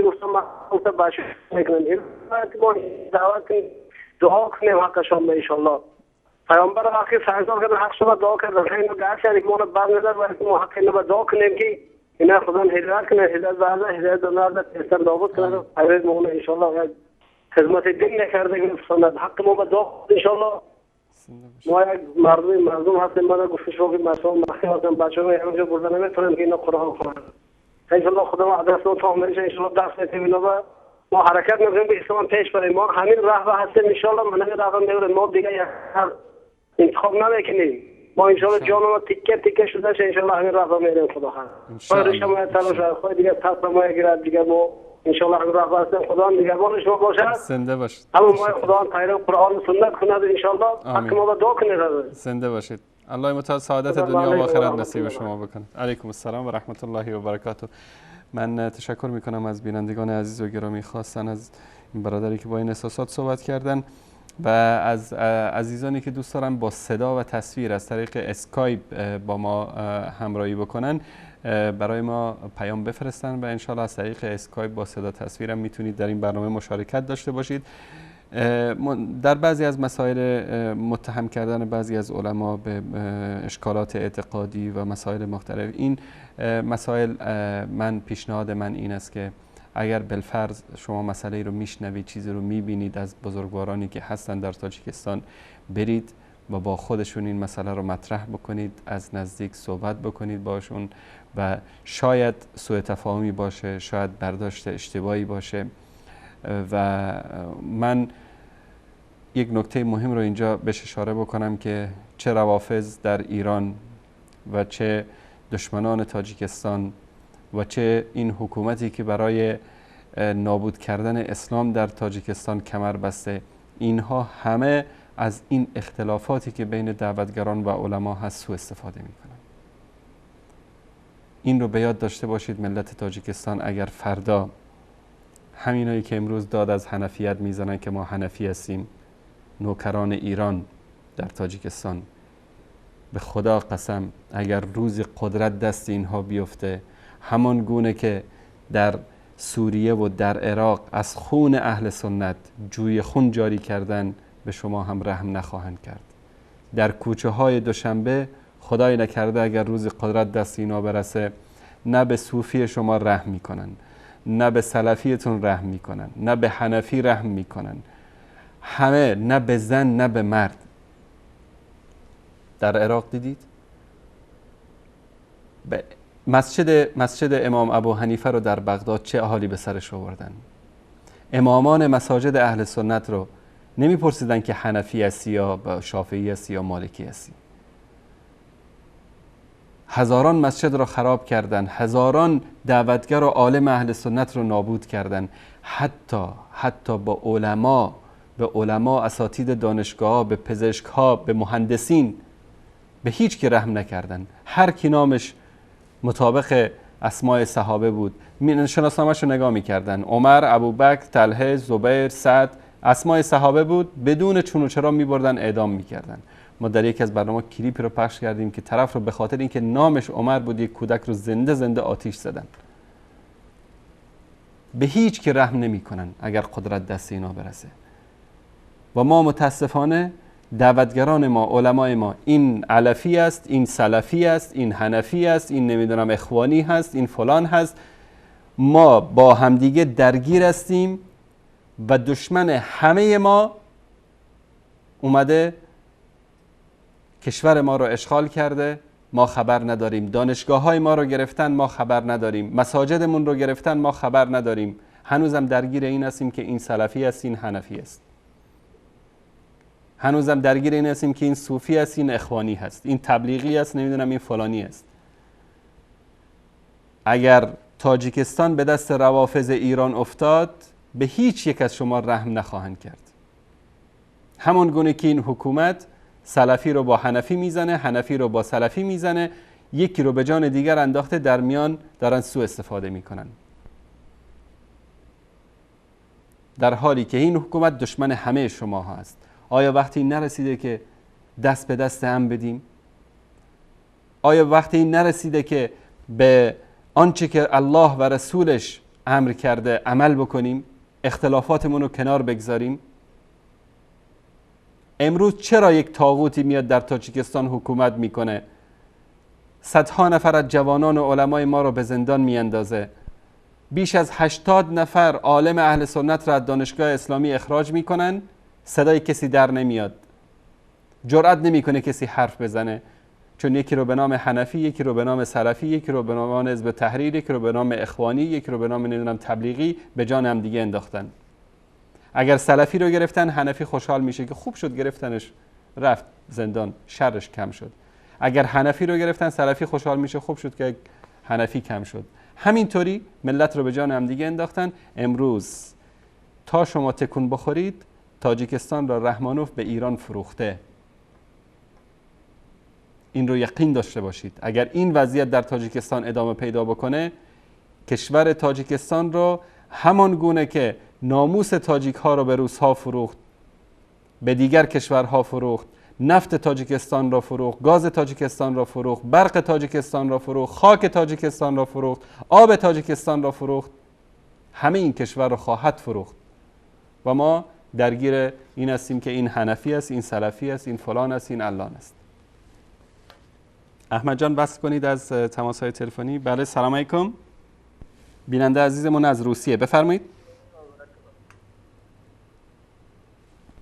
گفتم گفت بچه میکنن. این ما دعوت کنیم دعا کنیم حقشان ان شاء الله. پیامبر وقتی سنگسار کردن حق شما دعا کردن. خیلی گرچه که ما رو برمی‌دار باید ما حق اینو دعا کنیم که اینا خدا هدایت کنه، هدایت بعد هدایت نرد استر نابود کنه. پیروز ما ان شاء الله خدمت دین نکرده که سنت حق ما به دعا ان شاء الله. ما یک مردم هستیم. ما گفته شو که مثلا مخی هستم بچه‌ها اینجا بردن نمیتونن که اینا قرآن بخونن. ان شاء الله خدا وعده است تا عمرش ان شاء الله درس می‌دیم اینا. ما حرکت می‌کنیم به اسلام پیش بریم. ما همین راه هستیم ان شاء الله. من همین راه می‌بریم. ما دیگه انتخاب نمی‌کنیم. ما ان شاء الله جان ما تکه تکه شده ان شاء الله همین راه می‌ریم. خدا خیر. خیر شما تلاش خود دیگه پس ما گیرد دیگه. ما ان شاء الله همین راه هستیم. خدا نگهبان شما باشد. زنده باشید. همون ما خدا پیرو قرآن و سنت کند ان شاء الله. حق ما دعا کنید. زنده باشید. الله متعال سعادت دنیا و آخرت نصیب شما بکند. علیکم السلام و رحمت الله و برکاته. من تشکر میکنم از بینندگان عزیز و گرامی، خاصا از این برادری که با این احساسات صحبت کردن و از عزیزانی که دوست دارن با صدا و تصویر از طریق اسکایپ با ما همراهی بکنن برای ما پیام بفرستن و انشالله از طریق اسکایپ با صدا تصویرم میتونید در این برنامه مشارکت داشته باشید. در بعضی از مسائل متهم کردن بعضی از علما به اشکالات اعتقادی و مسائل مختلف، این مسائل من پیشنهاد من این است که اگر بالفرض شما مسئله رو میشنوید، چیزی رو میبینید از بزرگوارانی که هستن در تاجیکستان، برید و با خودشون این مسئله رو مطرح بکنید، از نزدیک صحبت بکنید باشون و شاید سوء تفاهمی باشه، شاید برداشت اشتباهی باشه. و من یک نکته مهم رو اینجا بهش اشاره بکنم که چه روافض در ایران و چه دشمنان تاجیکستان و چه این حکومتی که برای نابود کردن اسلام در تاجیکستان کمر بسته، اینها همه از این اختلافاتی که بین دعوتگران و علما هست سوء استفاده میکنن. این رو به یاد داشته باشید ملت تاجیکستان، اگر فردا همینایی که امروز داد از حنفیت میزنن که ما حنفی هستیم، نوکران ایران در تاجیکستان، به خدا قسم اگر روزی قدرت دست اینها بیفته، همان گونه که در سوریه و در عراق از خون اهل سنت جوی خون جاری کردن، به شما هم رحم نخواهند کرد. در کوچه های دوشنبه خدای نکرده اگر روزی قدرت دست اینا برسه، نه به صوفی شما رحم میکنن، نه به سلفیتون رحم میکنن، نه به حنفی رحم میکنن، همه، نه به زن نه به مرد. در عراق دیدید مسجد امام ابو حنیفه رو در بغداد چه حالی به سرش آوردن. امامان مساجد اهل سنت رو نمیپرسیدن که حنفی هستی یا شافعی هستی یا مالکی هستی. هزاران مسجد رو خراب کردن، هزاران دعوتگر و عالم اهل سنت رو نابود کردن. حتی با علما، به علما، اساتید دانشگاه، به پزشک‌ها، به مهندسین، به هیچ کی رحم نکردن. هر کی نامش مطابق اسماء صحابه بود شناسنامه‌اش رو نگاه می‌کردن. عمر، ابوبکر، طلحه، زبیر، سعد، اسماء صحابه بود، بدون چون و چرا می‌بردن اعدام می‌کردن. ما در یکی از برنامه کلیپ رو پخش کردیم که طرف رو به خاطر اینکه نامش عمر بود یک کودک رو زنده زنده آتیش زدن. به هیچ که رحم نمی‌کنن اگر قدرت دست اینا برسه. و ما متاسفانه دعوتگران ما، علمای ما، این علفی است، این سلفی است، این حنفی است، این نمیدونم اخوانی هست، این فلان هست، ما با همدیگه درگیر هستیم و دشمن همه ما اومده کشور ما رو اشغال کرده، ما خبر نداریم. دانشگاه های ما رو گرفتن، ما خبر نداریم. مساجدمون رو گرفتن، ما خبر نداریم. هنوزم درگیر این هستیم که این سلفی است، این حنفی است. هنوزم درگیر این هستیم که این صوفی است، این اخوانی هست، این تبلیغی است، نمیدونم این فلانی است. اگر تاجیکستان به دست روافض ایران افتاد، به هیچ یک از شما رحم نخواهند کرد. همان گونه که این حکومت سلفی رو با حنفی میزنه، حنفی رو با سلفی میزنه، یکی رو به جان دیگر انداخته، در میان دارن سوء استفاده میکنن، در حالی که این حکومت دشمن همه شما هست. آیا وقتی نرسیده که دست به دست هم بدیم؟ آیا وقتی نرسیده که به آنچه که الله و رسولش امر کرده عمل بکنیم، اختلافاتمون رو کنار بگذاریم؟ امروز چرا یک طاغوتی میاد در تاجیکستان حکومت میکنه، صدها نفر از جوانان و علمای ما رو به زندان میاندازه، بیش از 80 نفر عالم اهل سنت را از دانشگاه اسلامی اخراج میکنن، صدای کسی در نمیاد، جرأت نمیکنه کسی حرف بزنه، چون یکی رو به نام حنفی، یکی رو به نام سلفی، یکی رو به نام حزب تحریر، یکی رو به نام اخوانی، یکی رو به نام نمیدونم تبلیغی به جان هم دیگه انداختن. اگر سلفی رو گرفتن، حنفی خوشحال میشه که خوب شد گرفتنش، رفت زندان، شرش کم شد. اگر حنفی رو گرفتن، سلفی خوشحال میشه، خوب شد که حنفی کم شد. همینطوری ملت رو به جان هم دیگه انداختن. امروز تا شما تکون بخورید، تاجیکستان را رحمانوف به ایران فروخته. این رو یقین داشته باشید. اگر این وضعیت در تاجیکستان ادامه پیدا بکنه، کشور تاجیکستان رو همان گونه که ناموس تاجیک ها رو به روس ها فروخت، به دیگر کشورها فروخت، نفت تاجیکستان را فروخت، گاز تاجیکستان را فروخت، برق تاجیکستان را فروخت، خاک تاجیکستان را فروخت، آب تاجیکستان را فروخت، همه این کشور را خواهد فروخت. و ما درگیر این هستیم که این حنفی است، این سلفی است، این فلان است، این علان است. احمد جان وصل کنید از تماس های تلفنی. بله، سلام علیکم. بیننده عزیزمون از روسیه، بفرمایید.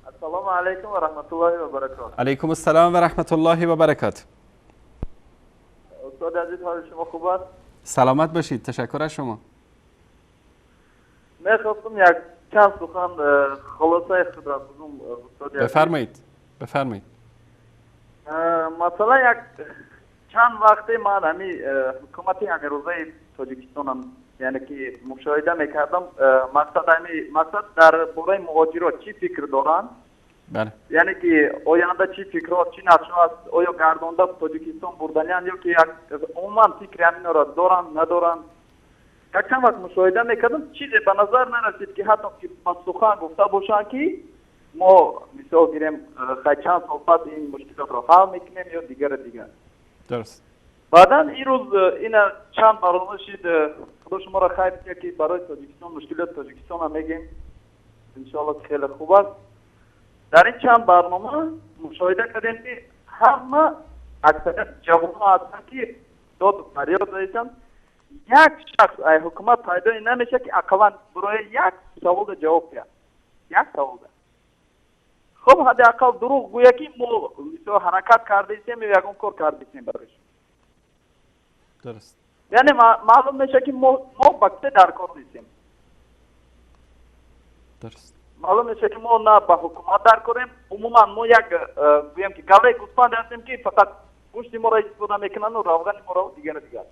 السلام علیکم و رحمت الله و برکاته. علیکم السلام و رحمت الله و برکاته. استاد عزیز، حال شما خوب است؟ سلامت باشید، تشکر از شما. میخواستم یک چند سخن خلاصه خود را بگم استاد. بفرمایید، بفرمایید. مثلا یک چند وقتی من همی حکومت امروزه Тоҷикистонам яъне ки мушоҳида мекардам, мақсад мақсад дар бораи муҳоҷирот чӣ фикр доранд, яъне ки оянда чӣ фикрҳо, чӣ нақшҳо аст, оё гардонда Тоҷикистон бурданианд ё ки умуман фикри ҳаминро доранд, надоранд. Як чанд вақт мушоҳида мекардам, чизе ба назар нарасид ки ҳатто ки ба сухан гуфта бошанд ки мо мисол гирем хай чанд сол пас ин мушкилотро ҳал мекунем ё дигар дигар. Дуруст. Баъдан ин рӯз ина чанд барнома шид, худо шуморо хайр кунад ки барои Тоҷикистон мушкилоти Тоҷикистонро мегем, иншоалло хеле хуб аст. Дар ин чанд барнома мушоҳида кардем ки ҳама аксарият ҷавонҳо ҳастанд ки доду фарёд заистанд. Як шахс ай ҳукумат пайдо намешавад ки ақаллан барои як саволда ҷавоб диҳад, як саволда. Хуб, ҳадди ақал дурӯғ гӯя ки мо мисол ҳаракат кардаистем ё ягон кор кардаистем бароиш. Дуруст. Яъне маълум мешавад ки мо ба кисе дар кор нестем. Дуруст. Маълум мешавад ки мо на ба ҳукумат дар корем, умуман мо як гӯям ки галаи гӯсфанд ҳастем ки фақат гӯшти моро истифода мекунанд ва равғани моро дигару дигар.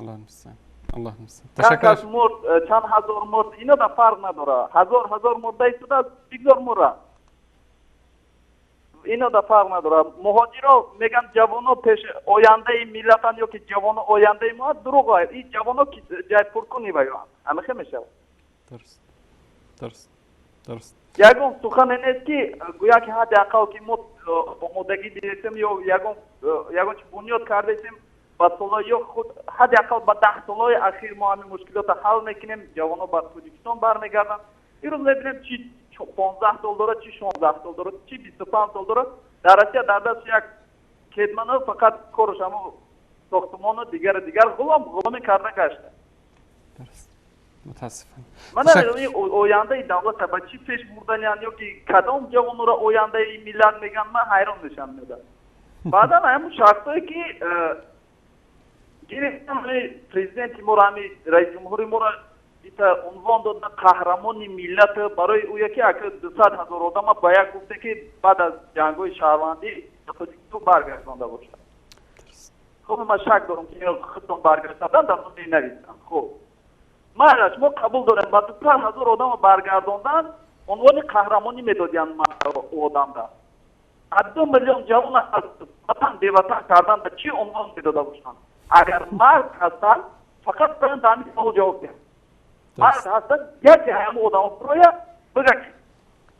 Аллоҳ мустаъан. Аллоҳ мустаъан. Чанд кас мурд, чанд ҳазор мурд, ино да фарқ надорад. Ҳазор ҳазор мурда истодааст, бигзор мурад. Ино да фарқ надорад. Муҳоҷиро мегӯянд ҷавоно пеш ояндаи миллатанд ё ки ҷавоно ояндаи мо аст, дурӯғ аст. Ин ҷавоно ки ҷай пуркунӣ ваёанд. Ҳамихе мешавад. Дуруст. Дуруст. Дуруст. Ягон сухане нест ки гӯя ки ҳадди ақал ки мо омодагӣ дидем ё ягон чи бунёд кардаистем ба солҳои ё худ ҳадди ақал ба 10 солҳои ахир мо ҳамин мушкилотро ҳал мекунем, ҷавонҳо ба Тоҷикистон бармегарданд. Имрӯз мебинем чи 15 сол дорад, чи 16 сол дорад, чи 25 сол дорад. Дар Россия дар даст як кедмана фақат кораш ҳамон сохтмону дигару дигар ғуломӣ карда гашта. Дуруст. Мутаассифона. Мана ояндаи давлата ба чӣ пеш бурданианд ё ки кадом ҷавонро ояндаи миллат мегӯянд, ман ҳайрон мешавам. Баъдан ҳамон шахсое ки гирифтан президенти моро, ҳами раисҷумҳури моро ита унвон додан қаҳрамони миллат, барои ӯя ки ака 200 ҳазор одама ба як гуфте ки баъд аз ҷангҳои шаҳрвандӣ Тоҷикистон баргардонда бошад. Хуб, ман шак дорам ки худтон баргаштадан дар он менависам. Хуб, майлаш мо қабул дорем, ба 200 ҳазор одама баргардондан унвони қаҳрамонӣ медодиянд одамда. Аз 2 миллион ҷавон аз ватан беватан кардан ба чӣ унвон медода бошанд? Агар мард ҳастанд, фақат бояд ҳамин савол ҷавоб диҳанд. Мард ҳастанд, яке ҳамон одамо бирояд бигӯяд ки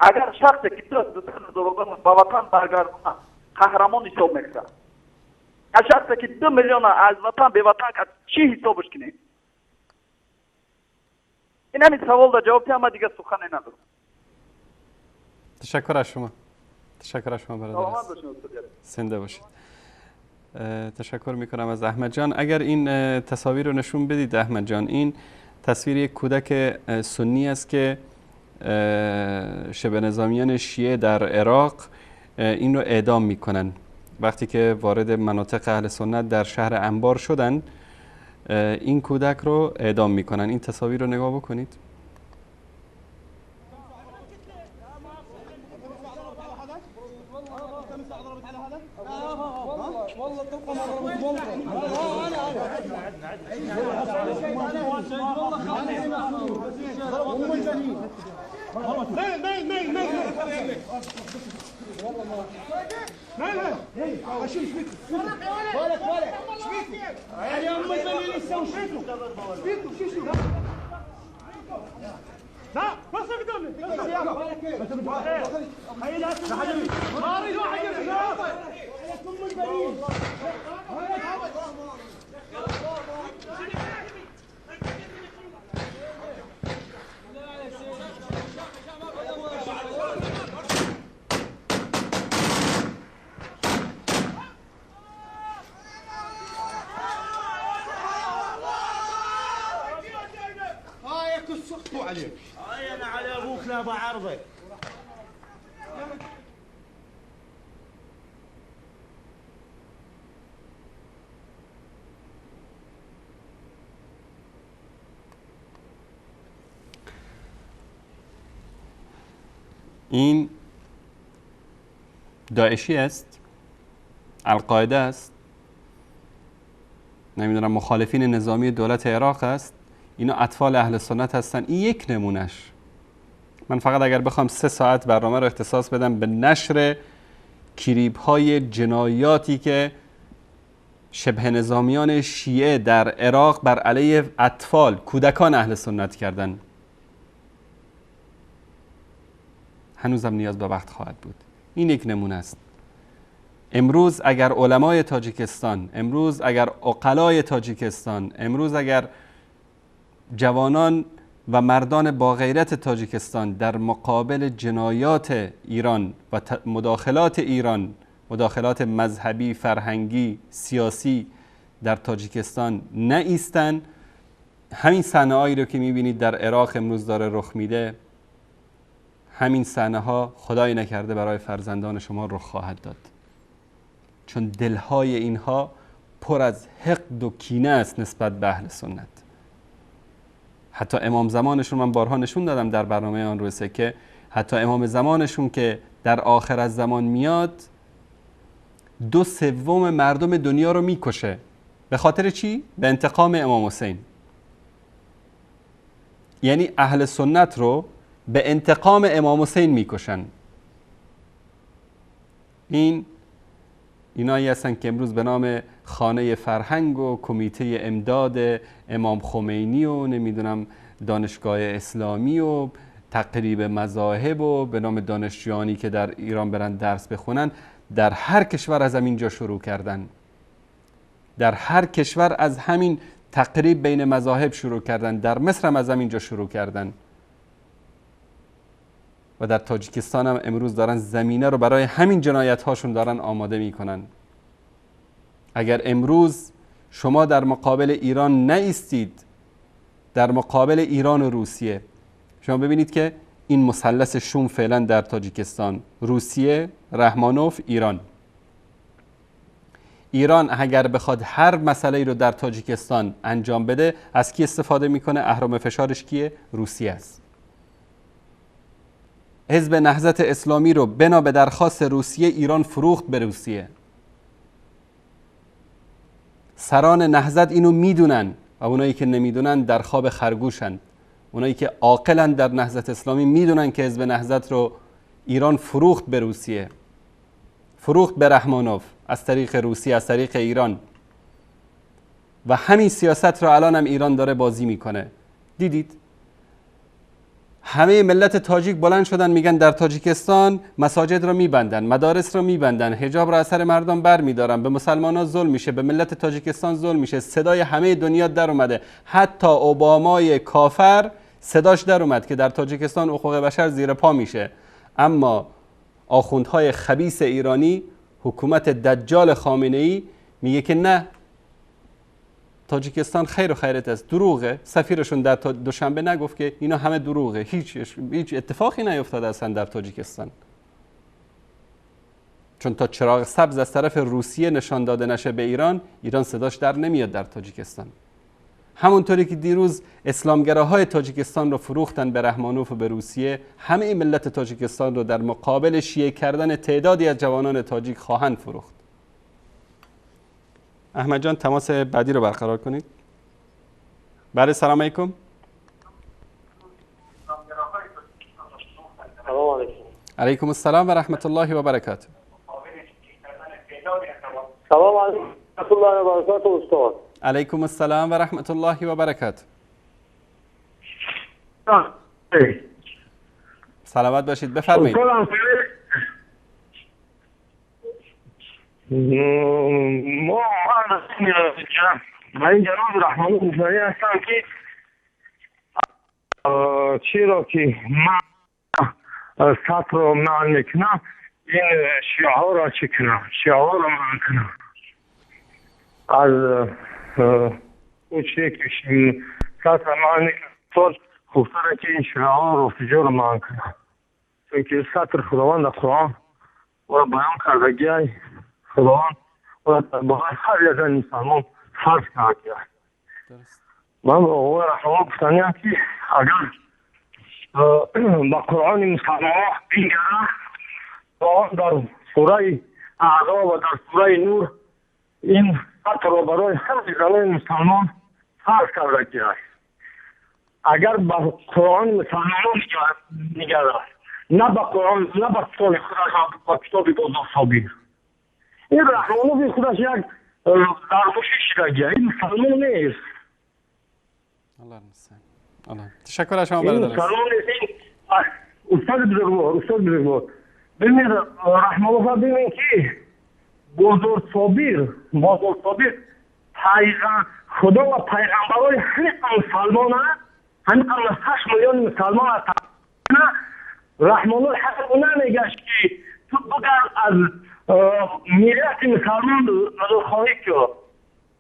агар шахсе ки 200 ҳазор одама ба ватан баргардонад қаҳрамон ҳисоб мекунад, а шахсе ки 2 миллиона аз ватан беватан кард чӣ ҳисобаш кунем? Ин ҳамин савол да ҷавоб диҳам, ман дигар сухане надорам. Ташаккур аз шумо. Ташаккур аз шумо бародар. Саломат бошед устод. Зинда бошед. تشکر میکنم از احمد جان. اگر این تصاویر رو نشون بدید احمد جان، این تصویر یک کودک سنی است که شبه نظامیان شیعه در عراق این رو اعدام میکنن. وقتی که وارد مناطق اهل سنت در شهر انبار شدن، این کودک رو اعدام میکنن. این تصاویر رو نگاه بکنید. این داعشی است، القاعده است، نمیدونم مخالفین نظامی دولت عراق است، اینا اطفال اهل سنت هستن. این یک نمونهش. من فقط اگر بخوام 3 ساعت برنامه رو اختصاص بدم به نشر کلیپ های جنایاتی که شبه نظامیان شیعه در عراق بر علیه اطفال، کودکان اهل سنت کردن، هنوزم نیاز به وقت خواهد بود. این یک نمونه است. امروز اگر علمای تاجیکستان، امروز اگر عقلای تاجیکستان، امروز اگر جوانان و مردان با غیرت تاجیکستان در مقابل جنایات ایران و مداخلات ایران، مداخلات مذهبی، فرهنگی، سیاسی در تاجیکستان نایستن، همین صحنه‌هایی رو که می‌بینید در عراق امروز داره رخ میده، همین صحنه‌ها خدای نکرده برای فرزندان شما رخ خواهد داد. چون دلهای اینها پر از حقد و کینه است نسبت به اهل سنت. حتی امام زمانشون، من بارها نشون دادم در برنامه آن روی سکه، حتی امام زمانشون که در آخر از زمان میاد 2/3 مردم دنیا رو میکشه. به خاطر چی؟ به انتقام امام حسین. یعنی اهل سنت رو به انتقام امام حسین میکشن. اینایی هستن که امروز به نام خانه فرهنگ و کمیته امداد امام خمینی و نمیدونم دانشگاه اسلامی و تقریب مذاهب و به نام دانشجویانی که در ایران برن درس بخونن، در هر کشور از همینجا شروع کردن. در هر کشور از همین تقریب بین مذاهب شروع کردن. در مصر هم از همینجا شروع کردن و در تاجیکستان هم امروز دارن زمینه رو برای همین جنایت هاشون دارن آماده میکنن. اگر امروز شما در مقابل ایران نایستید، در مقابل ایران و روسیه، شما ببینید که این مثلث شوم فعلا در تاجیکستان، روسیه، رحمانوف، ایران. ایران اگر بخواد هر مسئله ای رو در تاجیکستان انجام بده، از کی استفاده میکنه؟ اهرم فشارش کیه؟ روسیه است. حزب نهضت اسلامی رو بنا به درخواست روسیه ایران فروخت به روسیه. سران نهضت اینو میدونن و اونایی که نمیدونن در خواب خرگوشن. اونایی که عاقلن در نهضت اسلامی میدونن که حزب نهضت رو ایران فروخت به روسیه، فروخت به رحمانوف از طریق روسیه، از طریق ایران. و همین سیاست رو الان هم ایران داره بازی میکنه. دیدید همه ملت تاجیک بلند شدن میگن در تاجیکستان مساجد رو میبندن، مدارس رو میبندن، حجاب رو از سر مردم بر میدارن، به مسلمان ها ظلم میشه، به ملت تاجیکستان ظلم میشه. صدای همه دنیا در اومده، حتی اوبامای کافر صداش در اومد که در تاجیکستان حقوق بشر زیر پا میشه. اما آخوندهای خبیث ایرانی، حکومت دجال خامنه ای میگه که نه، تاجیکستان خیر و خیرت است، دروغه. سفیرشون در دوشنبه نگفت که اینا همه دروغه، هیچ اتفاقی نیفتاده اصلا در تاجیکستان. چون تا چراغ سبز از طرف روسیه نشان داده نشه به ایران، ایران صداش در نمیاد در تاجیکستان. همونطوری که دیروز اسلامگراهای تاجیکستان رو فروختن به رحمانوف و به روسیه، همه ملت تاجیکستان رو در مقابل شیعه کردن تعدادی از جوانان تاجیک خواهند فروخت. احمد جان تماس بعدی رو برقرار کنید. بله، سلام علیکم. سلام علیکم. علیکم السلام و رحمت الله و برکاته. سلام علیکم و رحمت الله و برکاته استاد. علیکم السلام و رحمت الله و برکاته. سلامت باشید، بفرمایید. ما من جناب رحمانی گفتنی هستم که چرا که من سطر رو منع میکنم، این شیعه ها را چه کنم، شیعه ها را منع کنم از او چیه که سطر منع میکنم، خوبتره که این شیعه ها رو فجور رو منع کنم، چون که سطر خداوند در قرآن او را بیان کرده گی، خداوند او را با هر یک مسلمان فرض کرده. من به آقای رحمان گفتنی هم که اگر با قرآن مسلمان ها بینگره، قرآن در سوره اعراف و در سوره نور این сатро барои ҳамаи занони мусалмон фарз карда ки аст. Агар ба Қуръони мусалмонон нигарад, на ба Қуръон, на ба китоби худаш, ба китоби Бозор Собир. Ин Раҳмонови худаш як даргӯшӣ шидагия, ин мусалмон нест. Ташаккур аз шумо бародар. Мусалмон нест ин. Устоди бузургвор, устоди бузургвор, бибинед Раҳмонова, бибин ки Бозор Собир, Бозор Собир пайғам Худо ва пайғамбарои ҳамиқа мусалмона, ҳамиқа 8 миллион мусалмон аст. Раҳмонов ҳақ намегашт ки ту бугар аз миллати мусалмон узрхоҳӣ кун.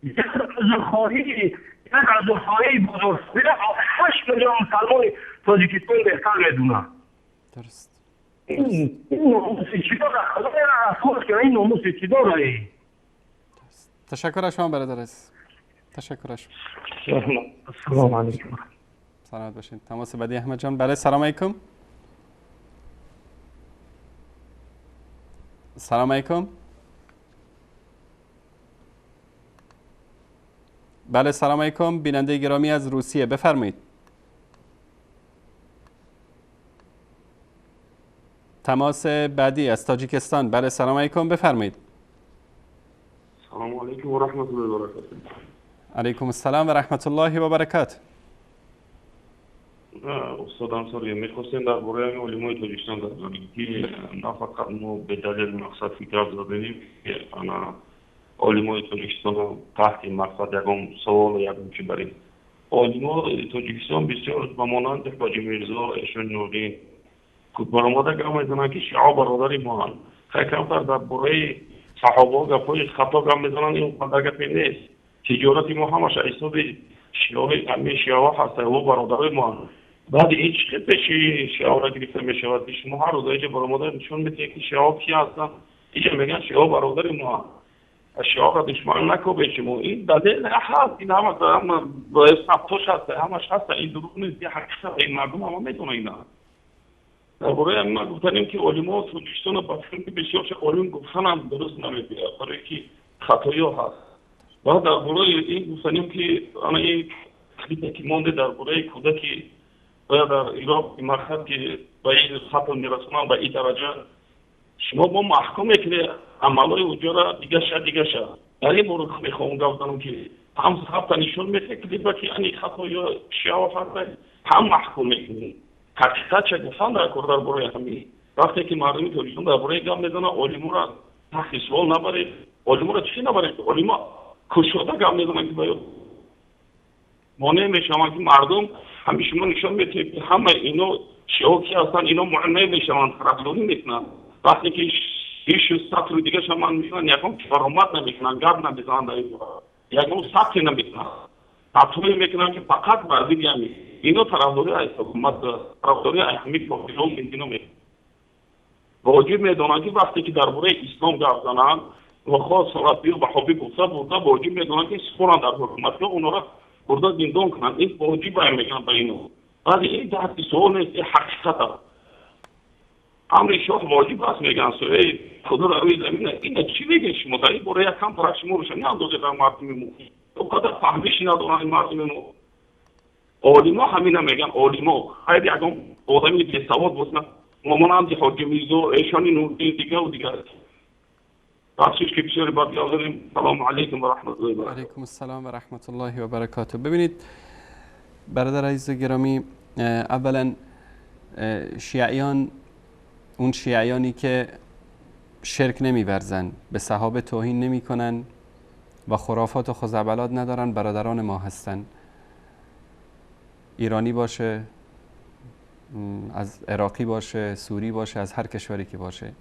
Як узрхоҳӣ, як узрхоҳии Бозор Собир 8 миллион мусалмони Тоҷикистон беҳтар медонад. Дуруст. Ин номуси чӣ дорад? Худо расул кунад, ин номуси чӣ дорад? Ташаккур аз шумо бародар азиз. Ташаккур аз шумо. Ассалому алайкум. Саломат бошед. Тамос بعدی احمد جان. بله، سلام علیکم. سلام علیکم. بله، سلام علیکم. بیننده گرامی از روسیه، بفرمایید. تماس بعدی از تاجیکستان. بله، سلام علیکم، بفرمایید. سلام علیکم و رحمت الله و برکاته. علیکم السلام و رحمت الله و برکاته. استاد انصاری، میخواستیم در باره علمای تاجیکستان گپ بزنیم که نه فقط ما به دلیل مقصد فکر زدنیم که انا علمای تاجیکستان تحت مقصد یکم سوال و یکم چی بریم. علمای تاجیکستان بسیار به مانند حاجی میرزا ایشون نوری برآمده گپ میزنند که شیعه برادری ما هستند. خیلی کمتر در باره صحابه گپ‌های خطا گپ میزنند، این قدر گپی نیست. تجارت ما همش حساب شیعه، همه شیعه هست و برادرای ما هستند. بعد این چه پیشی شیعه را گرفته میشود که شما هر روز اینجا برآمده نشون میدید که شیعه کی هستن، اینجا میگن شیعه برادر ما، شیعه را دشمن نکوبید شما. این دلیل هست، این همه ثبتش هست، همش هست، این دروغ نیست، این حقیقت، این مردم همه میدونن اینا. درباره ما گفتنیم که علما تاجیکستان با فکر بسیار چه علم گفتن هم درست نمیگه، برای که خطایی هست. و درباره این گفتنیم که انا این کلیپی که مونده درباره کودکی باید در ایران مقصد که به این خطا میرسونن به این درجه شما با محکوم میکنه عملای اونجا را دیگه شد دیگه شد. در این مورد میخوام گفتنم که هم ثبت نشون میده کلیپی که این خطا یا شیعه هست، هم محکوم میکنه. حقیقت چه گفتن در کار درباره همین وقتی که مردم تاجیکستان درباره گپ میزنن علما را تحت سوال نبرید، علما را چی نبرید، علما کشاده گپ میزنن که باید مانع میشوند که مردم همیشه شما نشان میده که همه اینا شیعه کی هستن، اینا معنی میشوند، طرفداری میکنن. وقتی که ایش سطر دیگه شما میکنن یکم کرامت نمیکنن، گپ نمیزنن، در این یکم سطح نمیکنن، سطحی میکنن که فقط بر ضد همین اینا طرفداری از حکومت، طرفداری از همین کافران اینا میکنن. واجب میدونن که وقتی که درباره اسلام گپ زنن و خاص سلفی و وهابی گفته برده، واجب میدونن که سپرن در حکومت اونا را برده زندان کنن. این واجب میگن به اینو. بعد این تحت سوال نیست، این حقیقت است. امر شاه واجب است میگن سوی خدا را روی زمین. این چی میگه شما در این باره یکم فرق شما روشنی اندازه در مردم ما. اونقدر فهمش ندارن مردم ما. عالما همینا میگن، عالما خیلی یکم آدمی بی‌سواد باشن، مامانم حاجی میرزا ایشانی نوری دیگه و دیگه. بخشش که بسیار بد داریم. سلام علیکم و رحمت الله و برکاته. علیکم السلام و رحمت الله و برکاته. ببینید برادر عزیز گرامی، اولا شیعیان، اون شیعیانی که شرک نمیورزن، به صحابه توهین نمیکنن و خرافات و خزعبلات ندارن، برادران ما هستن. ایرانی باشه، از عراقی باشه، سوری باشه، از هر کشوری که باشه.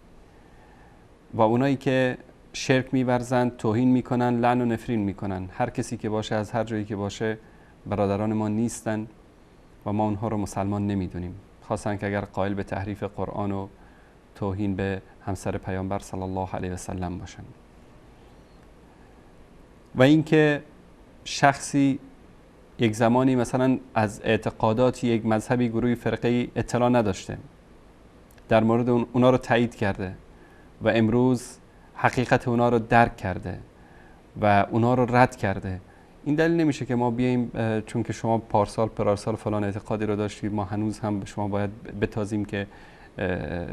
و اونایی که شرک میورزن، توهین میکنن، لعن و نفرین میکنن، هر کسی که باشه، از هر جایی که باشه، برادران ما نیستن و ما اونها رو مسلمان نمیدونیم. خاصا که اگر قائل به تحریف قرآن و توهین به همسر پیامبر صلی الله علیه و سلم باشن. و اینکه شخصی یک زمانی مثلا از اعتقادات یک مذهبی، گروهی، فرقه‌ای اطلاع نداشته، در مورد اونا رو تایید کرده و امروز حقیقت اونا رو درک کرده و اونا رو رد کرده. این دلیل نمیشه که ما بیایم چون که شما پارسال پرارسال فلان اعتقادی رو داشتید، ما هنوز هم به شما باید بتازیم که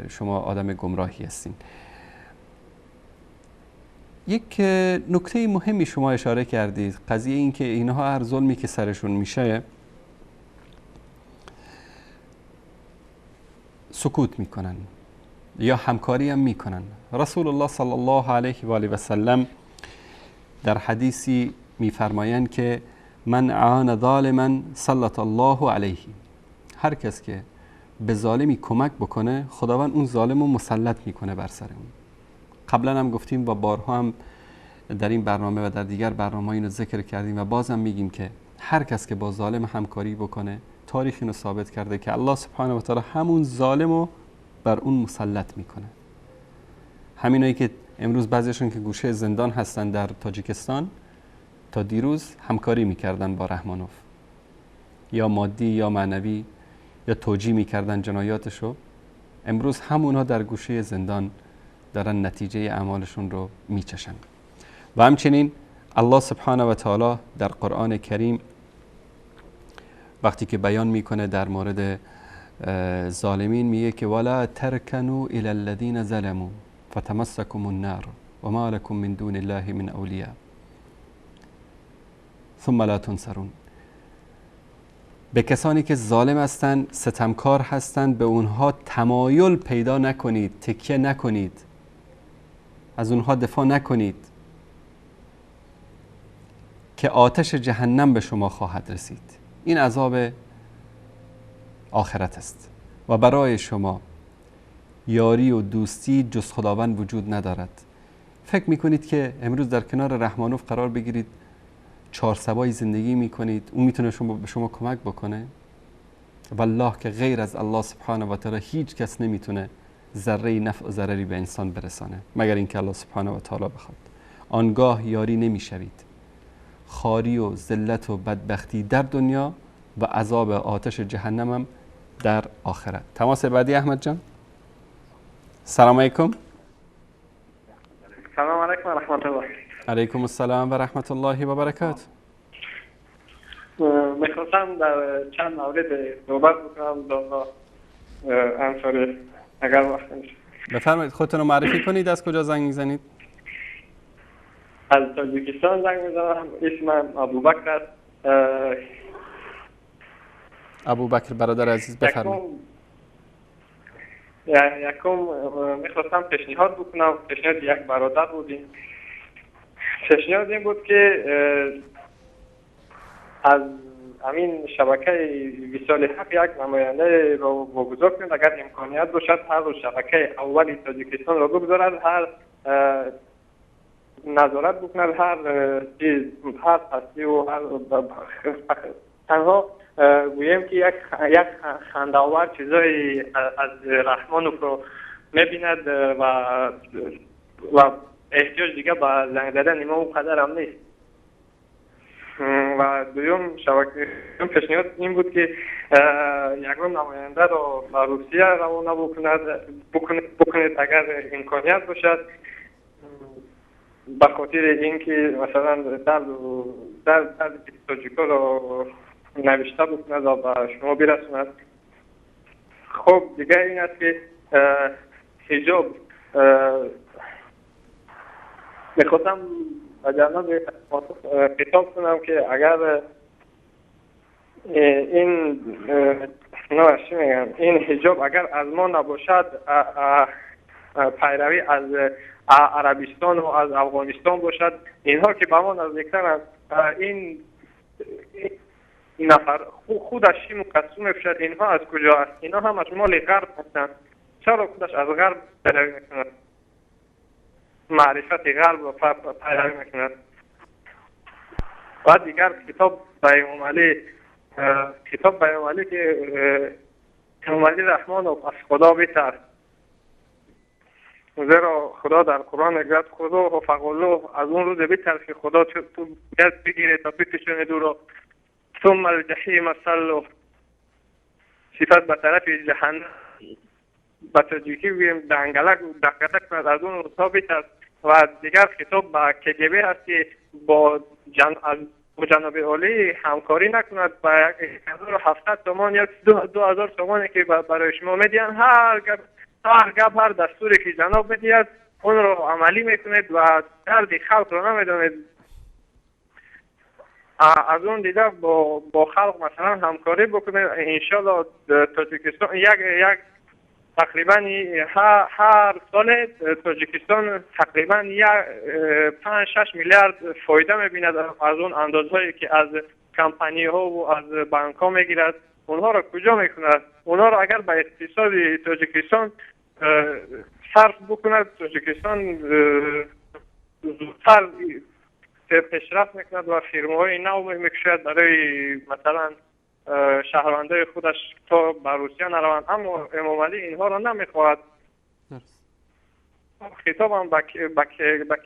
شما آدم گمراهی هستین. یک نکته مهمی شما اشاره کردید، قضیه این که اینها هر ظلمی که سرشون میشه سکوت میکنن یا همکاری هم میکنن. رسول الله صلی الله علیه و آله و سلم در حدیثی میفرمایند که من عان ظالما سلط الله علیه، هر کس که به ظالمی کمک بکنه خداوند اون ظالم رو مسلط میکنه بر سر اون. قبلا هم گفتیم و بارها هم در این برنامه و در دیگر برنامه اینو ذکر کردیم و بازم میگیم که هر کس که با ظالم همکاری بکنه، تاریخ اینو ثابت کرده که الله سبحانه و تعالی همون ظالم رو بر اون مسلط میکنه. همینایی که امروز بعضیشون که گوشه زندان هستن در تاجیکستان، تا دیروز همکاری میکردن با رحمانوف، یا مادی یا معنوی، یا توجیه میکردن جنایاتشو. امروز همونها در گوشه زندان دارن نتیجه اعمالشون رو میچشن. و همچنین الله سبحانه و تعالی در قرآن کریم وقتی که بیان میکنه در مورد ظالمین، میگه که ولا ترکنوا الی الذین ظلموا فتمسکم النار وما لكم من دون الله من اولیاء ثم لا تنصرون. به کسانی که ظالم هستند، ستمکار هستند، به اونها تمایل پیدا نکنید، تکیه نکنید، از اونها دفاع نکنید که آتش جهنم به شما خواهد رسید. این عذاب آخرت است و برای شما یاری و دوستی جز خداوند وجود ندارد. فکر میکنید که امروز در کنار رحمانوف قرار بگیرید، 4 سبایی زندگی میکنید، اون میتونه به شما کمک بکنه؟ والله که غیر از الله سبحانه و تعالی هیچ کس نمیتونه ذره نفع و ضرری به انسان برسانه مگر اینکه الله سبحانه و تعالی بخواد. آنگاه یاری نمیشوید. خواری و ذلت و بدبختی در دنیا و عذاب آتش جهنم هم در آخرت. تماس بعدی احمد جان. سلام علیکم. سلام علیکم و رحمت الله. علیکم السلام و رحمت الله و برکاته. میخواستم در چند مورد صحبت بکنم دانا انصاری، اگر وقت میشه. بفرمایید، خودتون رو معرفی کنید، از کجا زنگ میزنید؟ از تاجیکستان زنگ میزنم. اسمم ابوبکر است. ابوبکر برادر عزیز بفرمایید. یکم میخواستم پیشنهاد بکنم، پیشنهاد یک برادر بودیم. پیشنهاد این بود که از همین شبکه وصال حق یک نماینده را واگذار کنید، اگر امکانیت باشد هر شبکه اولی تاجیکستان را بگذارد، هر نظارت بکند، هر چیز، هر پستی و هر تنها گویم که یک خنده‌آور چیزایی از رحمانوف رو میبیند و احتیاج دیگه به زنگ زدن ما اونقدر هم نیست. و دوم شبکه پیشنهاد این بود که یکم نماینده رو به روسیه روانه بکنید اگر امکانیت باشد، به خاطر اینکه مثلا درد تاجیکا رو نوشته بکند و به شما برسوند. خب دیگه این است که حجاب، میخواستم به جناب خطاب کنم که اگر این این حجاب اگر از ما نباشد، پیروی از عربستان و از افغانستان باشد، اینها که به ما نزدیکترند، این نفر خودش شیم و قسم میپوشد، اینها از کجا است؟ اینها هم از مال غرب هستند. چرا خودش از غرب پیروی میکند؟ معرفت غرب را پیروی میکند. و دیگر کتاب به امام علی، که امام علی رحمان از خدا بترس، زیرا خدا در قرآن میگوید خدا و فقالو، از اون روز بترس که خدا تو باید بگیره تا بکشونه دو را. ثم الجحیم صلو، صفت به طرف جهنم، به تاجیکی بگوییم دنگلک دنگلک، از اون روزها بترس. و دیگر خطاب به کگبه هست که با جناب عالی همکاری نکند و 1700 تومان یا 2000 تومانی که برای شما میدین، هر گپ هر دستوری که جناب میدید اون رو عملی میکنید و درد خلق رو نمیدونید. از اون دیده با خلق مثلا همکاری بکنید، انشالله تاجیکستان یک تقریبا هر سال تاجیکستان تقریبا 5-6 میلیارد فایده میبیند از اون اندازهایی که از کمپانی ها و از بانک ها میگیرد. اونها را کجا میکند؟ اونها را اگر به اقتصاد تاجیکستان صرف بکند، تاجیکستان زودتر پیشرفت میکند و فیرماهای نو میکشد برای مثلا شهروندای خودش تا به روسیه نروند. اما امامعلی اینها را نمیخواهد. خطابم به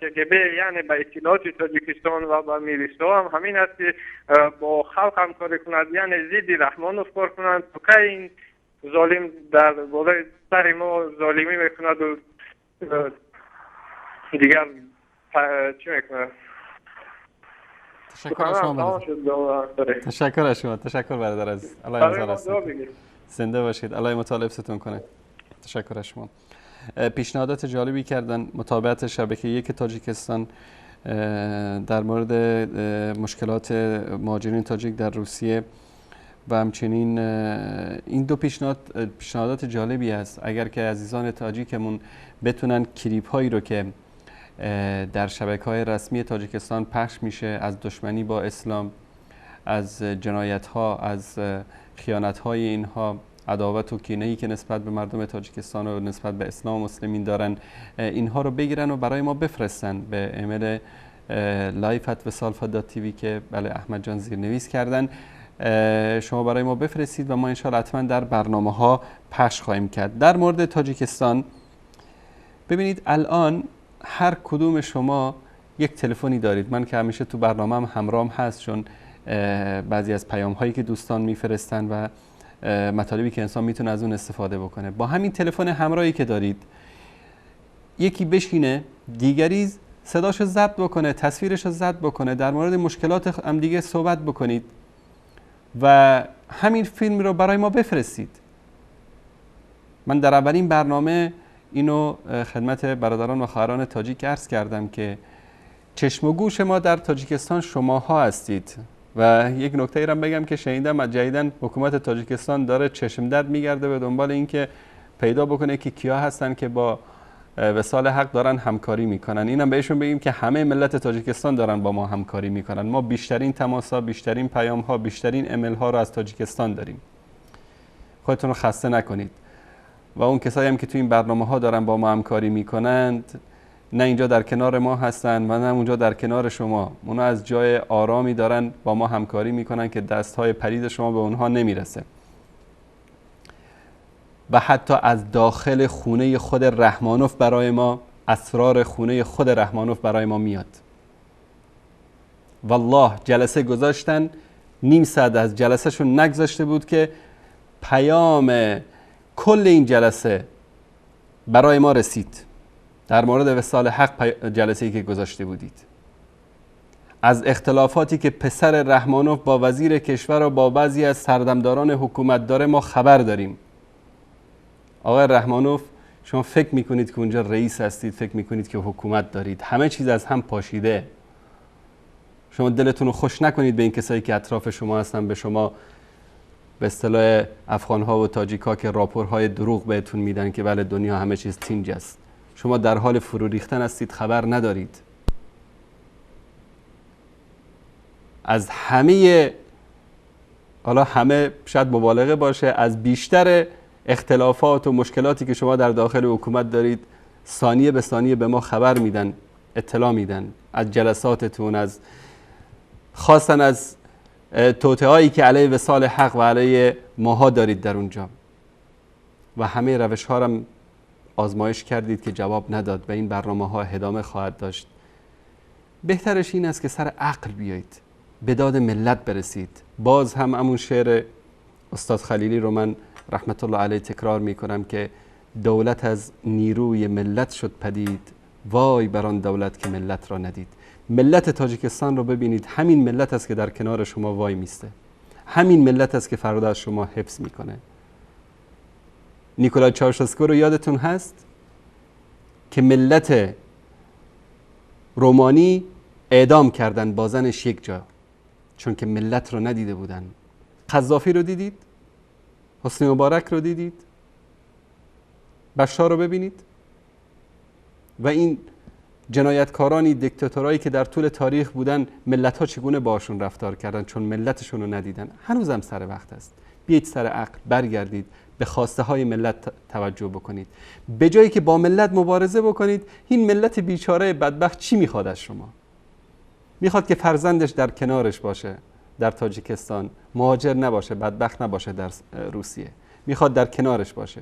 کگب، یعنی به اطلاعات تاجیکستان و به میلیسا هم همین است که با خلق همکاری کند، یعنی ضد رحمانوف کار کنند تا که این ظالم در بالای سر ما ظالمی میکند و دیگر چی میکند. تشکر از شما. تشکر از شما. تشکر برادر عزیز. الله متعال زنده باشید. الله متعال حفظتون کنه. تشکر از شما. پیشنهادات جالبی کردن. متابعت شبکه یک تاجیکستان در مورد مشکلات مهاجرین تاجیک در روسیه و همچنین این دو پیشنهادات جالبی است. اگر که عزیزان تاجیکمون بتونن کلیپ هایی رو که در شبکه‌های رسمی تاجیکستان پخش میشه از دشمنی با اسلام، از جنایت‌ها، از خیانت‌های اینها، عداوت و کینه‌ای که نسبت به مردم تاجیکستان و نسبت به اسلام و مسلمین دارن، اینها رو بگیرن و برای ما بفرستن به ایمیل live@vesalfa.tv که بله احمد جان زیرنویس کردن. شما برای ما بفرستید و ما انشاءالله حتما در برنامه‌ها پخش خواهیم کرد. در مورد تاجیکستان ببینید الان هر کدوم شما یک تلفنی دارید. من که همیشه تو برنامه‌ام همراهم هست، چون بعضی از پیام هایی که دوستان میفرستن و مطالبی که انسان میتونه از اون استفاده بکنه. با همین تلفن همراهی که دارید یکی بشینه، دیگری صداشو ضبط بکنه، تصویرشو ضبط بکنه، در مورد مشکلات هم دیگه صحبت بکنید و همین فیلم رو برای ما بفرستید. من در اولین برنامه اینو خدمت برادران و خواهران تاجیک عرض کردم که چشم و گوش ما در تاجیکستان شماها هستید. و یک نکته ای را بگم که شنیدم از جدیداً حکومت تاجیکستان داره چشم درد میگرده به دنبال اینکه پیدا بکنه که کیا هستن که با وصال حق دارن همکاری میکنن. اینم بهشون بگیم که همه ملت تاجیکستان دارن با ما همکاری میکنن. ما بیشترین تماس‌ها، بیشترین پیام‌ها، بیشترین ایمیل‌ها رو از تاجیکستان داریم. خودتون رو خسته نکنید. و اون کسایی هم که تو این برنامه ها دارن با ما همکاری میکنند، نه اینجا در کنار ما هستن و نه اونجا در کنار شما. اونا از جای آرامی دارن با ما همکاری میکنن که دستهای پلید شما به اونها نمیرسه. و حتی از داخل خونه خود رحمانوف برای ما، اسرار خونه خود رحمانوف برای ما میاد. والله جلسه گذاشتن، نیم ساعت از جلسه شون نگذاشته بود که پیام کل این جلسه برای ما رسید در مورد وصال حق. جلسه‌ای که گذاشته بودید، از اختلافاتی که پسر رحمانوف با وزیر کشور و با بعضی از سردمداران حکومت داره ما خبر داریم. آقای رحمانوف، شما فکر میکنید که اونجا رئیس هستید، فکر میکنید که حکومت دارید، همه چیز از هم پاشیده. شما دلتون رو خوش نکنید به این کسایی که اطراف شما هستن، به شما به اصطلاح افغان‌ها و تاجیک‌ها که راپورهای دروغ بهتون میدن که بله دنیا همه چیز تینج است. شما در حال فرو ریختن هستید، خبر ندارید. از همه، حالا همه شاید مبالغه باشه، از بیشتر اختلافات و مشکلاتی که شما در داخل حکومت دارید ثانیه به ثانیه به ما خبر میدن، اطلاع میدن از جلساتتون، از خواستن از توطئه‌هایی که علیه وصال حق و علیه ماها دارید در اونجا. و همه روش ها را آزمایش کردید که جواب نداد و این برنامه ها ادامه خواهد داشت. بهترش این است که سر عقل بیایید، به داد ملت برسید. باز هم همون شعر استاد خلیلی رو من رحمت الله علیه تکرار میکنم که دولت از نیروی ملت شد پدید، وای بر آن دولت که ملت را ندید. ملت تاجیکستان رو ببینید، همین ملت است که در کنار شما وای میسته، همین ملت است که فردا از شما حفظ میکنه. نیکولای چاوشسکو رو یادتون هست که ملت رومانی اعدام کردن با زنش یک جا، چون که ملت رو ندیده بودن. قذافی رو دیدید؟ حسنی مبارک رو دیدید؟ بشار رو ببینید؟ و این جنایتکارانی، دیکتاتورایی که در طول تاریخ بودن، ملت ها چگونه باشون رفتار کردن؟ چون ملتشون رو ندیدن. هنوزم سر وقت است. بیایید سر عقل برگردید، به خواسته های ملت توجه بکنید. به جایی که با ملت مبارزه بکنید، این ملت بیچاره بدبخت چی میخواد از شما؟ میخواد که فرزندش در کنارش باشه در تاجیکستان، مهاجر نباشه، بدبخت نباشه در روسیه، میخواد در کنارش باشه.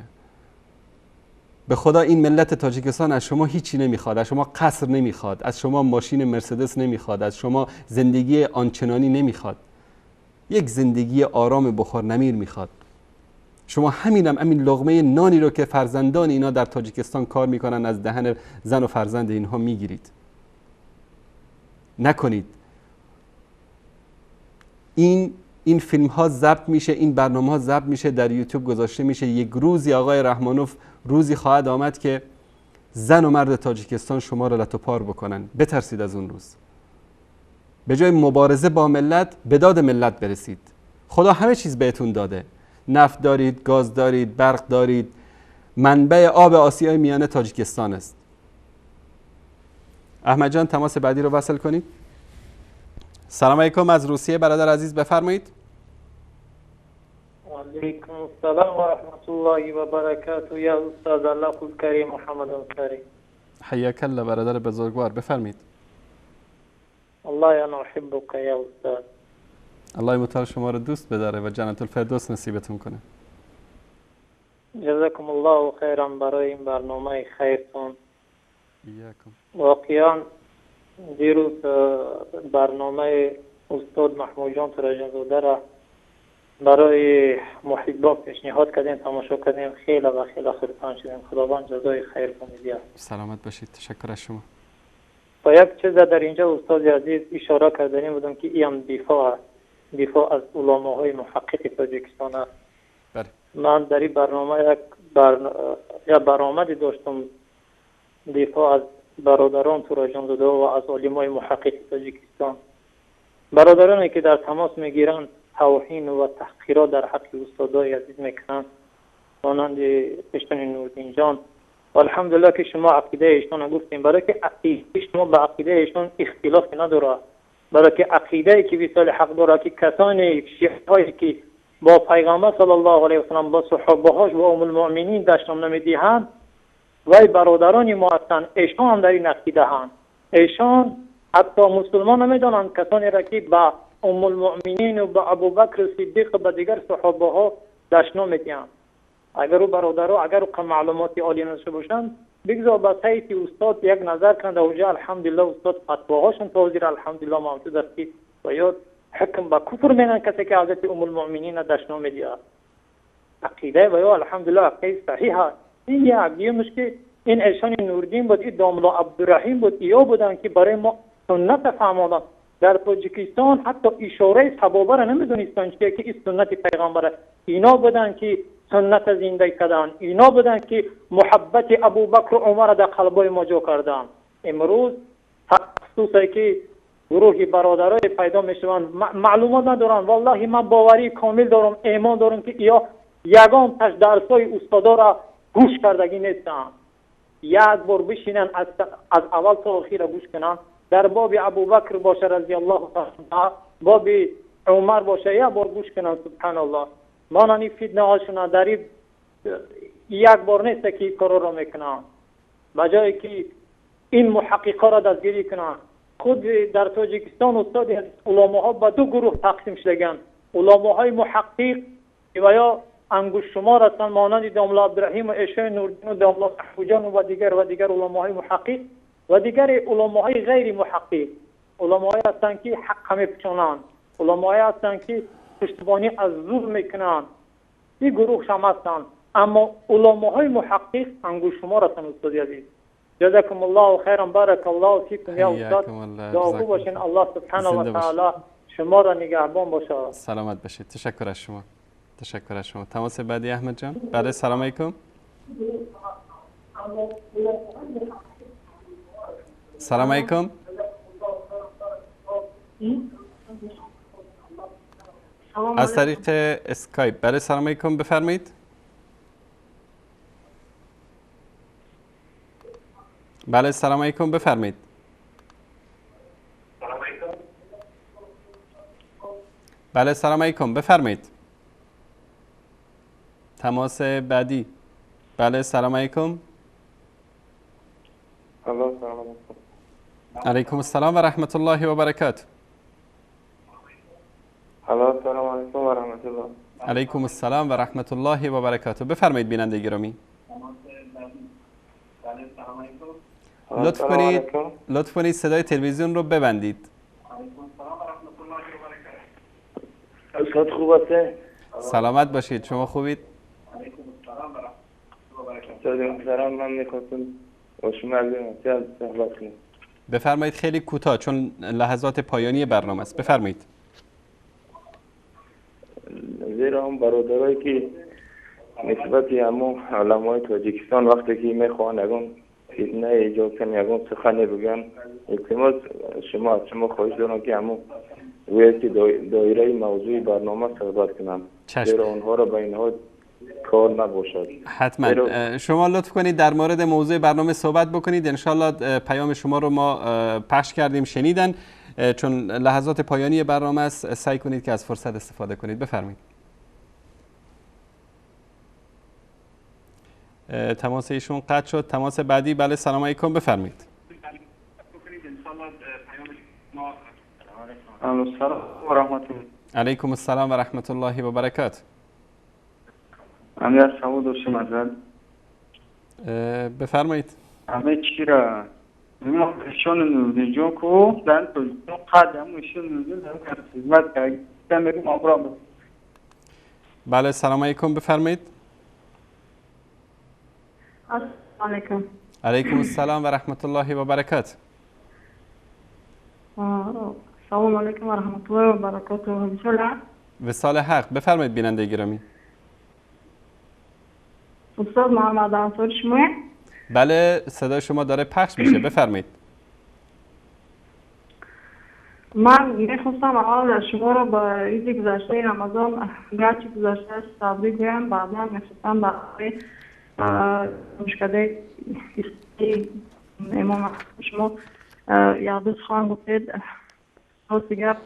به خدا این ملت تاجیکستان از شما هیچی نمیخواد، از شما قصر نمیخواد، از شما ماشین مرسدس نمیخواد، از شما زندگی آنچنانی نمیخواد، یک زندگی آرام بخور نمیر میخواد. شما همین لقمه نانی رو که فرزندان اینا در تاجیکستان کار میکنن از دهن زن و فرزند اینها میگیرید. نکنید. این فیلم ها ضبط میشه، این برنامه ها ضبط میشه، در یوتیوب گذاشته میشه. یک روزی آقای رحمانوف، روزی خواهد آمد که زن و مرد تاجیکستان شما را لت و پار بکنن. بترسید از اون روز. به جای مبارزه با ملت، به داد ملت برسید. خدا همه چیز بهتون داده. نفت دارید، گاز دارید، برق دارید. منبع آب آسیای میانه تاجیکستان است. احمد جان تماس بعدی رو وصل کنید. سلام علیکم از روسیه برادر عزیز، بفرمایید. علیکم السلام و رحمت الله و برکاته یا استاد الله کریم محمد انصاری. حیاک الله برادر بزرگوار، بفرمایید. الله انا احبک یا استاد. الله متعال شما رو دوست بداره و جنت الفردوس نصیبتون کنه. جزاکم الله خیرا برای این برنامه خیرتون. ایاکم. واقعا دیروز برنامه استاد محمود جان تراجانزاده را برای محبا پیشنهاد کردیم، تماشا کردیم، خیلی و خیلی خرسند شدیم. خداوند جزای خیر کنه. سلامت باشید، تشکر از شما. با یک چیز در اینجا استاد عزیز اشاره کردنی بودم که این دفاع دفاع از علماهای محقق تاجیکستان است. بله. من در این برنامه یک برآمدی داشتم، دفاع از برادران تراجانزاده و از علمای محقق تاجیکستان. برادرانی که در تماس میگیرند توهین و تحقیرات در حق استادای عزیز میکنند، مانند پشتون نوردین جان. و الحمدلله که شما عقیده ایشان گفتیم، برای که عقیده شما به عقیده ایشان اختلاف نداره، برای که عقیده که وصال حق داره که کسانی شیعه‌هایی که با پیغمبر صلی الله علیه و سلم، با صحابه‌هاش و ام المؤمنین دشنام نمیدهند، وای برادران ما هستند، ایشان هم در این عقیده هستند. ایشان حتی مسلمان نمیدانند کسانی را که با ام المؤمنین و با ابوبکر صدیق و با دیگر صحابه ها دشنام میدهند. اگر او برادرها اگر او معلومات عالی نداشته باشند، بگذار با سایت استاد یک نظر کنند. اونجا الحمدلله استاد فتواهاشون توضیح الحمدلله موجود است که باید حکم با کفر میدن کسی که حضرت ام المؤمنین دشنام میدهد. عقیده و یا الحمدلله عقیده صحیحه. این یک دیمش که این ایشان نوردین بود، این داملا عبدالرحیم بود، اینا بودن که برای ما سنت فهماندن. در تاجیکستان حتی اشاره سبابه را نمیدونستند که این سنت پیغمبر. اینا بودن که سنت زنده کردن، اینا بودن که محبت ابوبکر و عمر در قلبای ما جا کردن. امروز خصوصا که گروهی برادرای پیدا میشوند معلومات ندارن. والله من باوری کامل دارم، ایمان دارم که یا یگان تش درسای استادا را گوش کردگی نیستن. یک بار بشینن از اول تا آخر گوش کنن. در باب ابوبکر باشه رضی الله عنه، باب عمر باشه، یک بار گوش کنن. سبحان الله، مانانی فتنه هاشون در یک بار نیست که کارا را میکنن. بجای که این محققا را دستگیری کنن، خود در تاجیکستان استاد علماها به دو گروه تقسیم شدگن. علماهای محقق و یا انگشت شمار هستند، مانند داملا عبدالرحیم و ایشان نوردین و داملا محفوجان و دیگر علماهای محقق، و دیگر علماهای غیر محقق، علماهای هستند که حق میپیچانند، علماهای هستند که پشتیبانی از ظلم میکنند. این گروه هم هستند، اما علماهای محقق انگشت شمار هستند. استاد عزیز، جزاکم الله خیرا، بارک الله فیکم یا استاد. حیاکم الله. دعاگو جزاکم باشین. الله سبحانه و زنده باشید. تعالی شما را نگهبان باشه. سلامت باشید. تشکر از شما. تشکر از شما. تماس بعدی احمد جان. بله، سلام علیکم. سلام علیکم. از طریق اسکایپ. بله، سلام علیکم، بفرمایید. بله، سلام علیکم، بفرمایید. بله، سلام علیکم، بفرمایید. تماس بعدی. بله، سلام علیکم. الو، سلام علیکم. علیکم السلام و رحمت الله و برکاته. الو، سلام علیکم و رحمت الله. علیکم السلام و رحمت الله و برکاته. بفرمایید بیننده گرامی. لطف سلام کنید علیکم. لطف کنید صدای تلویزیون رو ببندید. استاد خوب هسته؟ سلامت باشید. شما خوبید؟ استاد محترم، من میخواستم با شما از این صحبت کنم. بفرمایید، خیلی کوتاه چون لحظات پایانی برنامه است. بفرمایید. زیرا هم برادرایی که نسبت همون علمای تاجیکستان وقتی که میخوان یگان فتنه ایجاد کنن، یگان سخنی بگن، التماس شما از شما خواهش دارم که همون گوید که دایره موضوع برنامه صحبت کنم. چشم. زیرا آنها را به اینها کار نباشد. حتما. زیرا شما لطف کنید در مورد موضوع برنامه صحبت بکنید. انشالله پیام شما رو ما پخش کردیم، شنیدن. چون لحظات پایانی برنامه است، سعی کنید که از فرصت استفاده کنید. بفرمایید. تماس ایشون قطع شد. تماس بعدی. بله، سلام علیکم، بفرمایید. الو، سلام و رحمت الله. علیکم السلام و رحمت الله و برکاته. امیر سوال داشتم ازت. بفرمایید. همه چی را ما ایشون نوزی کو در تاجیکستان قدم ایشون نوزی در خدمت کردم میگم آبرام. بله، سلام علیکم، بفرمایید. السلام علیکم. علیکم السلام و رحمت الله و برکاته. سلام علیکم و رحمت الله و برکاته. بسم وصال حق. بفرمایید بیننده گرامی. استاد محمد انصاری شما؟ بله، صدای شما داره پخش میشه. بفرمایید. من میخواستم اول شما رو با عید گذشته رمضان گرچه گذشته است تبریک بگم. بعدا میخواستم برای مشکل امام شما یاد خواهم گفتید. راست گپ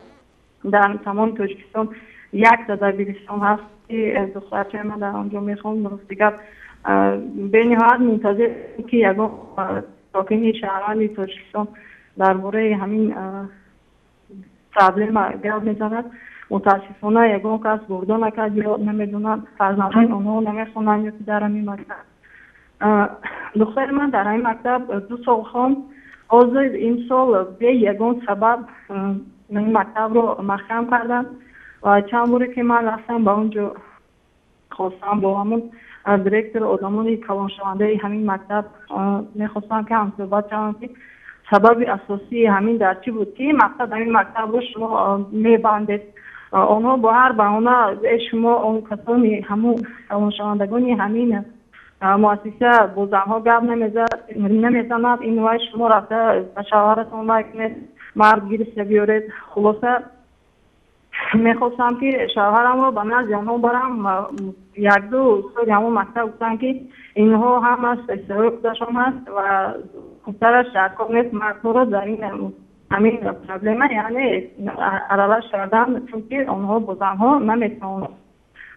در تمام تاجیکستان یک تا دبیرستان هست که دخترچه من در آنجا میخوام. راست گپ به نهایت منتظر که یگان ساکن شهروند تاجیکستان درباره همین پرابلم گپ میزند. متاسفانه یگان کس برده نکرد یا نمیدونم فرزندان آنها نمیخوانند یا که در همین مکتب. دختر من در همین مکتب 2 سال خواند. حاضر این سال به یگان سبب این مکتب رو محکم کردن و چند باری که من رفتم به اونجا خواستم با همون دیرکتور آدمان کلانشونده همین مکتب میخواستم که هم صحبت شوم که سبب اساسی همین در چی بود که مقصد همین مکتب رو شما میبندید. آنها با هر بهانه شما آن کسانی همون کلانشوندگانی همین مؤسسه با زنها گپ نمیزند، این وای شما رفته به شوهرتون وای کنید مرد گیرسته بیارید. خلاصه میخواستم که شوهرم رو به نزد آنها برم. یک دو استاد همون مکتب گفتن که اینها هم از اشتراک خودشان هست و خوبترش در کار نیست مردها رو در این همین پرابلمه یعنی عربش کردن، چون که آنها با زنها نمیتونن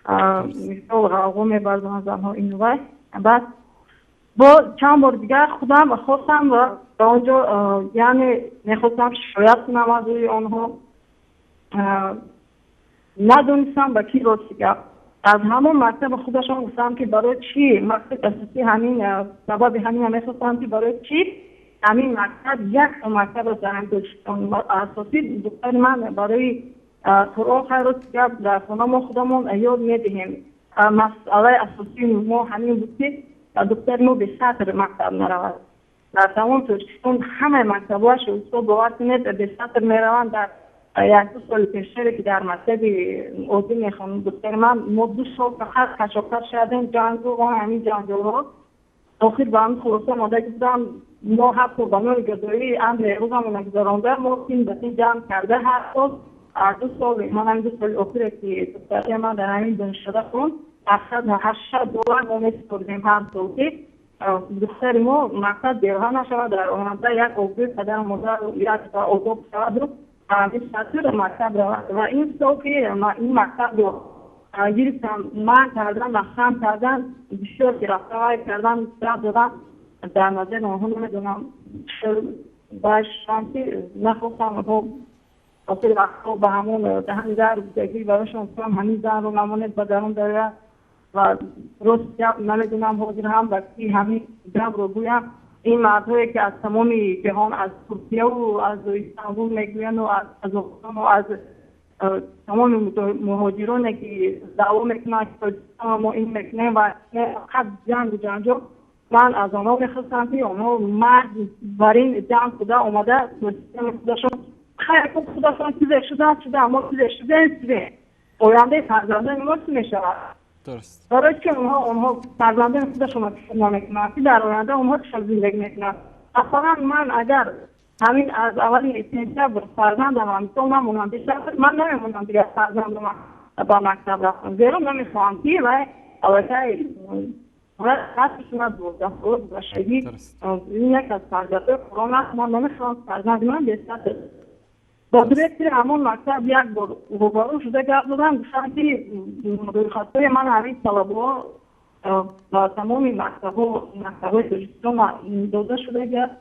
مثال غوغا میبردن زنها این وای. بعد با چند بار دیگر خودم خواستم و به آنجا یعنی میخواستم شکایت کنم از روی آنها. ندونستم به کی راست گپ. از همون مکتب خودشان گفتم که برای چی مکتب اساسی همین سبب همین هم میخواستم که برای چی همین مکتب یک مکتب است در تاجیکستان اساسی. دختر من برای قرآن خیر راست گپ در خانه ما خودمون یاد میدهیم. مسئله اساسی ما همین بود که دختر ما به سطر مکتب نرود. Дар тамоми Тоҷикистон ҳамаи мактабҳояш устод бовар кунед бесатр мераванд. Дар як ду соли пештаре ки дар мактаби оддӣ мехонд духтари ман, мо 2 сол фақат кашокаш кардем, ҷангу ва ҳамин ҷанҷолҳо. Охир ба ҳамин хулоса омада будам, мо ҳатто ба номи гадоии амри рӯзамона гузаронда, мо тин ба тин ҷамъ карда ҳар сол аз 2 сол, ман ҳамин 2 соли охире ки духтари ман дар ҳамин донишкада хонд, $780 мо месупордем ҳар сол ки духтари мо мақсад бероҳа нашавад, дар оянда як обрӯи падару модар як одоб шаваду ҳамин сатр мактаб равад. Ва ин сол ки ин мактабро гирифтам, ман кардан, махкам кардан, бисёр ки рафта вай кардан, рад додам, дар назари онҳо намедонам баъдшам ки нахостам онҳо охири вақтҳо ба ҳамон даҳани дар будагӣ барошон гуфтам ҳамин занро намонед ба дарун дарояд. Ва рост гап намедонам ҳозир ҳам ба ки ҳамин гапро гӯям, ин мардҳое ки аз тамоми ҷаҳон, аз Туркияву аз Истанбул мегӯянд аз Қазоқистон ва аз тамоми муҳоҷироне ки даъво мекунанд ки Тоҷикистон мо ин мекунем ва фақат ҷангу ҷанҷол, ман аз онҳо мехостам ки онҳо мард бар ин ҷанг шуда омада Тоҷикистони худашон хайр худашон чизе шуданд шуда, мо чизе шудем шудем, ояндаи фарзандони мо чӣ мешавад? Барои чи онҳо фарзандони худашонро фикр намекунанд ки дар оянда онҳо чӣ хел зиндагӣ мекунанд? Масалан ман агар ҳамин аз аввали сентябр фарзандам мисол намонам, ман намемонам дигар фарзандам ба мактаб рафтам, зеро намехоҳам ки вай аллакай гузаштагӣ ин як аз фарзандои Қуръон аст, ман намехоҳам фарзанди ман бесатр. Бо директори ҳамон мактаб як бор рӯбарӯ шуда гап задам, гуфтам ки рӯйхатҳои ман ҳамин талабҳо ба тамоми мактабҳо, мактабҳои Тоҷикистон дода шудагиаст,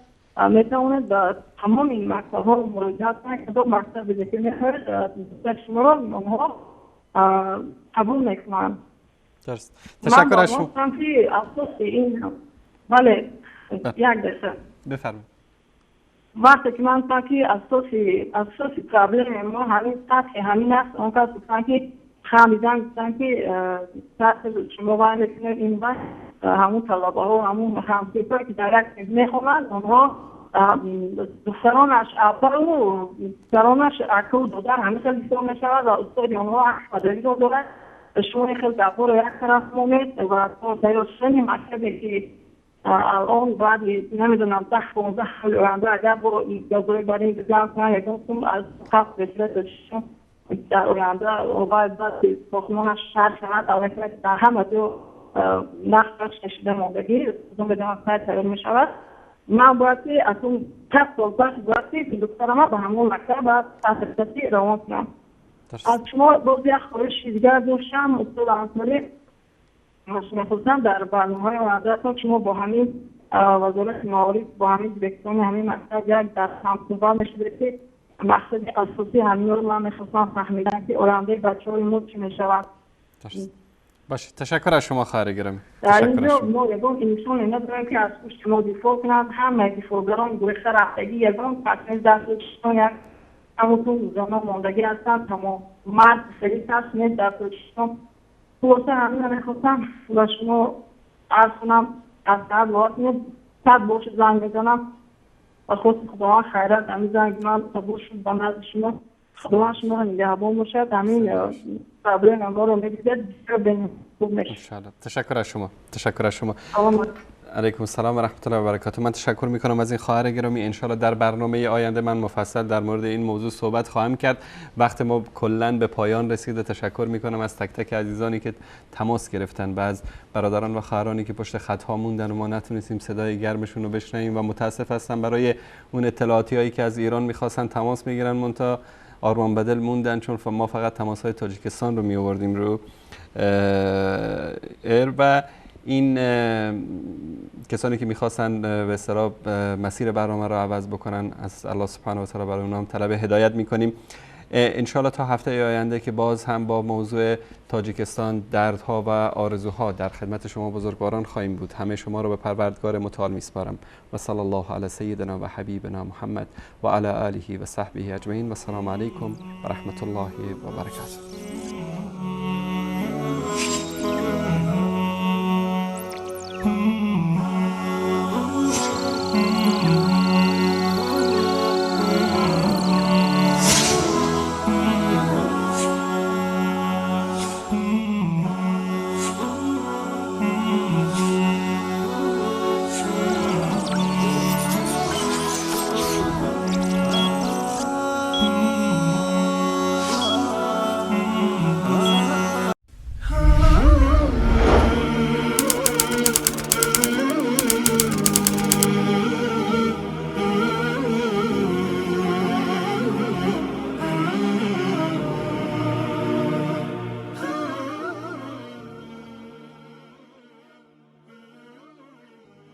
метавонед ба тамоми мактабҳо муроҷиат кунед, кадом мактабе ки мехоҳед духтари шуморо онҳо қабул мекунанд. Ташаккур аз шумо. Ман ки асоси ин бале як дақиқа бифармоед. Вақте ки ман гуфтам ки асоси проблеми мо ҳамин сатҳи ҳамин аст, он кас гуфтанд ки хандидан гуфтанд ки сатҳи шумо вай мекунед ин вай ҳамун талабаҳо, ҳамун ҳамсинфҳое ки дар як синф мехонанд, онҳо духтаронаш апару духтаронаш акаву додар ҳамин хел ҳисоб мешавад ва устоди онҳо ҳақ падариро дорад. Шумо ин хел гапҳоро як тараф монед ва то тайёр шудани мактабе ки алон баъди намедонам 10-15 соли оянда агар бо газои бар ин ҷамъ кунанд, ягон сум аз қаф бесира Тоҷикистон дар оянда баъд сохтмонаш шарҳ шавад, аллакай дар ҳама ҷо нақшаш кашида мондагӣ, худо медонад кай тайёр мешавад. Ман бояд ки аз он 10 сол пас бояд ки духтарама ба ҳамон мактаб ба таҳсилоти равон кунам. Аз шумо боз як хоҳиши дигар доштам, устод Ансорӣ, мехостам дар барномаҳои ояндаатон шумо бо ҳамин вазорати маориф, бо ҳамин директорони ҳамин мактаб як дар ҳамсӯҳбат мешудед ки мақсади асосии ҳаминро ман мехостам фаҳмидан ки ояндаи бачаҳои мо чӣ мешавад. Бошед, ташаккур аз шумо хоҳари гиромӣ. Дар инҷо мо ягон инсоне надорем ки аз пушти мо дифоъ кунад, ҳамаи дифоъгарон гурехта рафтагӣ, ягон кас нест дар Тоҷикистон, як ҳамутун занон мондагӣ ҳастанд, тамом мард хеле кас нест дар Тоҷикистон. Хулоса ҳаминро мехостам ба шумо арз кунам, аз саат бовар кунед 100 бор шуд занг мезанам ва хости Худованд хайрат ҳамин занги ман қабул шуд ба назди шумо. Худованд шуморо нигаҳбон бошад, ҳамин проблема моро медидед бисёр беназир мешавад. Ташаккур аз шумо, ташаккур аз шумо. علیکم السلام و رحمت الله و برکاته. من تشکر میکنم از این خواهر گرامی. انشالله در برنامه آینده من مفصل در مورد این موضوع صحبت خواهم کرد. وقت ما کلا به پایان رسیده. تشکر میکنم از تک تک عزیزانی که تماس گرفتن و از برادران و خواهرانی که پشت خطها موندن و ما نتونستیم صدای گرمشون رو بشنویم و متاسف هستم برای اون اطلاعاتی هایی که از ایران میخواستن تماس میگیرن منتها آرمان بدل موندن، چون ما فقط تماس های تاجیکستان رو می آوردیم رو ایر و این کسانی که میخواستن به اصطلاح مسیر برنامه را عوض بکنن از الله سبحانه و تعالی برای اونها هم طلب هدایت میکنیم. انشالله تا هفته آینده که باز هم با موضوع تاجیکستان، دردها و آرزوها در خدمت شما بزرگواران خواهیم بود. همه شما را به پروردگار متعال میسپارم و صلی الله علی سیدنا و حبیبنا محمد و علی آله و صحبه اجمعین و السلام علیکم و رحمت الله و برکاته.